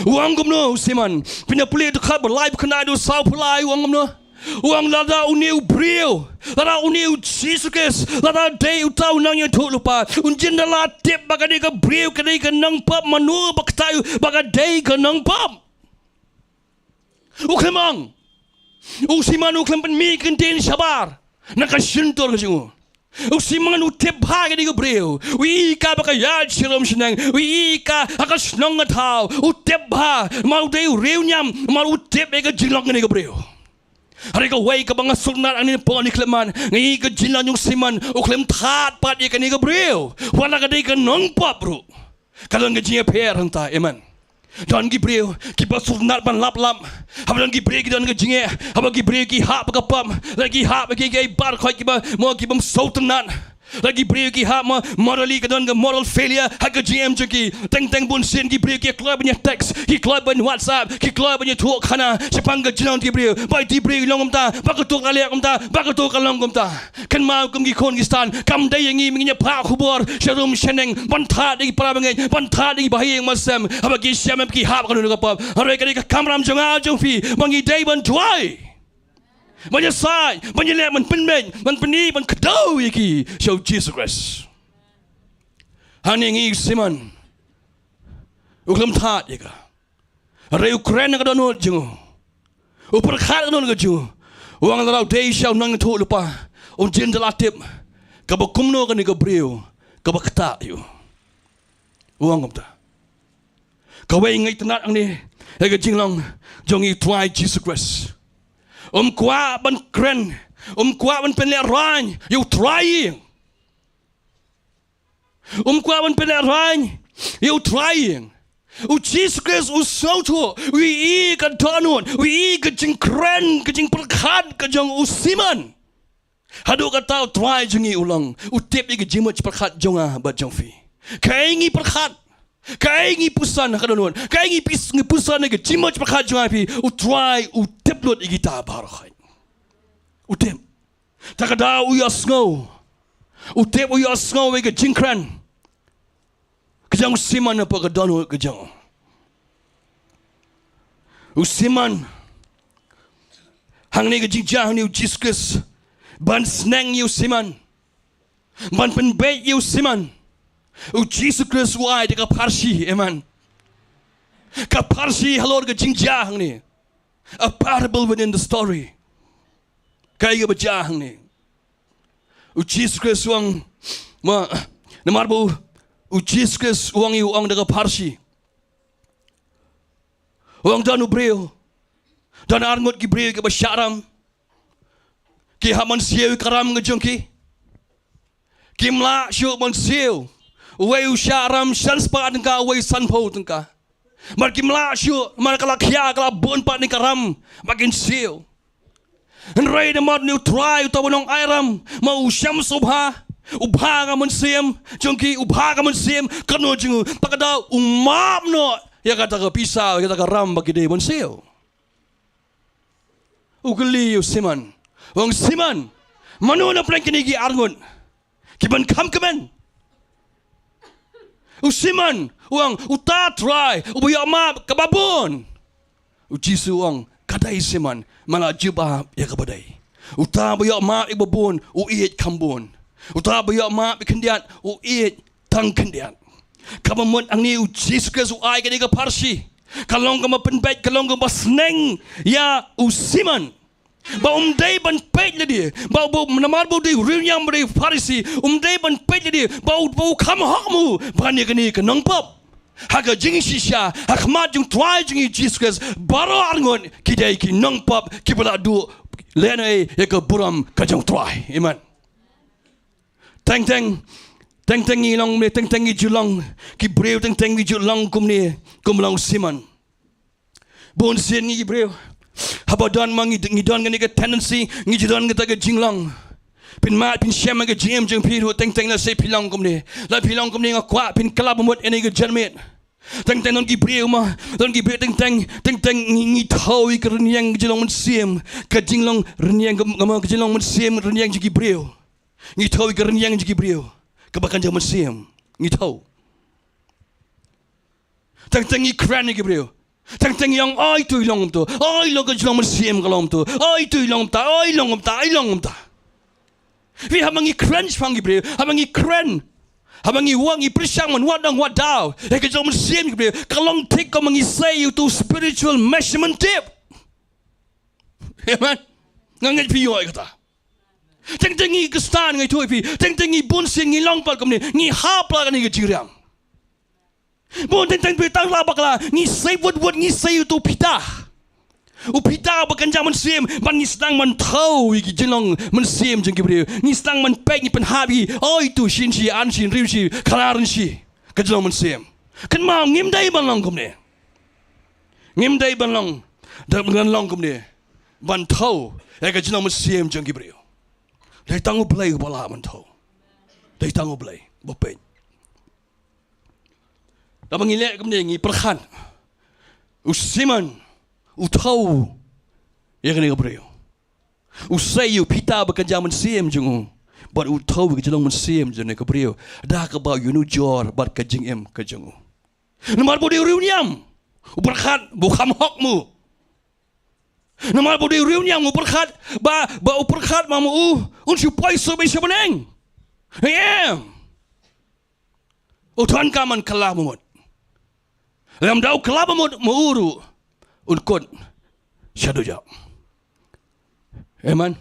U ong kumno u Simon? Phin ïa pule dkhot ba laiphew khyndai haduh sawphew lai, u ong kumno? U ong, lada une u briew, lada une u Jisu Khrist, lada dei uta u nongïathuhlypa, un jin da la tip ba ka dei ka briew, ka dei ka nongpop, mano ba ktah ïa u ba ka dei ka nongpop? U khlem ong. U Simon u khlem pynmih ka ktien shabar na ka shyntur ka jong u. U Simon u tip bha ïa kane ka briew. U ïohi ïa ka ba ka ïaid sharum shaneng. U ïohi ïa ka ha ka shnong ka thaw. U tip bha. Namar u dei u riewniam. Namar u tip ïa ka jinglong kane ka briew. Hynrei kawei kaba nga sngewtynnat ha kane ka por, kane ka khyllipmat, nga ïohi ka jinglong jong u Simon u khlem thad pat ïa kane ka briew, wat la ka dei ka nongpop ruh. Ka don ka jingïapher hangta, amen. Don ki briew kiba sngewtynnat ban lap lap. Haba don ki briew ki don ka jingeh, haba ki briew ki hap ha ka pop, la ki hap ha kiei kiei baroh khoit kiba, mo, kibym sngewtynnat. La ki briew ki hap, mo, morally, ka don ka moral failure ha ka jingim jong ki. Teng teng bunsien ki briew ki kloi ban ïa text, ki kloi ban WhatsApp, ki kloi ban ïathuhkhana shaphang ka jinglong ki briew. Ba ki briew ki long kumta, ba kato ka leh kumta, ba kato ka long kumta. Kynmaw kum ki khun Khristan, kam dei ïa ngi ba ngin ïa phah khubor sharum shaneng ban thad ïa ki para bangeit, ban thad ïa ki bahaïing bahasem, haba ki shem, ki hap ha kano kano ka pop. Hynrei ka dei ka kamram jong nga jong phi ba ngi dei ban duwai, ban ïasaid, ban ïaleh, ban pynbeit, ban pyni, ban kdew ïa ki sha u Jisu Khrist. Hangne ngi Simon u khlem thad ïa ka. Hynrei u kren ha ka dohnud jong u. U pyrkhat ha ka dohnud jong u. U ong lada u dei sha u nongïathuhlypa un jin da la tip kaba kumno kane ka briew kaba ktah ïa u. U ong kumta. Kawei nga itynnad hangne ïa ka jinglong jong i Trai Jisu Khrist. Um kwah ban kren, um kwah ban pynlehraiñ ïa u Trai ïing. Um kwah ban pynlehraiñ ïa u Trai ïing. U Jisu Khrist u sngewthuh, u ïohi ka dohnud, u ïohi ka jingkren, ka jingpyrkhat ka jong u Simon. Haduh katta u Trai jong ngi u long, u tip ïa ka jingmut jingpyrkhat jong nga bad jong phi. Kaei ngi pyrkhat, kaei ngi puson ha ka dohnud, kaei ngi pis-, ngi puson ïa ka jingmut jingpyrkhat jong nga phi, u Trai u tip lut ïa kita baroh. U tip. Ta ka daw u ïohsngew. U tip, u ïohsngew ïa ka jingkren ka jong u Simon hapoh ka dohnud ka jong u. U Simon. Hangne ka jingjia hangne u Jisu Khrist ban sneng ïa u Simon, ban pynbeit ïa u Simon, u Jisu Khrist u ai da ka pharshi, amen. Ka pharshi halor ka jingjia hangne. A parable within the story. Kaei kaba jia hangne? U Jisu Khrist u ong, ma, namar ba u, u Jisu Khrist u ong, u ong da ka pharshi. U ong don u briew, don arngut ki briew kiba shah ram. Ki hap ban siew ïa ka ram ka jong ki. Kim lah shuh ban siew. Uwei u shah ram san spah tyngka, uwei sanphew tyngka. Namar kim lah shuh, namar ka la khia, ka la bun pat ne ka ram ba kin siew. Hynrei namar une u Trai uta u nongai ram, ma u shem sngewbha, u bha ka mynsiem jong ki, u bha ka mynsiem ka dohnud jong u, ta ka daw u map noh ïa kata ka pisa, ïa kata ka ram ba ki dei ban siew. U kylli ïa u Simon, u ong, Simon, mano na pdeng kine ki arngut ki ban kham kmen? U Simon u ong, uta Trai uba ïoh map kaba bun. U Jisu u ong, ka dei Simon, me la jubab ïa kaba dei. Uta ba ïoh map ïa kaba bun u ïeit kham bun. Uta ba ïoh map ïa khyndiat u ïeit tang khyndiat. Kaba mut hangne u Jisu Khrist u ai kane ka pharshi, ka long kaba pynbeit, ka long kaba sneng ïa u Simon. Ba um dei ban peit lade, ba, ba namar ba u dei u riewniam, ba u dei u Pharisi, um dei ban peit lade ba u, ba u kham hok mo ban ïa kane ka nongpop. Ha ka jingshisha, ha khmat jong u Trai jong ngi Jisu Khrist, baroh arngut ki dei ki nongpop kiba la duh lehnohei ïa ka burom ka jong u Trai. Amen. Teng teng, teng teng ngi long kumne, teng teng ngi ju long ki briew, teng teng ngi ju long kumne kum long u Simon. Bun sien ngi ki briew, haba don ma ngi, ngi don kane ka tendency, ngi ju don kata ka jinglong. Phin mad, phin shem ha ka jingim jong phi ruh, teng teng lehse phi long kumne. Lada phi long kumne nga kwah phin kylla bamut ïa kane ka janmiet. Teng teng don ki briew ma, don ki briew teng teng, teng teng ngi, ngi thew ïa ka rynïeng ka jinglong mynsiem, ka jinglong rynïeng ka, ka, ka jinglong mynsiem rynïeng jong ki briew. Ngi thew ïa ka rynïeng jong ki briew kaba kynja mynsiem. Ngi thew. Teng teng ngi kren ïa ki briew. Teng teng ngi ong, oi to i long kumto, oi long ka jinglong mynsiem ka long kumto, oi to i long kumta, oi long kumta, oi long kumta. Phi, haba ngi kren shaphang ki briew, haba ngi kren, haba ngi wad, ngi pyrshang ban wad dong wad daw ïa ka jinglong mynsiem ki briew, ka long thik kumba ngi sei ïa uto u spiritual measurement tape. Amen. Nga ngeit phi ïoh ïa kata. Teng teng ngi Khristan, nga ïathuh ïa phi, teng teng ngi bun sien ngi long pat kumne, ngi hap la kane ka jingriang. Bun teng teng phi tang la bakla, ngi sei wut wut, ngi sei uto u phita. U phita ba kynja mynsiem, ban ngi sdang ban thew ïa ki jinglong mynsiem jong ki briew. Ngi sdang ban peit, ngi pynhap ïa ki, oi to shin shi, an shin, riw shi, khadar shi ka jinglong mynsiem. Kynmaw, ngim dei ban long kumne. Ngim dei ban long, dei ban long kumne, ban thew ïa ka jinglong mynsiem jong ki briew. Dei tang U Blei uba lah ban thew. Dei tang U Blei ba peit. Haba ngi leh kumne ngi pyrkhat. U Simon u thew ïa kane ka briew. U sei ïa u phita ba kynja mynsiem jong u, bad u thew ïa ka jinglong mynsiem jong kane ka briew da kaba u ïanujor bad ka jingim ka jong u. Namar ba u dei u riewniam, u pyrkhat ba u kham hok mo. Namar ba u dei u riewniam, u pyrkhat ba, ba u pyrkhat ma mo u, un shu poi sha bneng. Em. U donkam ban kylla bamut. Lada u kylla bamut, mo uru un kut sha dujok. Amen.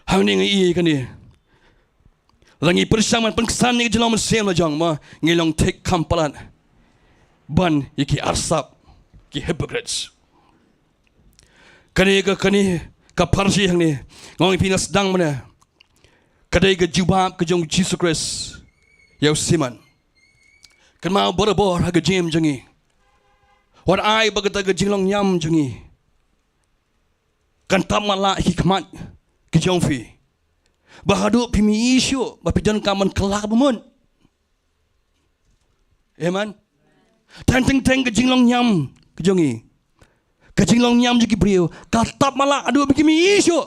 Hangne ngi ïohi kane. Lada ngi pyrshang ban pynksan ïa ka jinglong mynsiem la jong, mo, ngi long thik kham palat ban ïa ki arsap, ki hypocrites. Kane ka, kane ka pharshi hangne, nga ong ïa phi na sdang mynne, ka dei ka jubab ka jong u Jisu Khrist ïa u Simon. Kynmaw, barabor ha ka jingim jong ngi, wat ai ba kata ka jinglong niam jong ngi kan tap matlah ha ki khmat ki jong phi, ba haduh phim ïohi shuh ba phi donkam ban kylla bamut. Amen. Teng teng teng ka jinglong niam ka jong ngi, ka jinglong niam jong ki briew ka tap matlah haduh ba kim ïohi shuh.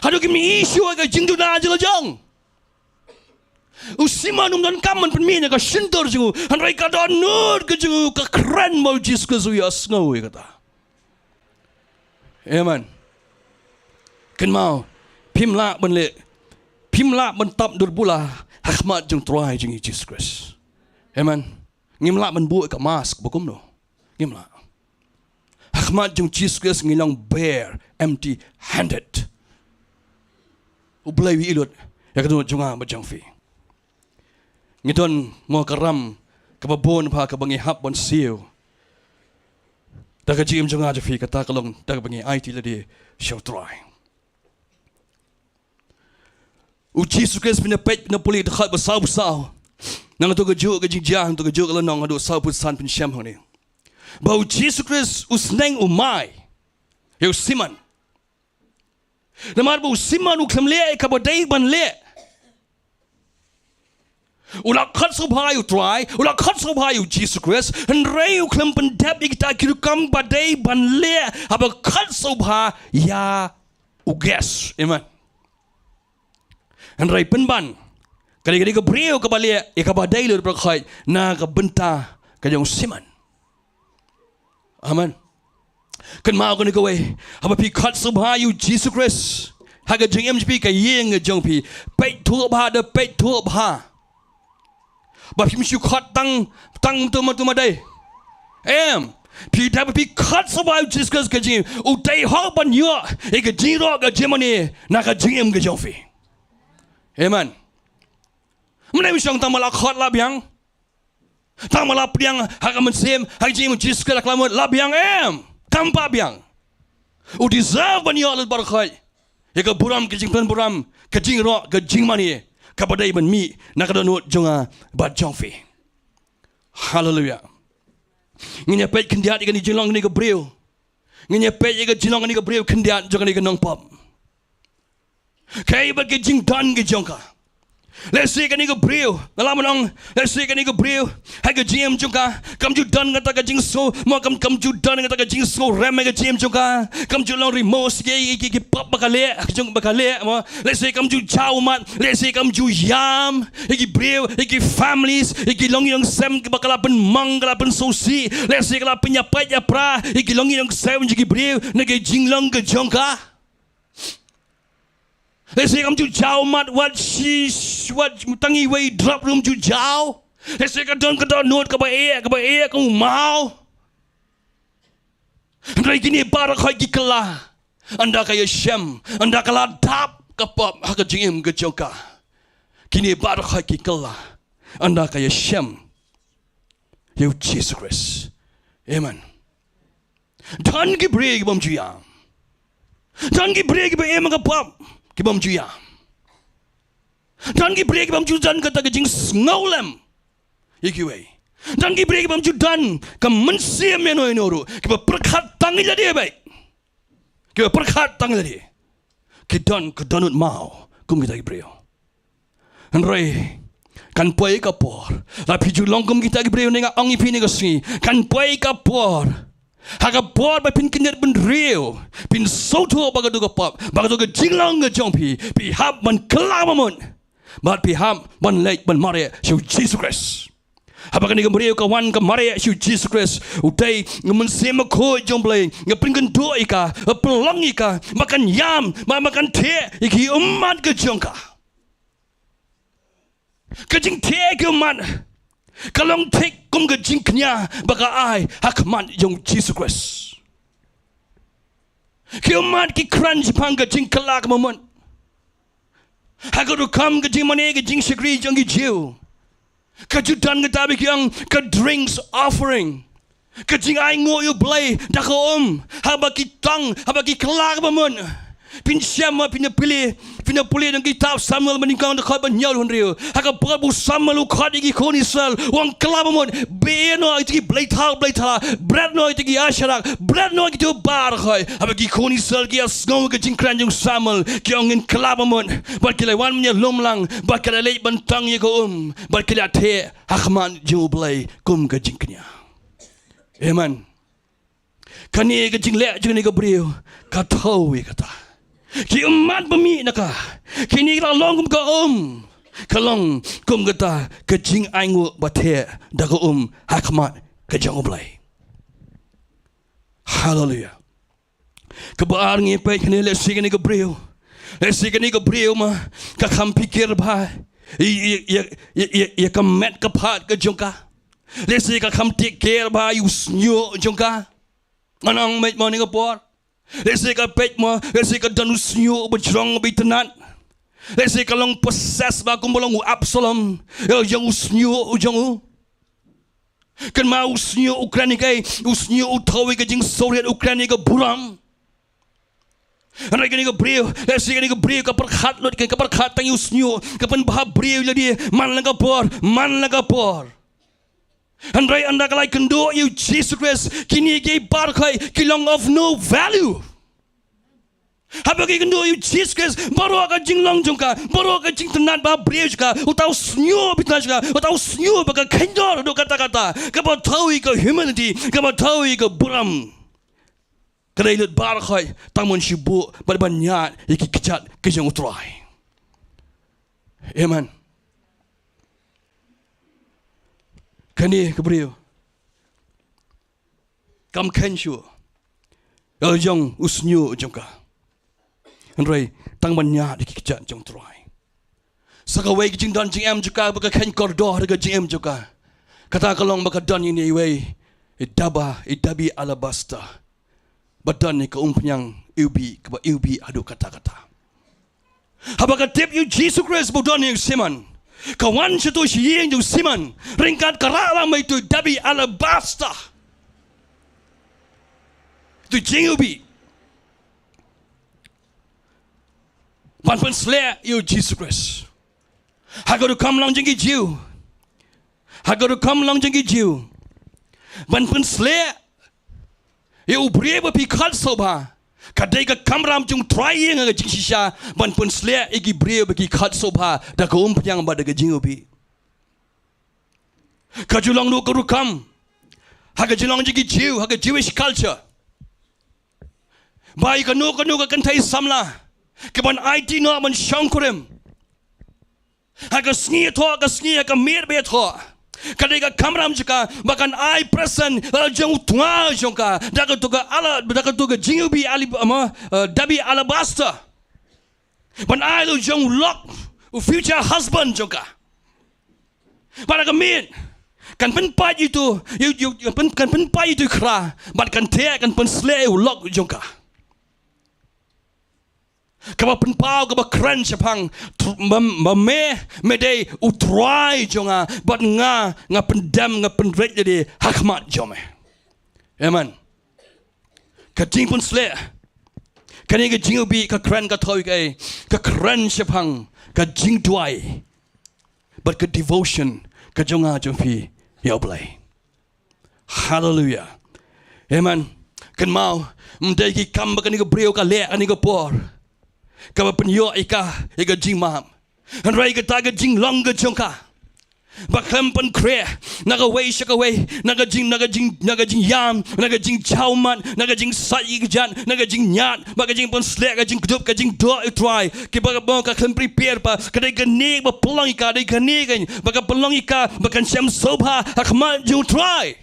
Haduh kim ïohi shuh ïa ka jingduna jong la jong. U Simon um donkam ban pynmih ïa ka shyntur jong u, hynrei ka dohnud ka jong u ka kren ba u Jisu Khrist u ïohsngew ïa kata. Amen. Kynmaw, phim lah ban leh, phim lah ban tap dur bula ha khmat jong u Trai jong ngi Jisu Khrist. Amen. Ngim lah ban buh ïa ka mask ba kumno. Ngim lah. Ha khmat jong u Jisu Khrist ngi long bare, empty handed. U Blei u ïeh lut ïa ka dohnud jong nga bad jong phi. Ngi don mo ka ram kaba bun bha kaba ngi hap ban siew. Da ka jingim jong nga jong phi, kata ka long da kaba ngi aiti lade sha u Trai. U Jisu Khrist, phin ïa peit, phin ïa pule dkhot ba saw phew saw. Na kato kajuh ka jingjia, na kato kajuh ka lynnong, haduh saw phew san, phin shem hangne ba u Jisu Khrist u sneng u mai ïa u Simon. Namar ba u Simon u khlem leh ïa kaba dei ban leh. U la khot sngewbha ïa u Trai, u la khot sngewbha ïa u Jisu Khrist, hynrei u khlem pyndep ïa kita ki rukom ba dei ban leh haba khot sngewbha ïa u guest. Amen. Hynrei pynban, ka dei, ka dei ka briew kaba leh ïa kaba dei lut baroh khoit na ka bynta ka jong u Simon. Amen. Kynmaw kane kawei, haba phi khot sngewbha ïa u Jisu Khrist ha ka jingim jong phi, ka ïing ka jong phi, peit thuh bha, da peit thuh bha. Ba phim shu khot tang, tang tu ma tu ma dei. Em, phi, da phi khot sngewbha ïa u Jisu Khrist ka jingim, u dei hok ban ïoh ïa ka jingrok ka jingmane na ka jingim ka jong phi. Amen. Mynne u shong tang ba la khot la biang. Tang ba la pdiang ha ka mynsiem, ha ka jingim u Jisu Khrist la kylla mut, la biang em. Kam pat biang. U deserve ban ïoh lut baroh khoit ïa ka burom, ka jingpynburom, ka jingrok, ka jingmane kaba dei ban mih na ka dohnud jong nga bad jong phi. Haleluia. Ngin ïa peit khyndiat ïa kane ka jinglong kane ka briew. Ngin ïa peit ïa ka jinglong kane ka briew khyndiat jong kane ka nongpop. Kaei pat ka jingdon ka jong ka? Lehse kane ka briew, nga lah ban ong, lehse kane ka briew ha ka jingim jong ka kam ju don kata ka jingsngew, mo, kam, kam ju don kata ka jingsngew rem ha ka jingim jong ka. Kam ju long ri mo sha ki, ki, ki pop ba ka leh, ka jong ba ka leh, mo. Lehse kam ju jaw ummat, lehse kam ju ïam ïa ki briew, ïa ki families, ïa ki longïing longsem kiba ka la pynmong, ka la pynsngewsih. Lehse ka la pynïapait ïapra ïa ki longïing longsem jong ki briew na ka jinglong ka jong ka. Lehse kam ju jaw ummat wat shi, wat tang iwei i drop ruh ym ju jaw. Lehse ka don ka dohnud kaba eh, kaba eh ka u maw. Hynrei kine baroh khoit ki kylla, ynda ka ïashem, ynda ka la dap ka pop ha ka jingim ka jong ka. Kine baroh khoit ki kylla, ynda ka ïashem ïa u Jisu Khrist. Amen. Don ki briew ki bym ju ïam. Don ki briew kiba im ha ka pop ki bym ju ïam. Don ki briew ki bym ju don kata ka jingsngewlem ïa kiwei. Don ki briew ki bym ju don ka mynsiem ïano ïano ruh, kiba pyrkhat tang ïa lade beit. Kiba pyrkhat tang ïa lade. Ki don ka dohnud maw kum kita ki briew. Hynrei kan poi ka por, la phi ju long kum kita ki briew ne, nga ong ïa phi ne ka sngi, kan poi ka por, ha ka por ba phin kyndit bynriew, phin sngewthuh ba kato ka pop, ba kato ka jinglong ka jong phi, phi hap ban kylla bamut. Bad phi hap ban leit ban mareh sha u Jisu Khrist. Haba kane ka briew ka wan ka mareh sha u Jisu Khrist, u dei ka Mynsiem Bakhuid jong u Blei ka pynkynduh ïa ka, ka pynlong ïa ka ba kan ïam, ba, ba kan thiah ïa ki ummat ka jong ka. Ka jingtheh ki ummat ka long thik kum ka jingkñia ba ka ai ha khmat jong u Jisu Khrist. Ki ummat ki kren shaphang ka jingkylla ka bamut. Ha ka rukom ka jingmane ka jingshakri jong ki Jiw, ka ju don kata ba ki ong ka drinks offering. Ka jingainguh ïa u Blei da ka um, haba ki tang, haba ki kylla ka bamut. Phin shem ma phin ïa pule, phin ïa pule na ka kitab Samuel banyngkong dkhot ba hynñiew, hynriew. Ha ka por ba u Samuel u khot ïa ki khun Israel, u ong kylla bamut, beh noh ïa kita ki blei thaw blei thala, bret noh ïa kita ki ïa sharak, bret noh ïa kita ki baroh. Haba ki khun Israel ki ïasngew ïa ka jingkren jong u Samuel, ki ong ngin kylla bamut. Bad ki la wan ban ïalum lang, bad ki la leit ban tang ïa ka um, bad ki la theh ha khmat jong u Blei kum ka jingkñia. Amen. Kane ka jingleh jong kane ka briew ka thew ïa kata. Ki ummat ba mih na ka, kine ki la long kum ka um, ka long kum kata ka jingainguh ba theh da ka um ha khmat ka jong u Blei. Haleluia. Kaba ar ngi peit kane, lehse kane ka briew, lehse kane ka briew ma ka kham pyrkhat bha ïa, ïa, ïa, ïa, ïa, ïa ka met ka phad ka jong ka. Lehse ka kham take care bha ïa u shñiuh jong ka. Ngan ong met mo ha kane ka por, lehse ka peit mo, lehse ka don u shñiuh ba jrong ba itynnad. Lehse ka long possess bha kumba long u Absalom ïa la jong u shñiuh u jong u. Kynmaw, u shñiuh u kren ïa kaei? U shñiuh u thew ïa ka jingsngewrit, u kren ïa ka burom. Hynrei kane ka briew, lehse kane ka briew ka pyrkhat lut, ka pyrkhat tang ïa u shñiuh, ka pynbha briew ïa lade man la ka por, man la ka por. Hynrei ynda ka la ïakynduh ïa u Jisu Khrist, kine kiei baroh ki long of no value. Haba ka ïakynduh ïa u Jisu Khrist, baroh ka jinglong jong ka, baroh ka jingtynnad bha briew jong ka, uta u shñiuh ba itynnad jong ka, uta u shñiuh ba ka kheiñdur haduh katta katta, kaba thew ïa ka humility, kaba thew ïa ka burom, ka dei lut baroh tang ban shu buh bad ban ñiad ïa ki kjat ki jong u Trai. Amen. Kane ka briew kam kheiñ shuh ïa la jong u shñiuh jong ka, hynrei tang ban ñiad ïa ki kjat jong u Trai. Sa kawei ka jingdon jingem jong ka ba ka kheiñ kordor ha ka jingem jong ka, kata ka long ba ka don ïa kane iwei i daba, i dabi alabaster, ba don ïa ka umphniang iwbih, kaba iwbih haduh katta katta. Haba ka tip ïa u Jisu Khrist ba u don ïa u Simon, ka wan sha uto u shyieng jong u Simon, ryngkat ka rah lang bad ito i dabi alabaster, ito i jingiwbih, ban pynsleh ïa u Jisu Khrist. Ha ka rukom long jong ki Jiw, ha ka rukom long jong ki Jiw, ban pynsleh ïa u briew ba phi khot sngewbha, ka dei ka kamram jong u Trai ïa nga ka jingshisha, ban pynsleh ïa ki briew ba ki khot sngewbha da ka umphniang bad da ka jingiwbih. Ka ju long ruh ka rukom ha ka jinglong jong ki Jiw, ha ka Jewish culture, ba ïa kano kano ka kynthei samla kaban aiti noh ban shongkurim, ha ka sngi ïathoh, ka sngi ha ka miet ba ïathoh, ka dei ka kamram jong ka ba kan ai present ïa la jong u tnga jong ka da kato ka ala, da kato ka jingiwbih ali, ama, eh, dabi alabaster, ban ai ïa la jong u lok, u future husband jong ka. Bad ha ka miet kan pynpait ïa uto, ïa, ïa, ïa, pyn-, kan pynpait ïa uto i khra, bad kan theh, kan pynsleh ïa u lok jong ka. Kaba pynpaw, kaba kren shaphang tr-, ba, ba me, me dei u Trai jong nga, bad nga, nga pyndem, nga pynreit lade ha khmat jong me. Amen. Ka jingpynsleh, kane ka jingiwbih ka kren, ka thew ïa kaei? Ka kren shaphang ka jingduwai bad ka devotion ka jong nga jong phi ïa u Blei. Haleluia. Amen. Kynmaw, ym dei ki kam ba kane ka briew ka leh ha kane ka por kaba pynïoh ïa ka ïa ka jingmap. Hynrei kata ka jinglong ka jong ka ba khlem pynkhreh na kawei sha kawei, na ka jing, na ka jing, na ka jingïam, na ka jingjaw ummat, na ka jingsait ïa ki kjat, na ka jingñiad, bad ka jingpynsleh, ka jingkdup, ka jingduh ïa u Trai, kiba ka bong ka khlem prepare bha. Ka dei kane ba pynlong ïa ka, dei kane ka ba ka pynlong ïa ka ba kan shem sngewbha ha khmat jong u Trai.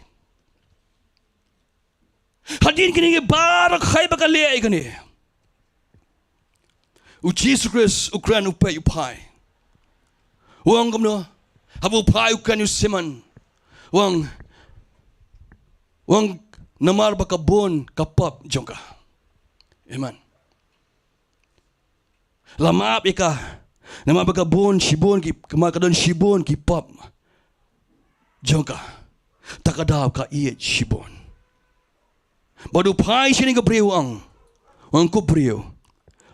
Hadien kine ki baroh, kaei ba ka leh ïa kane? U Jisu Khrist u kren, u peit, u phai, u ong kumno? Haba u phai u kren ïa u Simon, u ong, u ong, namar ba ka bun ka pop jong ka. Amen. La map ïa ka. Namar ba ka bun shibun ki, namar ka don shibun ki pop jong ka. Ta ka daw ka ïeit shibun. Bad u phai sha kane ka briew u ong, u ong, ko briew,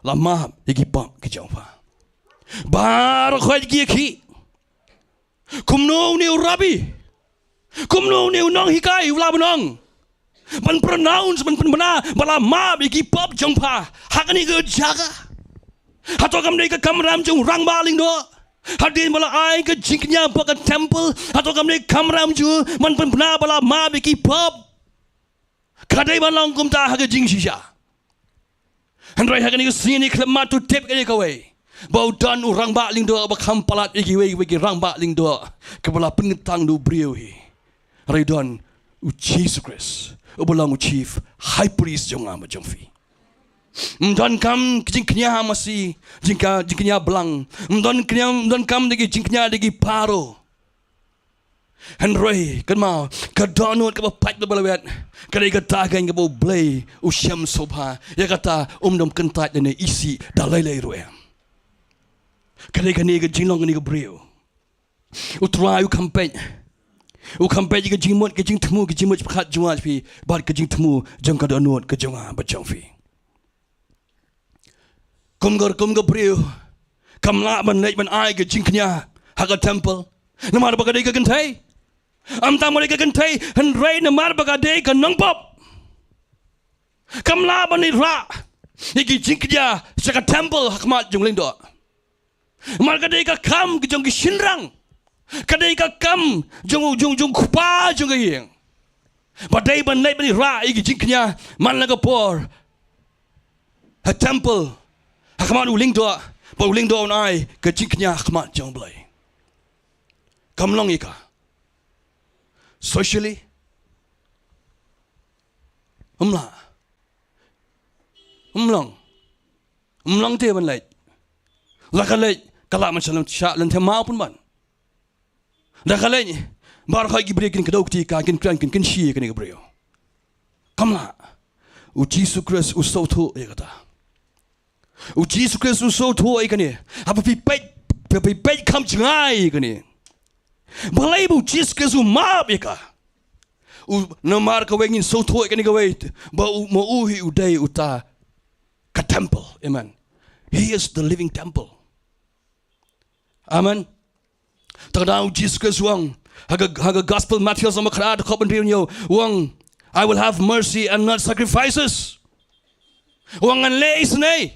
la map ïa ki pop ki jong pha. Baroh khoit ki ïa ki. Kumno une u rabbi, kumno une u nonghikai u lah ban ong, ban pronounce, ban pynbna ba la map ïa ki pop jong pha ha kane ka jaka? Hato kam dei ka kamram jong u rangbah lyngdoh? Hadien ba la ai ka jingkñia bad ka temple, hato kam dei ka kamram jong u ban pynbna ba la map ïa ki pop? Ka dei ban long kumta ha ka jingshisha. Hynrei ha kane ka sngi, khlem ma to tip kane kawei, ba u don u rangbah lyngdoh ba kham palat ïa kiwei kiwei ki rangbah lyngdoh kiba la pynkyntang da u briew hi. Hynrei don u Jisu Khrist uba long u chief high priest jong nga bad jong phi. Ym don kam ka jingkñia masi, jingka, jingkñia blang. Ym don kñia, ym don kam da ki jingkñia da ki paro. Hynrei kynmaw, ka dohnud kaba pait bad ba lawet ka dei kata ka kaba U Blei u shem sngewbha. Ïa kata um dom kyntait lane isih da lei lei ruh em. Ka dei kane ka jinglong kane ka briew. U Trai u kham peit, u kham peit ïa ka jingmut, ka jingthmu, ka jingmut pyrkhat jong nga jong phi bad ka jingthmu jong ka dohnud ka jong nga bad jong phi. Kum ka, kum ka briew kam lah ban leit ban ai ka jingkñia ha ka temple namar ba ka dei ka kynthei. Ym tang ba dei ka kynthei, hynrei namar ba ka dei ka nongpop. Kam lah ban leit rah ïa ki jingkñia sha ka temple ha khmat jong u lyngdoh. Namar ka dei ka kam ka jong ki shynrang. Ka dei ka kam jong, jong, jong u kpa jong ka ïing. Ba dei ban leit ban rah ïa ki jingkñia man la ka por ha temple ha khmat u lyngdoh, ba u lyngdoh un ai ka jingkñia ha khmat jong U Blei. Kam long ïa ka. Socially, ym lah. Ym long. Ym long te ban leit. La ka leit, ka lah ban shah lem, shah lem te maw pynban. Da ka leit, baroh ki briew kin kdew kti ka, kin kren, kin, kin shi ïa kane ka briew. Kam lah. U Jisu Khrist u sngewthuh ïa kata. U Jisu Khrist u sngewthuh ïa kane. Haba phi peit, haba phi peit kham jngai ïa kane. Balei ba u Jisu Khrist u map ïa ka? U, namar kawei ngin sngewthuh ïa kane kawei, ba u, ma u hi u dei uta ka temple. Amen. He is the living temple. Amen. Tang da u Jisu Khrist u ong ha ka, ha ka Gospel Matthew lynnong ba khatar dkhot hynriew, u ong, "I will have mercy and not sacrifices." U ong ngan leh isynei.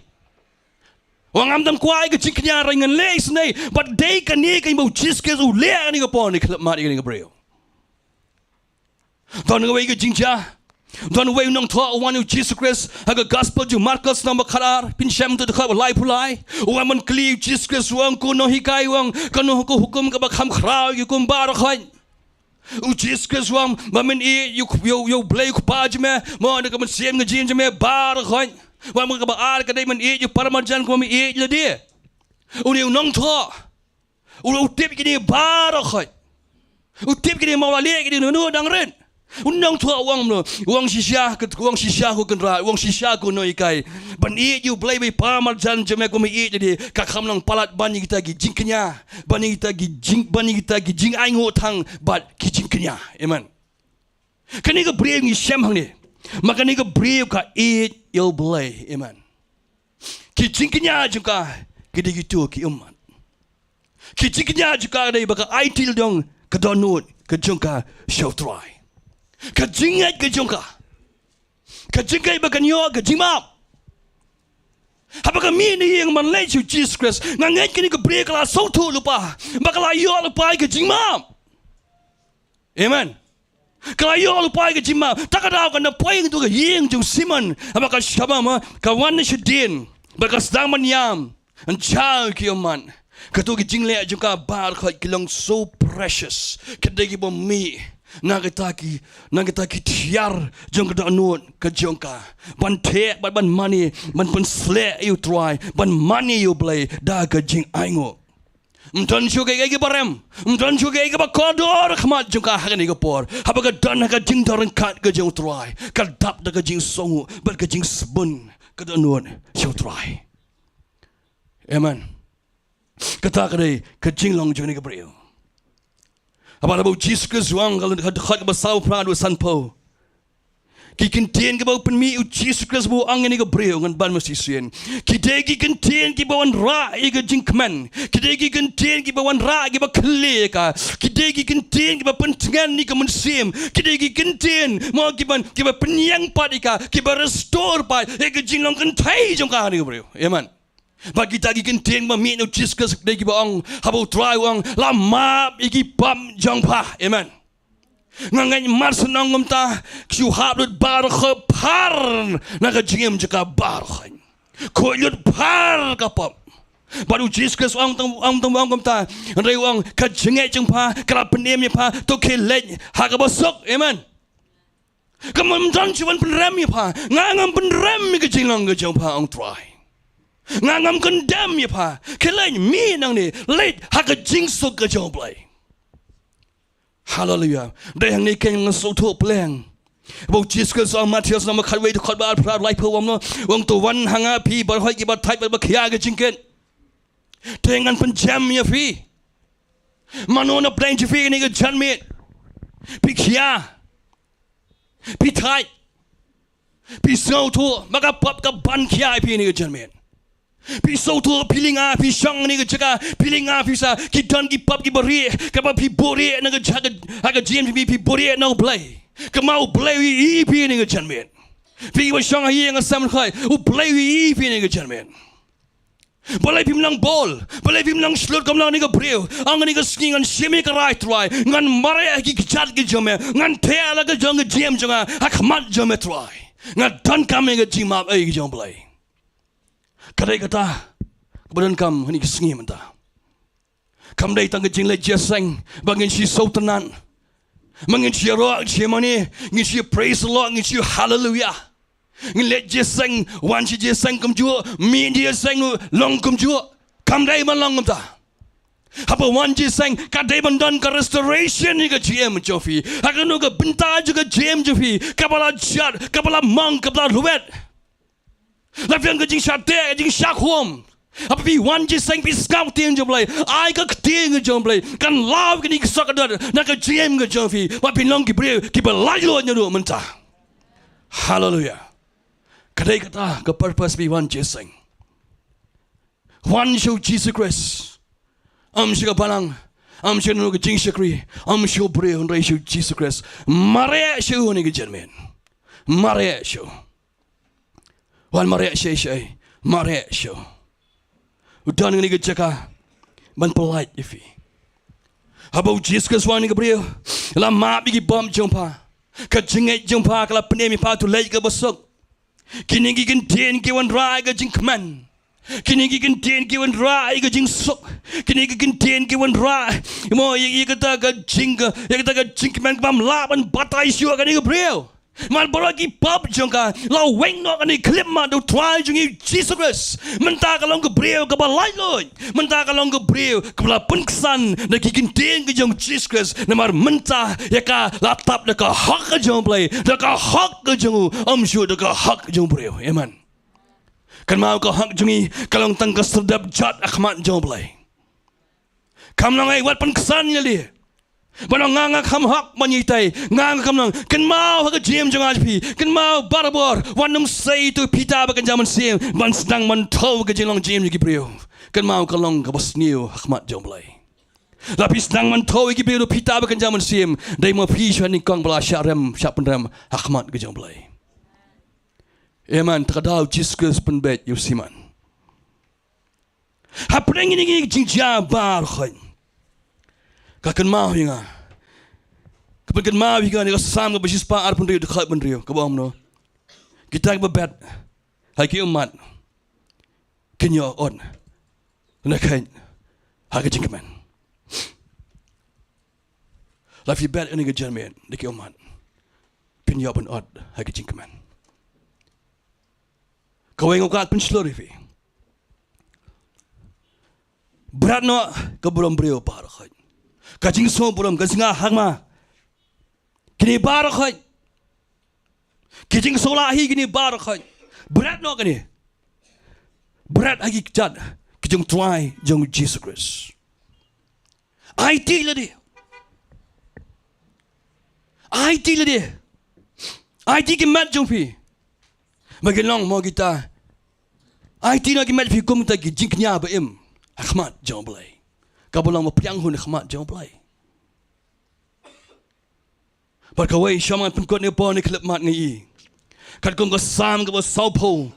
U ong ngam dang kwah ïa ka jingkñia, hynrei ngan leh isynei. Bad dei kane kaba u Jisu Khrist u leh ha kane ka por, khlem map ïa kane ka briew. Don kawei ka jingjia. Don uwei u nongthoh u wan ïa u Jisu Khrist ha ka Gospel jong u Markos lynnong ba khatar, phin shem to dkhot ba laiphew lai. U wan ban kylli ïa u Jisu Khrist, u ong, "Ko nonghikai," u ong, "kano ka hukum kaba kham khraw ïa ki hukum baroh khoit?" U Jisu Khrist u ong, "Ba men ïeit ïa u, ïa u, ïa U Blei U Kpa jong me, mo, da ka mynsiem ka jingim jong me baroh khoit. Wat, kaba ar ka dei men ïeit ïa u paramarjan kum ba me ïeit ïa lade." Une u nongthoh u, u tip kine baroh khoit. U tip kine, ma u la leh kine, u, u dang rit. U nongthoh u ong kumno? U ong shisha, u ong shisha ko kynrad, u ong shisha ko nonghikai. Ban ïeit ïa U Blei bad paramarjan jong me kum ba me ïeit ïa lade, ka kham long palat ban ïa kita ki jingkñia, ban ïa kita ki jing, ban ïa kita ki jingainguh thang bad ki jingkñia. Amen. Kane ka briew ngi shem hangne, ma kane ka briew ka ïeit ïa U Blei. Amen. Ki jingkñia jong ka ki dei kito ki ummat. Ki jingkñia jong ka dei ba ka aiti lade ka dohnud ka jong ka sha U Trai. Ka jingngeit ka jong ka, ka jingngeit ba kan ïoh ka jingmap. Haba ka mih na ïing ban leit sha u Jisu Khrist, nga ngeit kane ka briew ka la sngewthuh lypa ba ka la ïoh lypa ïa ka jingmap. Amen. Ka la ïoh lypa ïa ka jingmap. Ta ka daw ka na poi ha ka ïing jong u Simon. Haba ka shah, ma, ka wan na shadien, ba ka sdang ban ïam, ban jaw ïa ki ummat. Kato ki jingleh jong ka baroh ki long so precious. Ki dei kiba mih na kita ki, na kita ki tiar jong ka dohnud ka jong ka. Ban theh, ban, ban mane, ban pynsleh ïa u Trai, ban mane ïa U Blei da ka jingainguh. Ym don shuh kaei kaei kaba rem, ym don shuh kaei kaei kaba kordor ha khmat jong ka ha kane ka por. Haba ka don ha ka jingdon ryngkat ka jong u Trai, ka dap da ka jingsngew bad ka jingsbun ka dohnud sha u Trai. Amen. Kata ka dei ka jinglong jong kane ka briew. Haba u Jisu Khrist u ong ha ka dkhot kaba saw phra haduh sanphew. Ki kyntien kiba u pynmih u Jisu Khrist ba u ong ïa kane ka briew ngan ban ma shisien. Ki dei ki kyntien kiba wanrah ïa ka jingkmen. Ki dei ki kyntien kiba wanrah, kiba khlieh ïa ka. Ki dei ki kyntien kiba pyntngen ïa ka mynsiem. Ki dei ki kyntien mo kiba, kiba pynïeng pat ïa ka, kiba restore pat ïa ka jinglong kynthei jong ka, kane ka briew. Amen. Ba kita ki kyntien ba mih na u Jisu Khrist ki dei kiba ong, haba u Trai u ong, la map ïa ki pap jong pha. Amen. Nga ngeit mar shen ong kumta, shu hap lut baroh, khuid phar na ka jingim jong ka baroh. Khuid lut phar ka pap. Bad u Jisu Khrist u ong tang, ong tang, ong kumta, hynrei u ong, ka jingngeit jong pha ka la pynim ïa pha, to khie leit ha kaba suk. Amen. Ka mem don shuh ban pynrem ïa pha. Nga ngam pynrem ïa ka jinglong ka jong pha, ong Trai. Nga ngam condemn ïa pha. Khie leit, mih nangne, leit ha ka jingsuk ka jong u Blei. Haleluia. Dei hangne kein ngan sngewthuh pleng ba u Jisu Khrist ha Mathaios lynnong ba khatwei, dkhot ba arphew, laiphew, u ong, u ong, to wan ha nga phi baroh kiba thait bad ba khia ka jingkit, te ngan pynjem ïa phi. Mano na pdeng jong phi kane ka janmiet? Phi khia, phi thait, phi sngewthuh ba ka pap ka ban khia ïa phi kane ka janmiet. Phi sngewthuh, phi lyngngoh, phi shong kane ka jaka, phi lyngngoh, phi sa, ki don ki pap kiba rieh, kaba phi buhrieh na ka jaka, ha ka jingim jong phi, phi buhrieh na u Blei. Kumno u Blei u ïohi ïa phi kane ka janmiet? Phi ba shong ha ïing, nga sngewthuh, u Blei u ïohi ïa phi kane ka janmiet. Balei phim long bold? Balei phim long shlur kumno kane ka briew? Ong, kane ka sngi ngan shim ïa ka rai Trai, ngan mareh ïa ki kjat ki jong me, ngan theh la ka jong ka jingim jong nga ha khmat jong me Trai. Nga donkam ïa ka jingmap ei ka jong u Blei. Ka dei kata kaba donkam ha kane ka sngi mynta. Kam dei tang ka jingleit jingïaseng ba ngin shu sngewtynnat, ba ngin shu ïaroh, shu ïamane, ngin shu praise the Lord, ngin shu haleluia. Ngin leit jingïaseng, wan sha jingïaseng kumjuh, mih jingïaseng, long kumjuh. Kam dei ban long kumta. Haba wan jingïaseng ka dei ban don ka restoration ïa ka jingim jong phi. Ha kano ka bynta jong ka jingim jong phi kaba la jot, kaba la mong, kaba la ruwet, la pdiang ka jingshah teh, ka jingshah khum. Haba phi wan jingïaseng phi sngap ktien jong u Blei, ai ka ktien jong u Blei kan law kine ki soh ka dohnud na ka jingim ka jong phi, ba phin long ki briew kiba laitluid naduh mynta. Haleluia. Ka dei kata ka purpose ba phi wan jingïaseng. Wan sha u Jisu Khrist. Ym sha ka balang, ym sha kano ka jingshakri, ym sha u briew, hynrei sha u Jisu Khrist. Mareh sha u ha kane ka janmiet. Mareh sha u. Wan mareh sha u, sha u. Mareh sha u. U don ha kane ka jaka ban pynlait ïa phi. Haba u Jisu Khrist u ong ïa kane ka briew, la map ïa ki pap jong pha, ka jingngeit jong pha ka la pynim ïa pha, to leit ha kaba suk. Kine ki kyntien ki wanrah ïa ka jingkmen. Kine ki kyntien ki wanrah ïa ka jingsuk. Kine ki kyntien ki wanrah, mo, ïa, ïa kata ka jing, ïa kata ka jingkmen kaba ym lah ban batai shuh ha kane ka briew. Namar baroh ki pap jong ka la weng noh ha kane ka khyllipmat da u Trai jong ngi u Jisu Khrist. Mynta ka long ka briew kaba laitluid. Mynta ka long ka briew kaba la pynksan da ki kyntien ka jong u Jisu Khrist. Namar mynta ïa ka la tap da ka hok ka jong u Blei, da ka hok ka jong u, ym shuh da ka hok ka jong u briew. Amen. Kynmaw, ka hok jong ngi ka long tang ka syrdoh jot ha khmat jong u Blei. Kam long ei wat pynksan ïa lade. Ban ong nga, nga kham hok ban ïa itei, nga, nga kham long. Kynmaw ha ka jingim jong nga jong phi. Kynmaw barabor, wat nym sei ïa uto u Pita ba kynja mynsiem ban sdang ban thew ïa ka jinglong jingim jong ki briew. Kynmaw, ka long kaba sniew ha khmat jong u Blei. La phi sdang ban thew ïa ki briew da u Pita ba kynja mynsiem, dei ma phi shuwa nyngkong ba la shah rem, shah pynrem ha khmat ka jong u Blei. Amen. Te ka daw u Jisu Khrist pynbeit ïa u Simon. Hapdeng kine ki jingjia baroh, ka kynmaw ïa nga, ka pynkynmaw ïa nga na ka Salm kaba shispah arphew hynriew, dkhot hynriew, kaba ong kumno: Kita kiba bet ha ki ummat kin ïoh ot, lane kheit ha ka jingkmen. La phi bet ha kane ka janmiet da ki ummat, phin ïoh ban ot ha ka jingkmen. Kawei nga kwah pynshlur ïa phi. Bret noh ka burom briew baroh khoit. Ka jingsngewburom, ka jingïakhang ma. Kine baroh khoit. Ki jingsngewlah hi kine baroh khoit. Bret noh kine. Bret ha ki kjat ki jong Trai jong Jisu Khrist. Aiti lade. Aiti lade. Aiti ki met jong phi. Ba kin long mo kita. Aiti noh ki met phi kum kita ki jingkñia ba im ha khmat jong U Blei. Kaba long ba pdiang hun ha khmat jong U Blei. Bad kawei sha man pynkut ne por ne khlem mat ngi i. Katkum ka Salm kaba sawphew.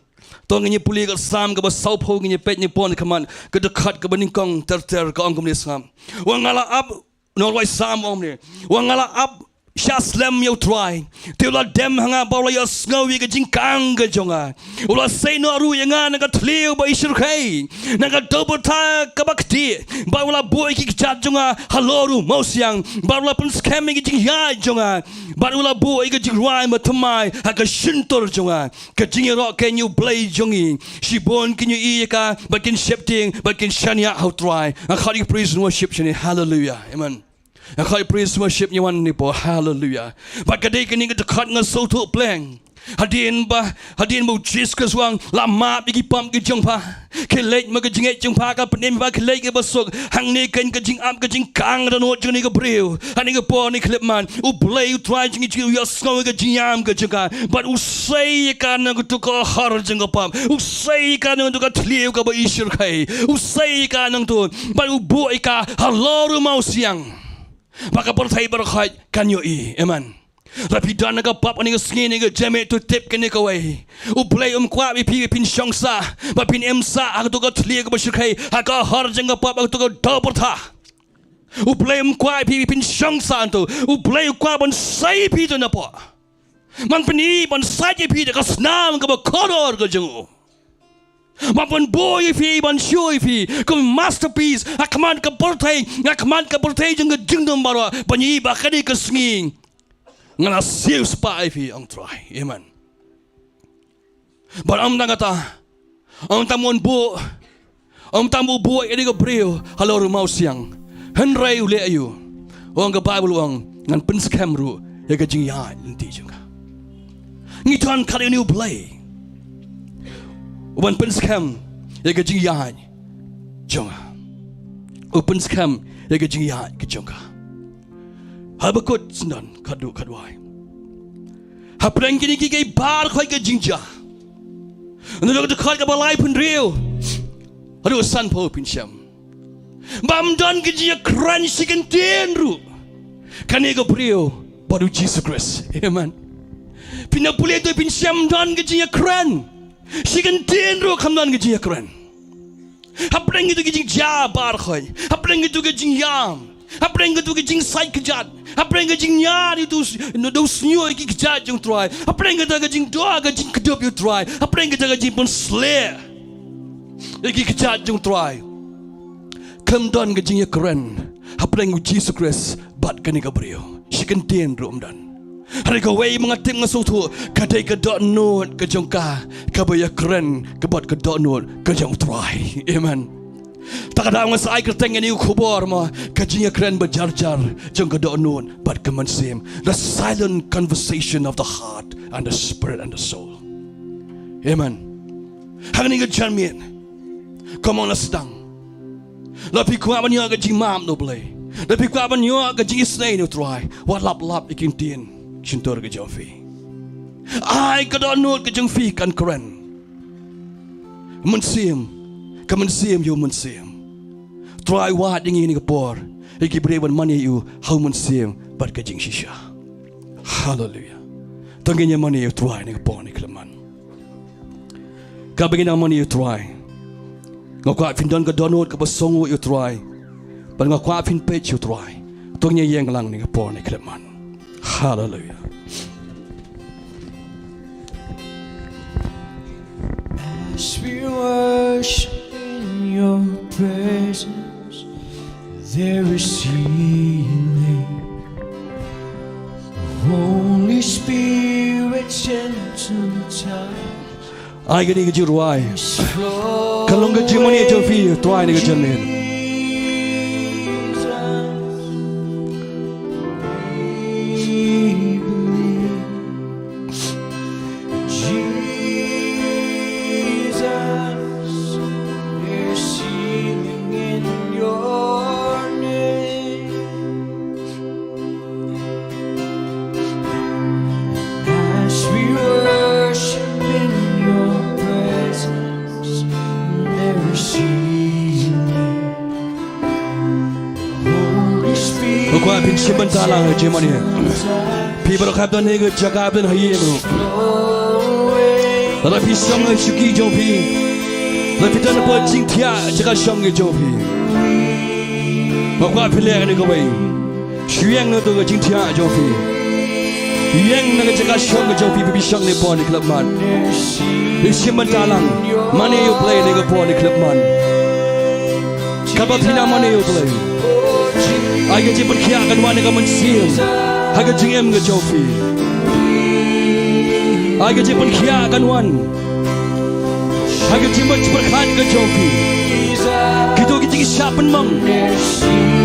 To ngin ïa pule ka Salm kaba sawphew, ngin ïa peit ne por ne khmat, ka dkhot kaba nyngkong ter ter ka ong kumne sngap. Wa nga la ap, nong rwai Salm ong ne. Wa nga la ap sha slem ïa U Trai. Te u la dem ha nga bad u la ïohsngew ïa ka jingkang ka jong nga. U la sei noh ruh ïa nga na ka thliew ba i shyrkhei, na ka dewbyrtha kaba ktieh. Bad u la buh ïa ki kjat jong nga halor u mawsiang. Bad u la pynskhem ïa ki jingïaid jong nga. Bad u la buh ïa ka jingrwai ba thymmai ha ka shyntur jong nga. Ka jingïaroh keiñ ïa U Blei jong ngi. Shibun kin ïohi ïa ka, bad kin sheptieng, bad kin shaniah ha U Trai. Nga khot ïa ka praise and worship shane. Hallelujah. Amen. Nga khot ïa ka praise and worship ïa wan ne por. Hallelujah. Bad ka dei kane ka dkhot nga sngewthuh pleng. Hadien ba, hadien ba U Jisu Khrist u ong, la map ïa ki pop ki jong pha. Khie leit ma ka jingngeit jong pha ka pynim pha, khie leit kaba suk. Hangne keiñ ka jingap ka jingkang dohnud jong kane ka briew. Hangne ka por ne khlem mat. U Blei U Trai jong ngi u ïohsngew ïa ka jingïam ka jong ka. Bad u sei ïa ka na katu ka hor jong ka pop. U sei ïa ka na katu ka thliew kaba i shyrkhei. U sei ïa ka na katu. Bad u buh ïa ka halor u mawsiang. Ba ka pyrthei baroh khoit kan ïohi. Amen. Lada phi don ha ka pop ha kane ka sngi ne ka janmiet, to tip kane kawei. U Blei um kwah ïa phi ba phin shong sah, ba phin im sah ha katu ka thliew kaba shyrkhei, ha ka hor jong ka pop, ha katu ka dewbyrtha. U Blei um kwah ïa phi ba phin shong sah hangto. U Blei u kwah ban sei ïa phi to napoh. Ban pyni, ban sait ïa phi da ka snam kaba kordor ka jong u. Ban pynbuh ïa phi, ban shu ïa phi kum masterpiece ha khmat ka pyrthei, ha khmat ka pyrthei jong ka jingdum baroh, ban ïohi ba kane ka sngi nga la siewspah ïa phi, ong Trai. Amen. Bad ym tang kata, ym tang ban buh, ym tang ban buh ïa kane ka briew halor u mawsiang. Hynrei u leh aïu? Ong ka Baibl, ong, ngan pynskhem ruh ïa ka jingïaid lynti jong ka. Ngi don khadduh une U Blei uban pynskhem ïa ka jingïaid jong nga. U pynskhem ïa ka jingïaid ka jong ka. Habakuk, sngewdon, khadduh, khadwai. Hapdeng kine kiei kiei baroh khoit ka jingjia. Naduh ka dkhot kaba laiphew hynriew haduh sanphew phin shem ba ym don ka jingïakren shi kyntien ruh kane ka briew bad U Jisu Khrist. Amen. Phin ïa pule to phin shem ym don ka jingïakren. Shi kyntien ruh kam don ka jingïakren. Hapdeng kito ki jingjia baroh khoit. Hapdeng kito ki jingïam. Hapdeng kito ki jingsait kjat. Hapdeng ki jingñiad ïa u, u, u shñiuh ïa ki kjat jong U Trai. Hapdeng kito ki jingduh ki jingkdup ïa U Trai. Hapdeng kito ki jingpynsleh ïa ki kjat jong U Trai. Kam don ka jingïakren hapdeng U Jisu Khrist bad kane ka briew. Shi kyntien ruh ym don. Hynrei kawei ba nga tip, nga sngewthuh, ka dei ka dohnud ka jong ka kaba ïakren ka bad ka dohnud ka jong U Trai. Amen. Ta ka daw nga sa ai kyrteng ïa kane ka khubor mo, ka jingïakren ba jar jar jong ka dohnud bad ka mynsiem. The silent conversation of the heart and the spirit and the soul. Amen. Hangne ka janmiet, kumno la sdang? Lada phi kwah ban ïoh ka jingmap na U Blei, lada phi kwah ban ïoh ka jingisynei na U Trai, wat lap lap ïa ki ktien shyntur ka jong phi. Ai ka dohnud ka jong phi kan kren. Mynsiem, ka mynsiem ïa u mynsiem. Trai wad ïa ngi ha kane ka por ïa ki briew ban mane ïa u ha u mynsiem bad ka jingshisha. Haleluia. To ngin ïa mane ïa U Trai ha kane ka por, ha kane ka khyllipmat. Kaba ngin ïa mane ïa U Trai, nga kwah phin don ka dohnud kaba sngewnguh ïa U Trai. Bad nga kwah phin peit sha U Trai. To ngin ïa ïeng lang ha kane ka por, ha kane ka khyllipmat. Haleluia. As we worship in your presence, there is healing. Holy Spirit, gentle touch. Ai kane ka jingrwai. Ka long ka jingmane jong phi ïa U Trai ha kane ka janmiet. Kwah phin shim bynta lang ha jingmane. Phi baroh hap don ha ka jaka, don ha ïing ruh. Lada phi shong ha shuki jong phi, lada phi don hapoh jingthiah jaka shong ka jong phi, nga kwah phi leh kane kawei. Shu ïeng na ka jingthiah jong phi. Ïeng na ka jaka shong ka jong phi, phi shong ne por ne khlem man. Phi shim bynta lang. Mane ïa U Blei ne ka por ne khlem man. Katba phi nang mane ïa U Blei, ai ka jingpynkhiah kan wan ha ka mynsiem, ha ka jingim ka jong phi. Ai ka jingpynkhiah kan wan ha ka jingpyrkhat ka jong phi. Kito ki jingshah pynmong,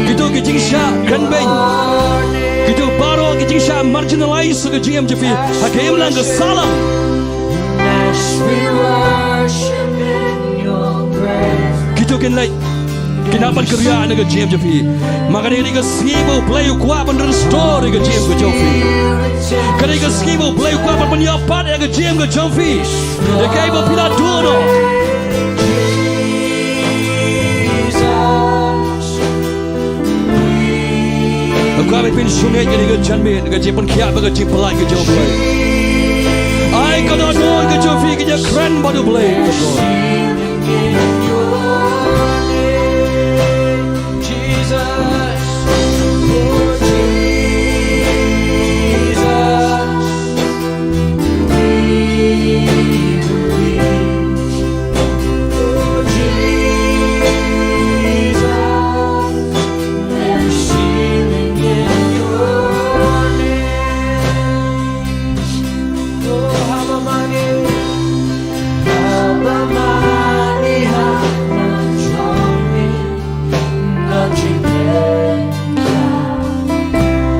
kito ki jingshah kren beiñ, kito baroh ki jingshah marginalize ka jingim jong phi ha ka imlang ka sahlang. Kito kin leit, kin hap ban kyrïah na ka jingim jong phi. Ma kane ka dei ka sngi ba U Blei u kwah ban restore ïa ka jingim ka jong phi. Ka dei ka sngi ba U Blei u kwah ban pynïaid pat ïa ka jingim ka jong phi. Ïa kaei ba phi la duh noh. Nga kwah ba phin shong ïa kane ka janmiet, ka jingpynkhiah bad ka jingpyllait ka jong U Blei. Ai ka dohnud ka jong phi kan ïakren bad U Blei.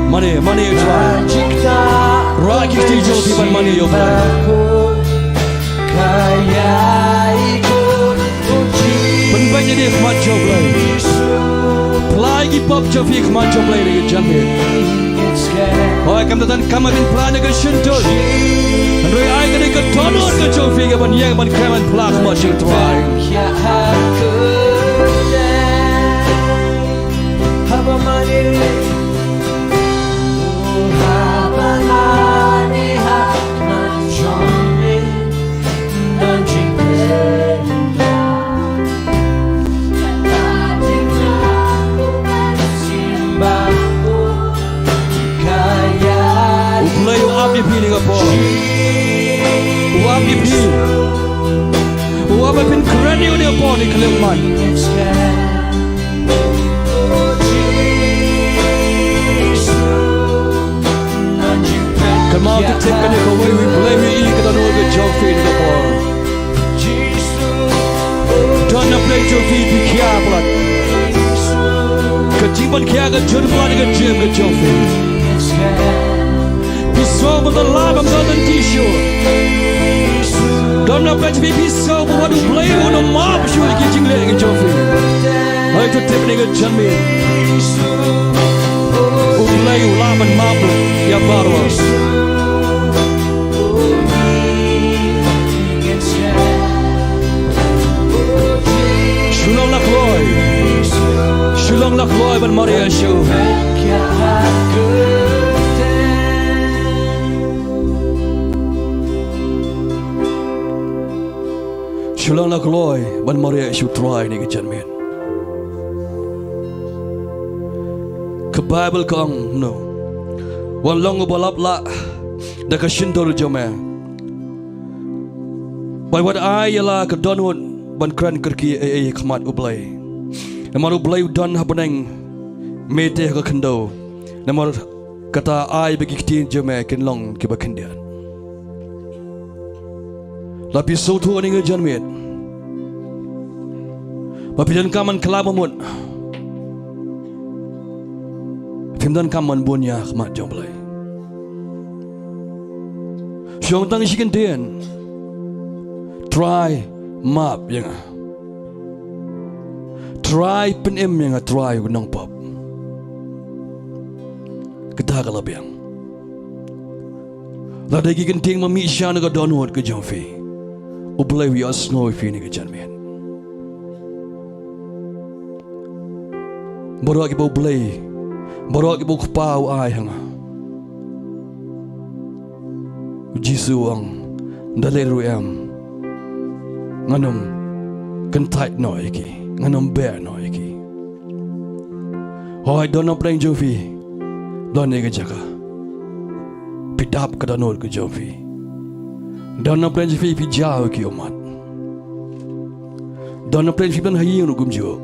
Mane, mane ïa U Trai. Rah ki kti jong phi ban mane ïa U Blei. Pynbeit ïa ki ha khmat jong U Blei. Phla ïa ki pop jong phi ha khmat jong U Blei ha kane ka janmiet. Hooid, kam da donkam ba phin phla na ka shyntur. Hynrei ai ka dei ka dohnud ka jong phi kaban ïeng ban kren ban phla ha khmat jong U Trai. U Blei u ap ïa phi ha kane ka por. U ap ïa phi. U ap ba phin kren ïa u ha kane ka por ne khlem man. Kynmaw, tip tip kane kawei, U Blei u ïohi ïa ka dohnud ka jong phi ha kane ka por. Don na pdeng jong phi, phi khia palat. Ka jingpynkhiah ka jur palat ïa ka jingim ka jong phi. Phi sngew ba ym don lad, ba ym don tissue. Don na pdeng jong phi, phi sngew ba wat U Blei un ym map shuh ïa ki jingleh ki jong phi. Hooid, to tip ha kane ka janmiet. U Blei u lah ban map ïa baroh. Shu long la kloi. Shu long la kloi ban mareh shuh. Shu long la kloi ban mareh sha U Trai ha kane ka janmiet. Ka Baibl ka ong kumno? Wat long uba lap lah da ka shyntur jong me. Bad wat ai ïa la ka dohnud ban kren kyrkieh ei ei ha khmat U Blei. Namar U Blei u don ha bneng, me te ha ka khyndew. Namar kata ai ba ki ktien jong me kin long kiba khyndiat. La phi sngewthuh ha kane ka janmiet ba phi donkam ban kylla ba mut. Phim donkam ban bun ïa khmat jong U Blei. Shong tang shi kyntien. Trai map ïa nga. Trai pynim ïa nga, Trai u nongpop. Kata ka la biang. Lada ki kyntien ma mih sha na ka dohnud ka jong phi, U Blei u ïohsngew ïa phi ha kane ka janmiet. Baroh kiba U Blei Baroh kiba u Kpa u ai ha nga. U Jisu u ong, da lei ruh em, ngan ym kyntait noh ïa ki, ngan ym beh noh ïa ki. Hooid, don na pdeng jong phi, don ïa ka jaka. Phi dap ka dohnud ka jong phi. Don na pdeng jong phi, phi jaw ïa ki ummat. Don na pdeng jong phi, don ha ïing ruh kumjuh.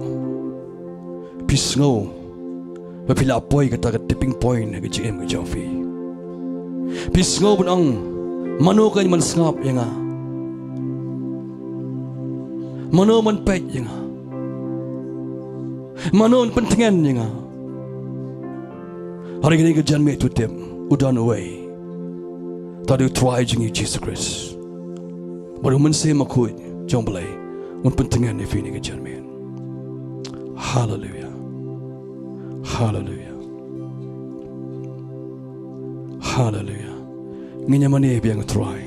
Phi sngew ba phi la poi kata ka tipping point ha ka jingim ka jong phi. Phi sngew ban ong, mano kan ban sngap ïa nga? Mano ban peit ïa nga? Mano ban pyntngen ïa nga? Hynrei kane ka janmiet to tip, u don uwei. Uta u dei u Trai jong ngi u Jisu Khrist. Bad u Mynsiem Bakhuid jong U Blei un pyntngen ïa phi ha kane ka janmiet. Haleluia. Haleluia. Haleluia. Ngin ïa mane biang ïa u Trai.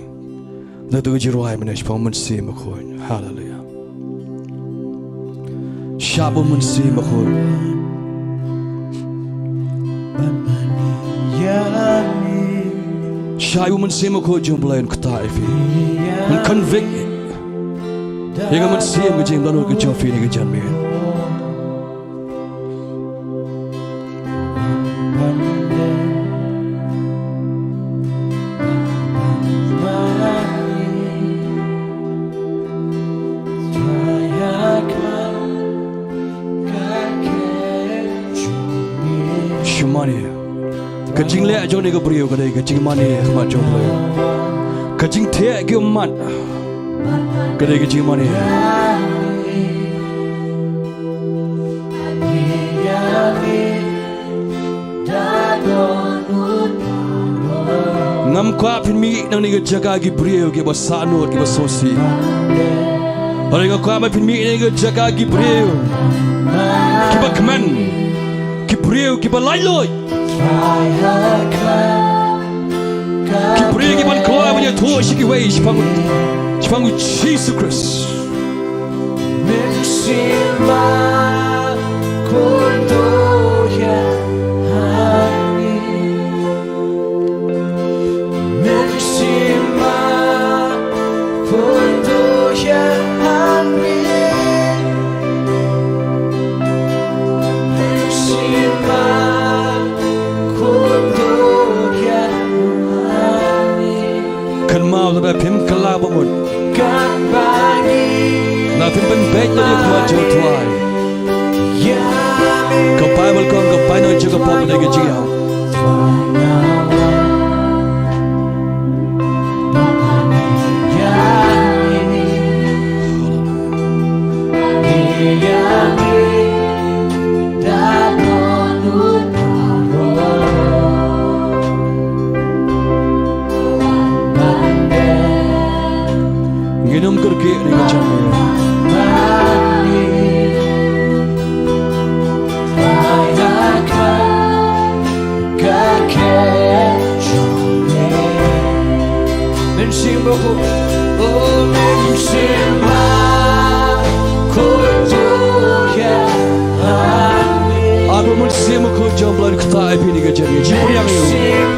Da ka jingrwai mynne shaphang u Mynsiem Bakhuid. Haleluia. Shah u Mynsiem Bakhuid. Shah u Mynsiem Bakhuid jong U Blei un ktah ïa phi. Un convict ïa ka mynsiem ka jingdohnud ka jong phi ha kane ka janmiet. Shu mane. Ka jingleh jong kane ka briew ka dei ka jingmane ha khmat jong U Blei. Ka jingthiah ki ummat ka dei ka jingmane. Ngam kwah phin mih na kane ka jaka ki briew kiba sahnud, kiba sngewsih. Hynrei nga kwah ba phin mih na kane ka jaka ki briew kiba kmen, ki briew kiba laitluid. Ki briew kiban kloi ban ïathuh sha kiwei shaphang, shaphang u Jisu Khrist. Kynmaw lada phim kylla ba mut, lada phim pynbeit ïa ka khmat jong u Trai. Ka Baibl ka ong ka bainong jong ka pop ka dei ka jingïap. Ngin ym kyrkieh ïa ka jingmane. Mynsiem Bakhuid, o Mynsiem Bakhuid, o Mynsiem Bakhuid jong U Blei, ktah ïa phi ha kane ka jingmane. Jingpyrshang ïa u.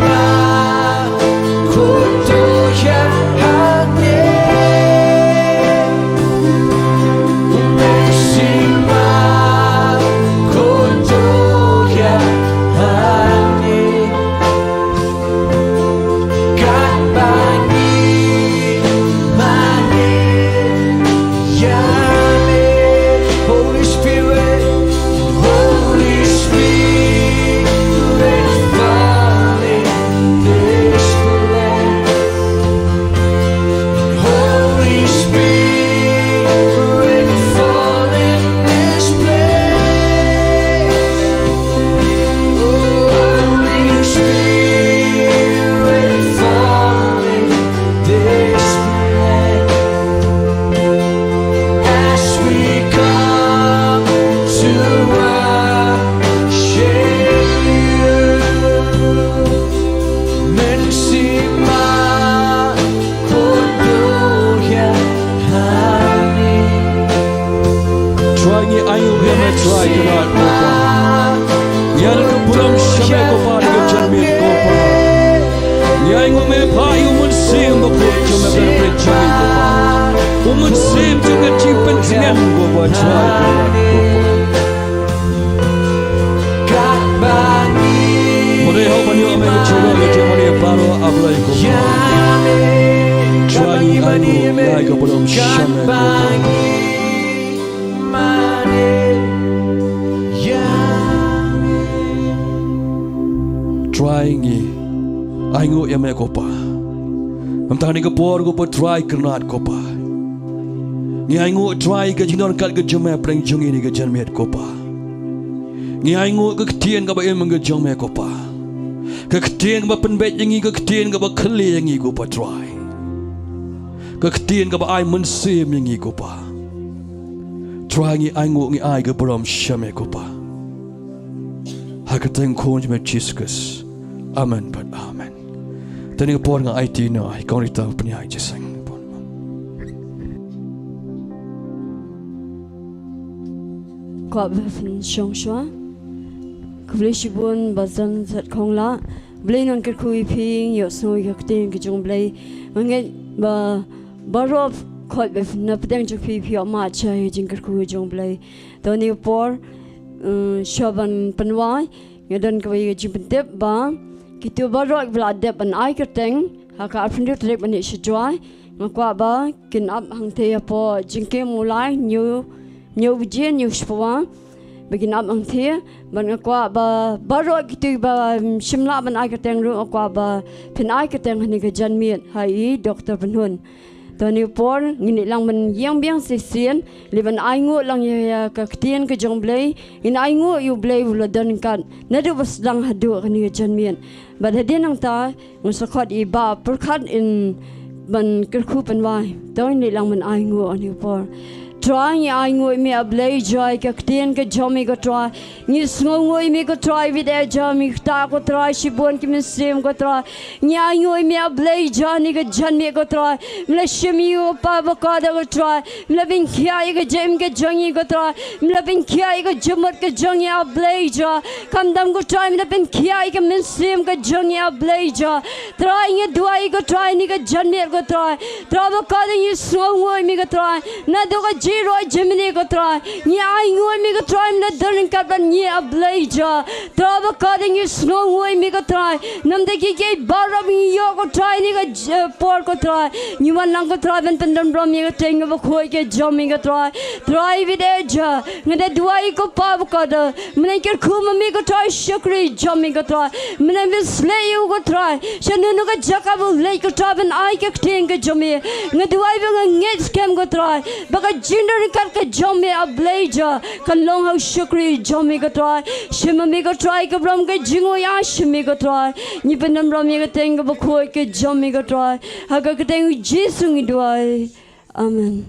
Holy Spirit, Holy Spirit, fall in Jong me, Trai, pynjah ïa ka, Kpa. U Mynsiem jong me, jingpynsngew, Kpa, Trai, Kpa. Mare haba ngi ïoh me ka jingïarap, ka jingmane baroh, A Blei, Kpa. Trai, ngi ai nguh, ngi ai ka burom sha me, Kpa. Trai, ngi ai nguh ïa me, Kpa. Mynta kane ka por, Kpa, Trai, kyrnat, Kpa. Ngi ai nguh, Trai, ka jingdon kat ka jong me hapdeng jong ngi kane ka janmiet, Kpa. Ngi ai nguh ka ktien kaba im ka jong me, Kpa. Ka ktien kaba pynbeit ïa ngi, ka ktien kaba khlieh ïa ngi, Kpa, Trai. Ka ktien kaba ai mynsiem ïa ngi, Kpa. Trai, ngi ai nguh, ngi ai ka burom sha me, Kpa. Ha ka kyrteng u Khun jong me, Jisu Khrist. Amen bad amen. Te kane ka por nga aiti noh ïa i kong Rita ban ïa jingïaseng. Kwah ban pynshong shuwa. Khublei shibun Bah Zan Zat Khongla. Blei un kyrkhu ïa phi, ïohsngew ïa ka ktien ka jong U Blei. Nga ngeit ba baroh khoit ba na pdeng jong phi, phi ïoh mad sha ïa ka jingkyrkhu ka jong U Blei. Te kane ka por, eh, shuwa ban pynwai, nga don kawei ka jingpyntip ba kito baroh kiba la dep ban ai kyrteng ha ka arphew hynriew tarik ban ïa shu jwai, nga kwah ba kin ap hangthie hapoh jingkieng u lai, hynñiew, hynñiew baje, hynñiew shiphew wei, ba kin ap hangthie. Bad nga kwah ba baroh kito ba, mm, shim lah ban ai kyrteng ruh, nga kwah ba phin ai kyrteng ha kane ka janmiet ha i Doktor Pynhun. Te kane ka por ngin ïa lang ban ïeng biang shisien, leit ban ai nguh lang ïa, ïa ka ktien ka jong U Blei, ngin ai nguh ïa U Blei uba la don ryngkat naduh ba sdang haduh kane ka janmiet. Bad hadien nangta, nga sa khot ïa i Bah Pyrkhat, yn ban kyrkhu pynwai. To ngin leit lang ban ai nguh ha kane ka por. Trai, ngi ai nguh ïa me, A Blei Jah, ïa ka ktien ka jong me, ko Trai. Ngi sngewnguh ïa me, ko Trai, bad eh Jah, me ktah, ko Trai, shibun ki mynsiem, ko Trai. Ngi ai nguh ïa me, A Blei Jah, ha kane ka janmiet, ko Trai. Me la shim ïa u kpa bakordor, ko Trai. Me la pynkhiah ïa ka jingim ka jong ngi, ko Trai. Me la pynkhiah ïa ka jingmut ka jong ngi, A Blei Jah. Khamtam, ko Trai, me la pynkhiah ïa ka mynsiem ka jong ngi, A Blei Jah. Trai, ngi duwai, ko Trai, ha kane ka janmiet, ko Trai. Trai bakordor, ngi sngewnguh ïa me, ko Trai. Naduh ka jingrwai jingmane, ko Trai. Ngi ai nguh ïa me, ko Trai, me la don ryngkat bad ngi, A Blei Jah. Trai bakordor, ngi sngewnguh ïa me, ko Trai. Namar ki kiei baroh ba ngi ïoh, ko Trai, ha kane ka j-, por, ko Trai. Ngi wan lang, ko Trai, ban pyndonburom ïa ka ktien kaba khuid ka jong me, ko Trai. Trai bad eh Jah, nga da duwai, ko kpa bakordor. Me la kyrkhu ma me, ko Trai, shakri jong me, ko Trai. Me la pynsleh ïa u, ko Trai, sha kano kano ka jaka ba u leit, ko Trai, ban ai ka ktien ka jong me. Nga duwai ba nga ngeit skhem, ko Trai, ba ka jingdon ryngkat ka jong me, A Blei Jah, kan long ha u shakri jong me, ko Trai. Shim ma me, ko Trai, ka burom, ka jingnguh ïa me, ko Trai. Ngi pyndonburom ïa ka ktien kaba khuid ka jong me, ko Trai. Ha ka kyrteng u Jisu ngi duwai. Amen.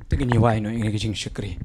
Te ngin ïa wai noh ïa ka jingshakri.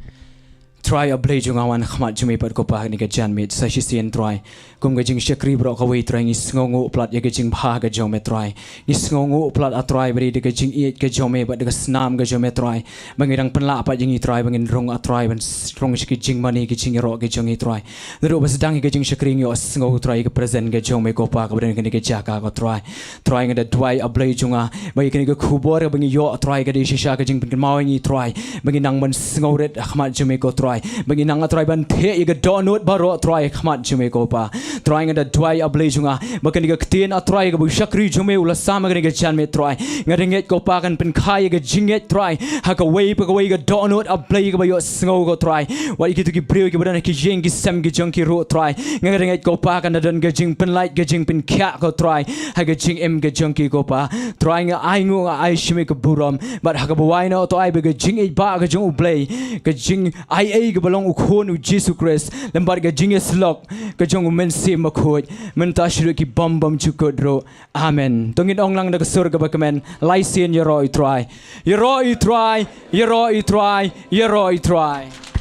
Trai, A Blei jong nga, wan ha khmat jong me pat, ko Pa, ha kane ka janmiet sa shisien, Trai. Kum ka jingshakri baroh kawei, Trai, ngi sngewnguh palat ïa ka jingbha ka jong me, Trai. Ngi sngewnguh palat, A Trai, ba dei da ka jingïeit ka jong me bad da ka snam ka jong me, Trai, ba ngi dang pynlah pat ïa ngi, Trai, ba ngin rung, A Trai, ban s-, rung sha ki jingmane, ki jingïaroh ki jong ngi, Trai. Naduh ba sdang ïa ka jingshakri ngi ïohsngew, Trai, ïa ka presence ka jong me, ko Pa, kaba don ha kane ka jaka, ko Trai. Trai, nga da duwai, A Blei jong nga, ba ïa kane ka khubor kaba ngi ïoh, Trai, ka dei shisha ka jingpynkynmaw ïa ngi, Trai, ba ngin nang ban sngewrit ha khmat jong me, ko Trai, ba ngin nang, A Trai, ban thied ïa ka dohnud baroh, Trai, ha khmat jong me, ko Pa. Trai, nga da duwai, A Blei jong nga, ba kane ka ktien, A Trai, kaba u shakri jong me u la sam ha kane ka janmiet, Trai, nga da ngeit, ko Pa, kan pynkha ïa ka jingngeit, Trai, ha kawei pa kawei ka dohnud, A Blei, kaba ïohsngew, ko Trai. Wat ïa kito ki briew kiba don ha ki ïing ki sem ki jong ki ruh, Trai, nga da ngeit, ko Pa, kan da don ka jingpynlait, ka jingpynkhiah, ko Trai, ha ka jingim ka jong ki, ko Pa. Trai, nga ai nguh, nga ai sha me ka burom bad ha kaba wai noh, to ai ba ka jingïeit ba ka jong U Blei, ka jingaiei kaba long u Khun u Jisu Khrist, lem bad ka jingïasyllok ka jong u Mynsiem Bakhuid, mynta shaduh ki bym bymjukut ruh. Amen. To ngin ong lang da ka sur kaba kmen, lai sien: Ïaroh ïa u Trai, ïaroh ïa u Trai, ïaroh ïa u Trai, ïaroh ïa u Trai.